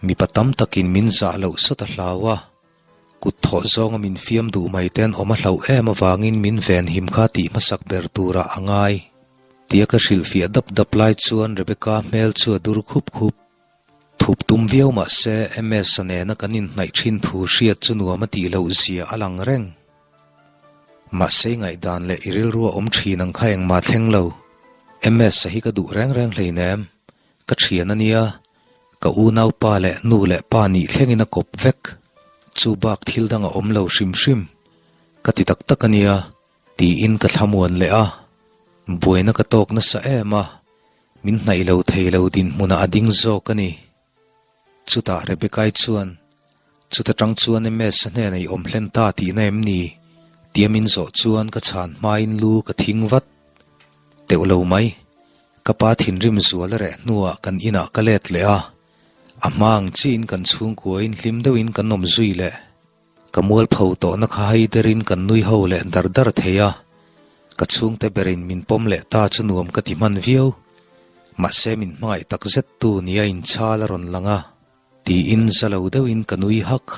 Mipa tam takin min zah loh sawt a hlau a, kut thawh zawnga min fiam duh mai ten awm a hlauh em avangin min venhim kha tih hmasak ber turah a ngai. Tia ka hrilhfiah dap dap lai chuan Rebecca hmel chu a dur khup khup. Thup tum viau mah se MS-a nena kan inhnaih thin thu hriat chu nuam a tih loh zia a lang reng. Mahse i ngaihdan leh i rilru a awm thin ang kha engmah thleng lo. MS-a hi ka duh reng reng hleinem. Ka thian a nia, ka unaupa leh nu leh pa nih thlengin a kawp vek. Chu bak thil dang a awm lo hrim hrim. Ka ti tak tak a nia, tiin ka thlamuan leh a. Buaina ka tawk nasa em a, Min hnaih lo thei lo dinhmunah a ding zawk a ni. Chutah Rebecca-i chuan, Chuta tang chuan MS-a hnenah i awm hlen ta tihna em ni? tia min zawh chuan ka chhan hmain lu ka thing vat teuh lo mai. Ka pa thinrim zual a reh hnuah kan inah ka let leh a, a hma ang chiin kan chhungkuain hlim deuhin kan awm zui leh. Ka mualpho tawhna kha hai derin kan nui ho leh dar dar thei a, ka chhungte berin min pawm leh ta chu nuam ka ti hman viau. Mahse min hmangaih tak zet tu nia inchhal a rawn lang a, tiin za lo deuhin ka nui hak.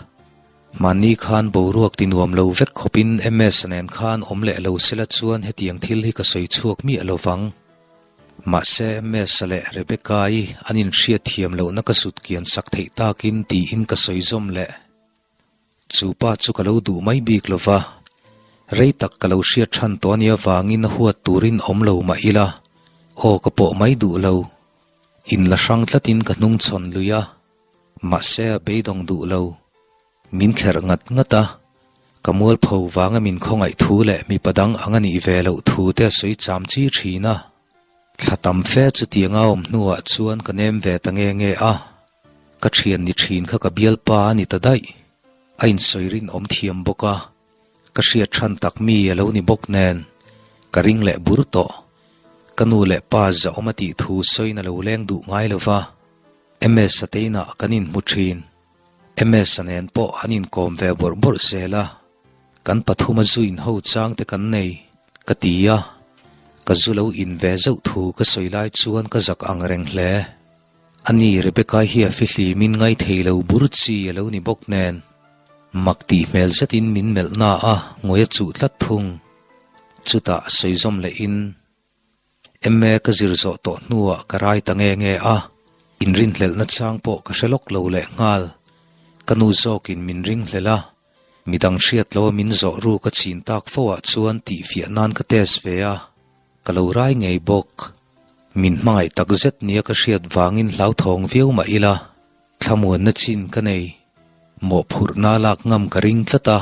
Mahni khan boruak ti nuam lo vek khawpin MS nen khan awm leh lo sela chuan hetiang thil hi ka sawi chhuak miah lo vang. Mahse MS leh Rebecca-i an inhriat thiam lohna ka sut kian sak theih takin tiin ka sawi zawm leh. Chu pa chu ka lo duh mai bik lo va, rei tak ka lo hriat than tawh a nih avangin a huat turin awm lo mah ila, aw ka pawh mai duh lo. In la hrang tlatin ka hnung chhawn lui a, mahse a beidawng duh lo. Min kherh ngat ngat a, ka mualpho vanga min khawngaih thu leh mipa dang ang a nih ve loh thu te a sawi cham chi thin a. Thla tam fe chutianga awm hnuah chuan ka nem ve ta nge nge a, ka thian ni thin kha ka bialpa a ni ta daih. A insawi rinawm thiam bawk a, ka hriat than tak mi a lo ni bawk nen, ka ring leh bur tawh. Ka nu leh pa zahawm a tih thu sawiin a lo leng duh ngai lo va, MS-a te inah kan inhmu thin. MS-a nen pawh an inkawm ve bawrh bawrh zel a, kan pathuma zu inho chang te kan nei, ka ti a, ka zu lo in ve zauh thu ka sawi lai chuan ka zak ang reng hle. Ani Rebecca hi a fihlim in ngai thei lo bur chi a lo ni bawk nen, mak tih hmel zetin min melh na a, ngawi a chuh tlat thung. Chutah sawi zawm leh in. MA ka zir zawh tawh hnuah ka rai ta nge nge a, inrinhlelhna chang pawh ka hre lawk lo leh nghal. Ka nu zawkin min ringhlel a, midang hriat loa min zawh ru ka chin tak fo ah chuan tihfiah nan ka test ve a, ka lo rai ngei bawk. Min hmangaih tak zet nia ka hriat vangin hlauthawng viau mah ila, thlamuanna chin ka nei. Mawhphurhna lak ngam ka ring tlat a.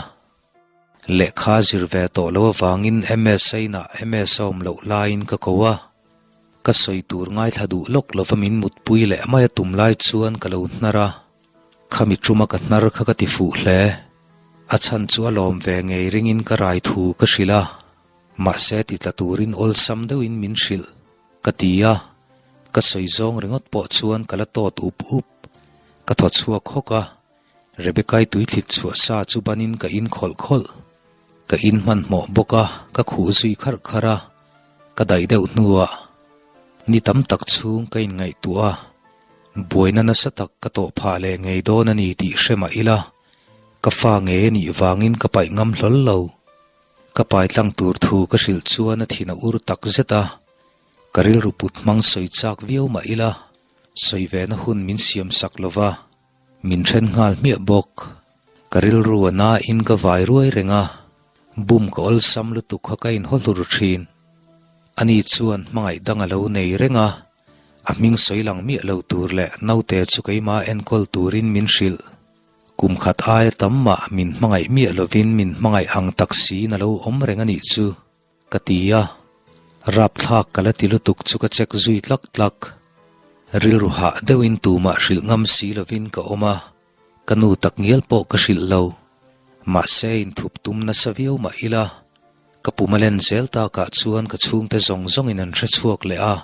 Lehkha zir ve tawh lo avangin MS-a inah MS a awm loh laiin ka ko a, ka sawi tur ngaithla duh lawk lova min mutpui leh mai a tum lai chuan ka lo hnar a, khami tuma ka hnar kha ka ti fuh hle. A chhan chu a lawm ve ngei ringin ka rai thu ka hrilh a, mahse ti tla turin awlsam deuhin min hrilh ka ti a, ka sawi zawng ringawt pawh chuan ka la tawt up up, ka thaw chhuak hawk a. Rebecca-i tuithlit chhuah sa chu banin ka in khawlh khawlh. Ka in hmanhmawh bawk a, ka khuh zui kharh kharh a, ka daih deuh hnuah ni tam tak chhung ka inngaihtuah a. Buaina nasa tak ka tawh phah leh ngei dawn a ni tih hre mah ila, ka fa ngei a nih vangin ka paih ngam hlawl lo. Ka pai tlang tur thu ka hrilh chuan a thin a ur tak zet a, ka rilru put hmang sawi chak viau mah ila, sawi ve na hun min siam sak lo va, min then nghal hmiah bawk. Ka rilru a nain ka vai ruai reng a, bum ka awlsam lutuk kha ka inhaw hlur thin. Ani chuan hmangaih dang a lo nei reng a, a hming sawi lang miah lo tur leh naute chu keimah enkawl turin min hrilh. Kum khat aia tam mah min hmangaih miah lovin min hmangaih ang tak siin a lo awm reng a nih chu, ka ti a. Rapthlak ka la ti lutuk chu ka check zui tlak tlak. Rilru hah deuhin tumah hrilh ngam si lovin ka awm a, ka nu takngial pawh ka hrilh lo. Mahse inthup tum nasa viau mah ila, ka pum a len zel takah chuan ka chhungte zawng zawngin an hre chhuak leh a.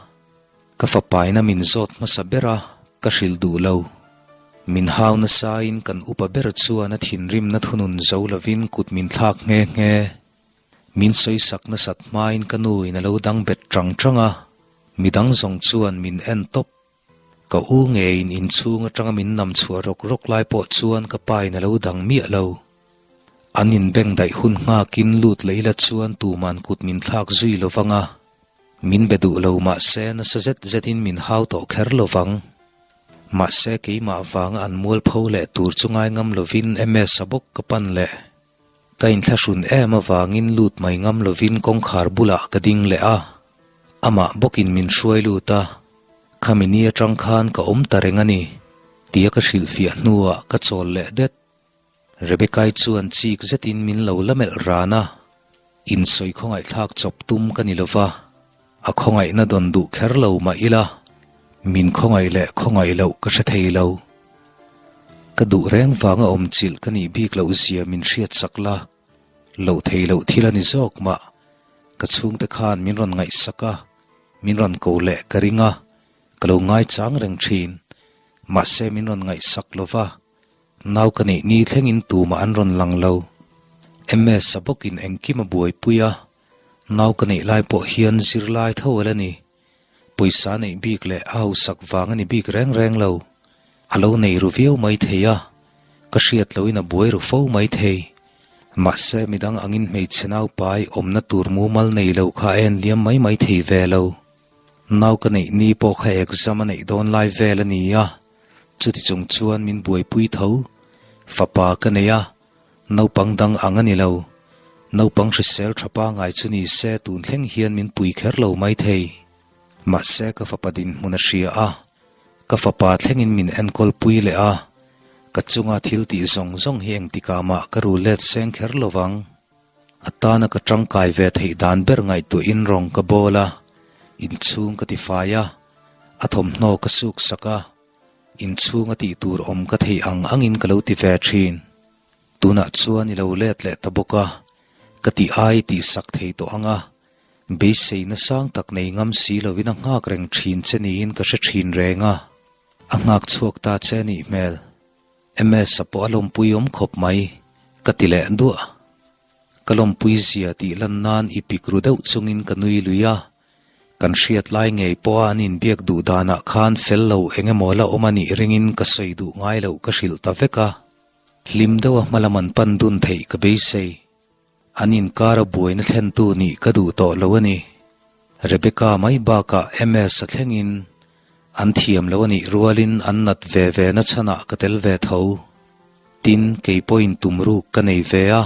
Ka fapaina min zawt hmasa ber a, ka hrilh duh lo. Min hau nasain kan upa ber chuan a thinrimna thunun zo lovin kut min thlak nghe nghe. Min sawisak nasat hmain ka nu in a lo dang bet tang tang a, midang zawng chuan min en tawp. Ka u ngeiin inchhung atanga min nam chhuah rawk rawk lai pawh chuan ka pa in a lo dang miah lo. An inbeng daih hun nghakin lut leh ila chuan tuman kut min thlak zui lo vang a, min be duh lo mahse nasa zet zetin min hau tawh kher lo vang. Mahse keimah vanga an mualpho leh tur chu ngai ngam lovin MS-a bawk ka pan leh. Ka inthlahrun em avangin lut mai ngam lovin kawngkhar bulah ka ding leh a, amah bawkin min hruai lut a, khami ni atang khan ka awm ta reng a ni, tia ka hrilhfiah hnuah ka chawl leh det. Rebecca-i chuan chik zetin min lo la melh ran a, insawi khawngaihthlak chawp tum ka ni lova, a khawngaihna dawn duh kher lo mah ila, min khawngaih leh khawngaih loh ka hre thei lo. Ka duh reng vanga awm chilh ka nih bik loh zia min hriatsak la, loh thei loh thil a ni zawk mah. Ka chhungte khan min rawn ngaihsak a, min rawn ko leh ka ring a, ka lo ngaichang reng thin. Mahse min rawn ngaihsak lova, Nau ka neih ni thlengin tumah an rawn lang lo. MS a bawkin engkim a buaipui a, nau ka neih lai pawh hian zirlai tho a la ni. Pawisa neih bik leh a hausak vang a ni bik reng reng lo. A lo nei ru viau mai thei a, ka hriat loin a buai ru fo mai thei. Mahse midang angin hmeichhe naupai awmna tur mumal nei lo kha a enliam mai mai thei ve lo. Nau ka neih ni pawh kha exam a neih dawn lai vel a ni a, Chuti chung chuan min buaipui tho. Fapa ka nei a, naupang dang ang a ni lo. Naupang hrisel tha pangai chu ni se tun thleng hian min pui kher lo mai thei. Mahse ka fapa dinhmun a hria a, ka fapa thlengin min enkawl pui leh a, ka chunga thil tih zawng zawng hi engtikah mah ka ru let seng kher lo vang. A tana ka tangkai ve theih dan ber ngaihtuahin rawng ka bawl a, inchhung ka tifai a, a thawmhnaw ka suk sak a, inchhung a tih tur awm ka theih ang angin ka lo ti ve thin. Tunah chuan i lo let leh ta bawk a, ka tih ai tih sak thei tawh ang a, beiseina sang tak nei ngam si lovin a nghak reng thin che niin ka hre thin reng a, a nghak chhuak ta che a nih hmel. MS-a pawh a lawmpui awm khawp mai, ka ti leh duah. Ka lawmpui zia tih lan nan i pik ru deuh chungin ka nui lui a, kan hriat lai ngei pawha an inbiak duh danah khan fel lo eng emaw la awm a nih ringin ka sawi duh ngai loh ka hrilh ta vek a, hlim deuha hmalam an pan dun theih ka beisei. An inkara buaina thlentu nih ka duh tawh lo a ni. Rebecca mai bakah MS a thlengin an thiam lo a nih rualin an nat ve ve na chhanah ka tel ve tho. Tin, kei pawhin tum ruk ka nei ve a,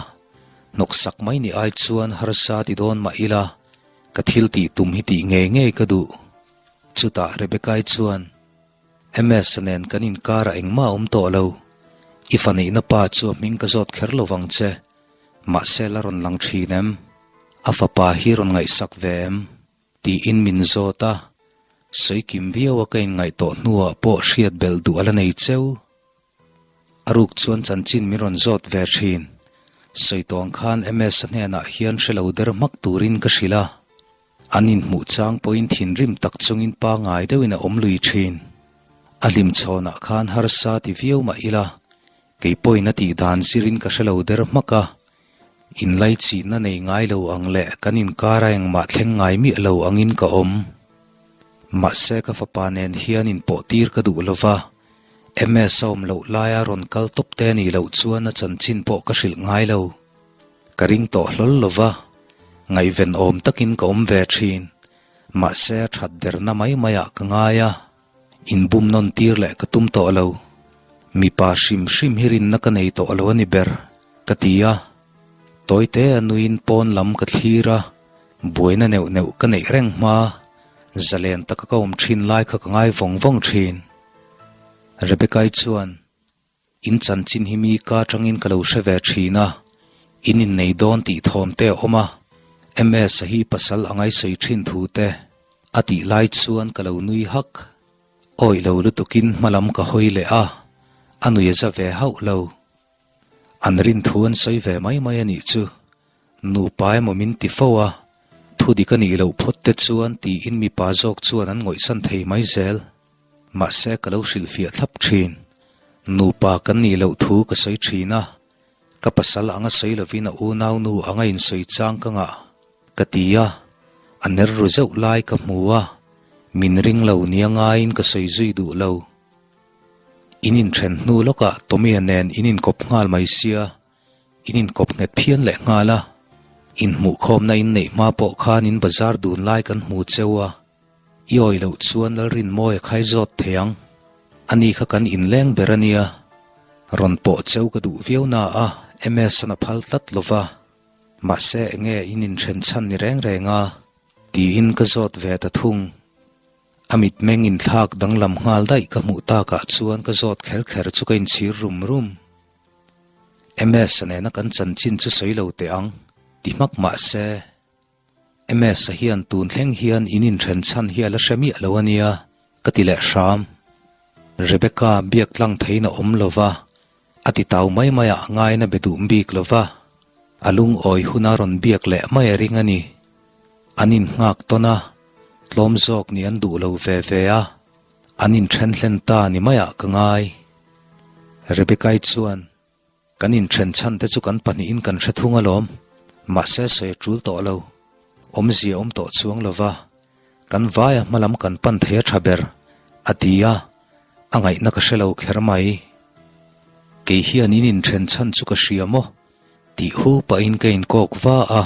hnawksak mai ni ai chuan harsa ti dawn mah ila, ka thil tih tum hi tih ngei ngei ka duh. Chutah Rebecca-i chuan, MS nen kan inkarah engmah a awm tawh lo. I fa neihna pa chu a hming ka zawt kher lo vang che. Mahse la rawn lang thin em? A fapa hi rawn ngaihsak ve em? Tiin min zawt a, sawi kim viau a ka inngaih tawh hnuah pawh hriat belh duh a la nei cheu. A ruk chuan chanchin min rawn zawt ve thin. Sawi tawh ang khan MS-a hnenah hian hre lo der hmak turin ka hrilh a. An inhmuh chang pawhin thinrim tak chungin pangai deuhin a awm lui thin. A hlimchhawnah khan harsa ti viau mah ila, Kei pawhin a tih dan zirin ka hre lo der hmak a, inlaichihna nei ngai lo ang leh kan inkara engmah thleng ngai miah lo angin ka awm. Mahse ka fapa nen hian inpawh tir ka duh lova, MS a awm loh laia rawn kal tawp te nih loh chuan a chanchin pawh ka hrilh ngai lo. Ka ring tawh hlawl lova, ngaihven awm takin ka awm ve thin. Mahse a that derna mai maiah ka ngai a, inbum nawn tir leh ka tum tawh lo. Mipa hrim hrim hi rinna ka nei tawh lo a ni ber, ka ti a. Tawite a nuin pawn lam ka thlir a, buaina neuh neuh ka neih reng hma, zalen taka ka awm thin lai kha ka ngai vawng vawng thin. Rebecca-i chuan, In chanchin hi mi ka atangin ka lo hre ve thin a, in innei dawn tih thawm te a awm a, MS-a hi pasal a ngaihsawi thin thu te a tih lai chuan ka lo nui hak. Awih lo lutukin hmalam ka hawi leh a, a nui a za ve hauh lo. An rin thu an sawi ve mai mai a nih chu. Nupa emaw min ti fo a, thu dik a nih loh phawt te chuan tiin mipa zawk chuan an ngawihsan thei mai zel. Mahse ka lo hrilhfiah thlap thin. Nupa kan nih loh thu ka sawi thin a, ka pasal anga sawi lovin a unau nu anga insawi chang ka ngah ka ti a, a ner ru zeuh lai ka hmu a, min ring lo nia ngaiin ka sawi zui duh lo. In inthen hnu lawkah Tommy-a nen in inkawp nghal mai sia, in inkawp nghet phian leh nghal a, inhmuhkhawmna in neih hma pawh khan in bazar dun lai kan hmu cheu a, i awi loh chuan Lalrinmawia khai zawt thei ang, ani kha kan inleng ber a nia, rawn pawh cheu ka duh viau na a, MS-an a phal tlat lo va, mahse enge in inthen chhan ni reng reng a, tiin ka zawt ve ta thung. A mitmeng inthlak danglam nghal daih ka hmuh takah chuan ka zawt kher kher chu ka inchhir rum rum. MS-a nena kan chanchin chu sawi lo teh ang, ti hmak mah se. MS-a hian tun thleng hian in inthen chhan hi a la hre miah lo a nia, ka ti leh hram. Rebecca biak tlang theiin a awm lo va, a ti tau mai mai ah ngaina be duh bik lo va, a lungawi huna rawn biak leh mai a ring a ni. An innghak tawn a, tlawm zawk nih an duh lo ve ve a, an inthen hlen ta ni maiah ka ngai. Rebecca-i chuan, Kan inthen chhan te chu kan pahnihin kan hre thung alawm, mahse sawi a tul tawh lo, awmzia awm tawh chuang lo va, kan vaia hmalam kan pan thei a tha ber, a ti a, a ngaihna ka hre lo kher mai. Kei hian in inthen chhan chu ka hria maw? Tih hu pahin ka inkawk va a,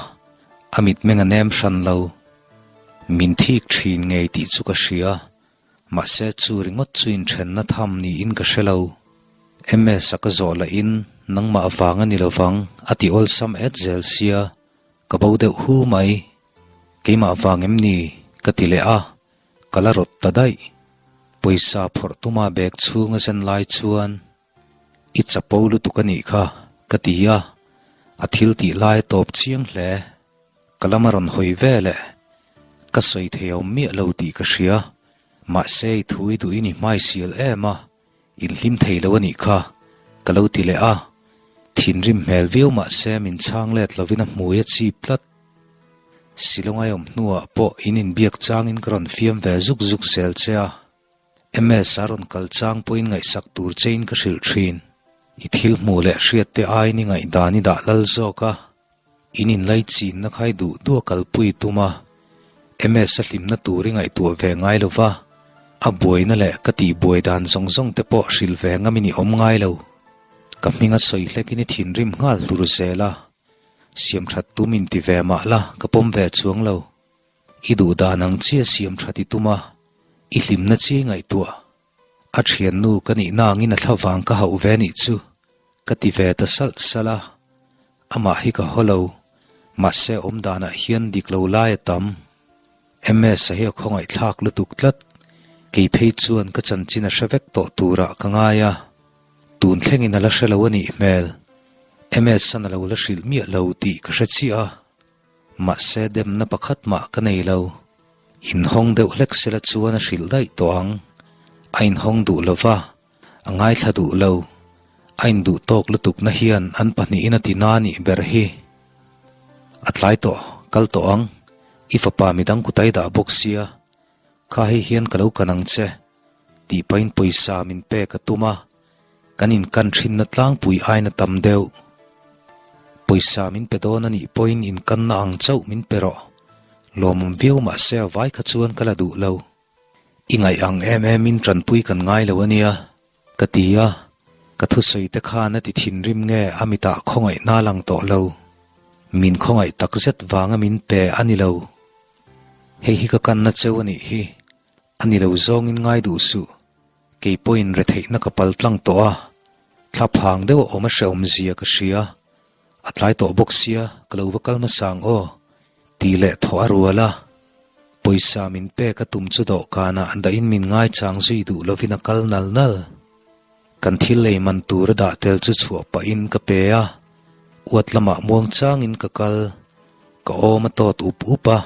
a mitmeng a nem hran lo. Min thik thin ngei tih chu ka hria, mahse chu ringawt chu inthenna tham niin ka hre lo. MS-a ka zawh lahin nangmah vang a ni lovang a ti awlsam et zel sia, ka bo deuh hu mai. Keimah vang em ni? ka ti leh a, ka la rawt ta daih. Pawisa phawrh tuma bag chhung a zen lai chuan I chapo lutuk a nih kha, ka ti a, a thil tih lai a tawp chiang hle. Ka lam a rawn hawi ve leh. Ka sawi thei awm miah lo tih ka hria, mahse i thu i duhin i hmai sial em a, inhlim thei lo a nih kha, ka lo ti leh a. Thinrim hmel viau mahse min chhang let lovin a hmui a chip tlat. Silongai awm hnuah pawh in inbiak changin ka rawn fiam ve zuk zuk zel che a. MS a rawn kal chang pawhin ngaihsak tur chein ka hrilh thin. I thil hmuh leh hriat te aiin i ngaihdan i dah lal zawk a, in inlaichinna kha i duh duh a kalpui i tum a, MS a hlimna tur i ngaihtuah ve ngai lo va, a buaina leh ka tihbuai dan zawng zawng te pawh hrilh ve ngamin i awm ngai lo. Ka hming a sawi hlekin i thinrim nghal hlur zel a, siamthat tum inti ve mah la ka pawm ve chuang lo. I duh dan ang chiah siam that i tum a, i hlimna chi ngaihtuah. A thiannu ka nihna angin a thlavang ka hauh ve nih chu ka ti ve ta salh salh a, amah hi ka haw lo, mahse awm danah hian dik lo lai a tam. MS-a hi a khawngaihthlak lutuk tlat, kei phei chuan ka chanchin a hre vek tawh turah ka ngai a, tun thlengin a la hre lo a nih hmel. MS-an a lo la hrilh miah lo tih ka hre chiah a. Mahse demna pakhat mah ka nei lo. Inhawng deuh hlek sela chuan a hrilh daih tawh ang. A inhawng duh lo va, a ngaithla duh lo. A induh tawk lutukna hian an pahnihin a ti na nih ber hi. A tlai tawh, kal tawh ang. I fapa midang kutai dah bawk sia. Kha hei hian ka lo kan ang che. Tih pahin pawisa min pek a tum a. Kan inkan thinna tlangpui aina tam deuh. Pawisa min pe dawn a nih pawhin inkanna ang chauh min pe rawh. Lawmawm viau mahse a vai kha chuan ka la duh lo. I ngaih ang em em in tanpui kan ngai lo ania, ka ti a, ka thusawi te khan a ti thinrim nge a mitah khawngaihna lang tawh lo. Min khawngaih takzet vanga min pe a ni lo. Hei hi ka kanna cheu a nih hi, a ni lo zawngin ngai duh suh. Kei pawhin retheihna ka pal tlang tawh a, thla phang deuh a awm a hrehawm zia ka hria. A tlai tawh bawk sia, ka lo va kal hmasa ang aw, tih leh thawh a rual a. Pawisa min pek a tum chu dawhkanah dahin min ngaichang zui duh lovin a kal nal nal. Kan thil lei man tur a dah tel chu chhuah pahin ka pe a, uat lamah muangchangin ka kal. Ka awm a tawt up up a,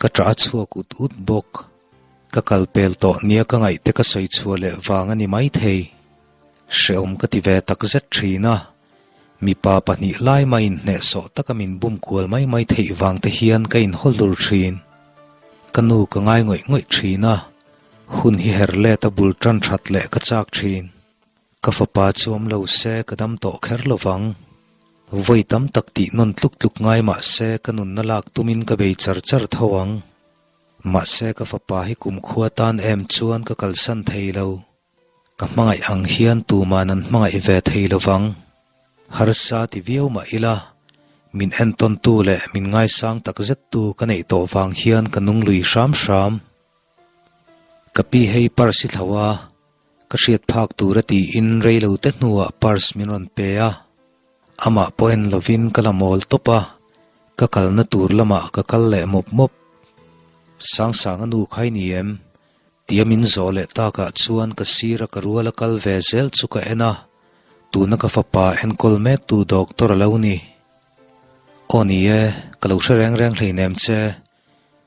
ka ṭah a chhuak ut ut bawk. Ka kal pel tawh nia ka ngaihte ka sawi chhuah leh vang a ni maithei. Hrehawm ka ti ve takzet thin a, mipa pahnih lai maiin hnehsawh taka min bum kual mai mai theih vang te hian ka inhawl dur thin. Ka nu ka ngai ngawih ngawih thin a, hun hi her let a bul tan that leh ka chak thin. Ka fapa chu awm lo se ka dam tawh kher lo vang. Vawi tam tak tih nawn tluk tluk ngai mah se ka nunna lak tumin ka bei char char tho ang. Mahse ka fapa hi kumkhua tan em chuan ka kalsan thei lo. Ka hmangaih ang hian tuman an hmangaih ve thei lo vang. Harsa ti viau mah ila, min entawntu leh min ngaisang takzettu ka neih tawh vang hian ka nung lui hram hram. Ka pi hei purse i thlo a, ka hriat phak tur a tiin rei lo te hnuah purse min rawn pe a. Amah pawh en lovin ka la mawl tawp a, ka kalna tur lamah ka kal leh mawp mawp. Sangsanga nu kha i ni em? Tia min zawh leh takah chuan ka sira ka ruala kal ve zel chu ka en a, tuna ka fapa enkawl mektu doctor a lo ni. Aw ni e, ka lo hre reng reng hleinem che.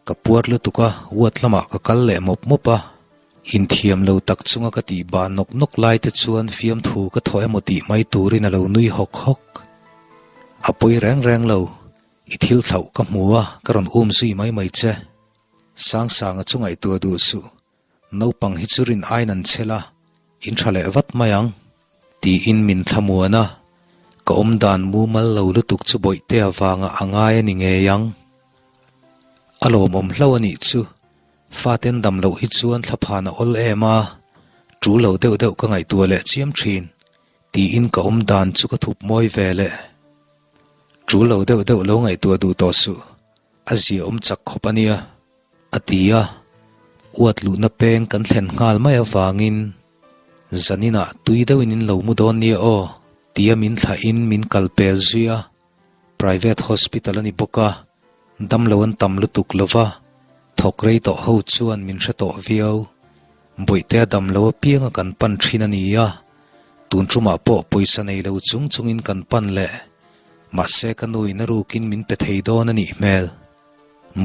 Ka puar lutuk a, ward lamah ka kal leh mawp mawp a. Inthiam lo tak chunga ka tih bah nawk nawk lai te chuan fiamthu ka thawh emaw tih mai turin a lo nui hawk hawk. A pawi reng reng lo, i thil thlauh ka hmu a, ka rawn um zui mai mai che. Sangsanga chu ngaihtuah duh suh, naupang hi chu rin aiin an chhel a, in tha leh vat mai ang, tiin min thlamuan a, ka awmdan mumal lo lutuk chu Bawihtea vangah a ngai a ni ngei ang. A lawmawm hlauh a nih chu, faten dam loh hi chuan thlaphan a awl em a, tul lo deuh deuh ka ngaihtuah leh chiam thin, tiin ka awmdan chu ka thup mawi ve leh. Tul lo deuh deuh lo ngaihtuah duh tawh suh. A ziaawm chak khawp a nia, a ti a. Uat luhna peng kan thlen nghal mai avangin zaninah tui deuhin in lo mu dawn nia aw, tia min thlahin min kal pel zui a. Private hospital a ni bawk a, damlo an tam lutuk lo va, thawk rei tawh ho chuan min hre tawh viau. Bawihtea damlo apianga kan pan thin a ni a, tun tumah pawh pawisa nei lo chung chungin kan pan leh. Mahse ka nu in a rukin min pe thei dawn a nih hmel.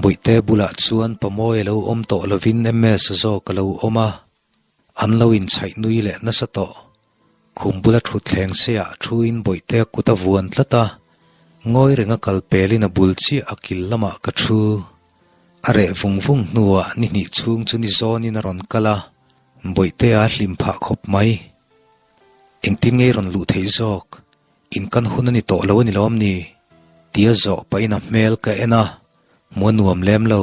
Bawihte bulah chuan Pamawi a lo awm tawh lovin MS zawk a lo awm a, an lo inchhaih nui leh nasa tawh. Khum bula thutthleng seiah thuin Bawihtea kut a vuan tlat a, ngawi renga kal pelin a bul chiah a kil lamah ka thu. A reh vung vung hnuah ni hnih chhung chu ni zawnin a rawn kal a, Bawihtea a hlim phah khawp mai. Engtin nge i rawn luh theih zawk? In kan hun a ni tawh lo a ni lawm ni? Tia zawh pahin a hmel ka en a, hmu a nuam lem lo.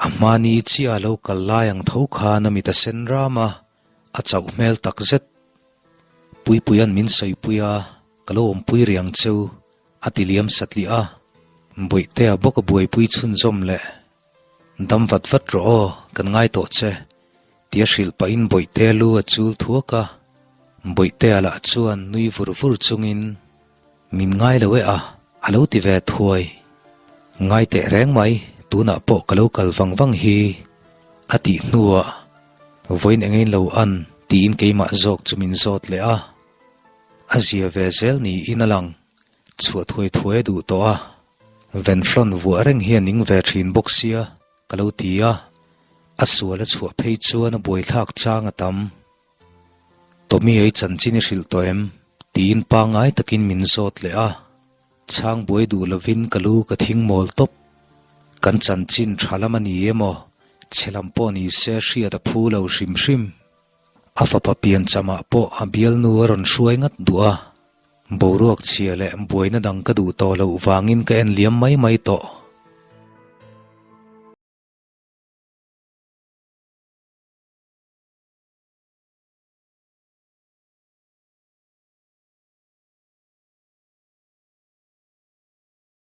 A hmani chiah a lo kal lai ang tho khan a mit a sen ram a, a chauh hmel tak zet. Puipuia'n min sawipui a, ka lo awmpui rih ang cheu, a ti liam satliah a. Bawihtea bawk a buaipui chhunzawm leh. Dam vat vat rawh aw, kan ngai tawh che, tia hrilh pahin Bawihtea lu a chul thuak a. Bawihtea lah chuan nui vur vur chungin, Min ngai lo e a, a lo ti ve thuai. Ngai teh reng mai, tunah pawh ka lo kal vang vang hi, a tih hnuah, Vawiin eng ein lo an, tiin keimah zawk chu min zawt leh a. A zia ve zel niin a lang, chhuah thuai thuai a duh tawh a. Venflon vuah reng hi a ning ve thin bawk sia, ka lo ti a. A sual a chhuah phei chuan a buaithlak chang a tam. Tommy ei chanchin i hrilh tawh em? tiin pangngai takin min zawt leh a. Chhang buai duh lovin ka lu ka thing mawl tawp. Kan chanchin tha lam a ni emaw, chhe lam pawh ni se hriat a phu lo hrim hrim. A fapa pianchamah pawh a bialnu a rawn hruai ngat duh a. Boruak chhia leh buaina dang ka duh tawh loh vangin ka en liam mai mai tawh.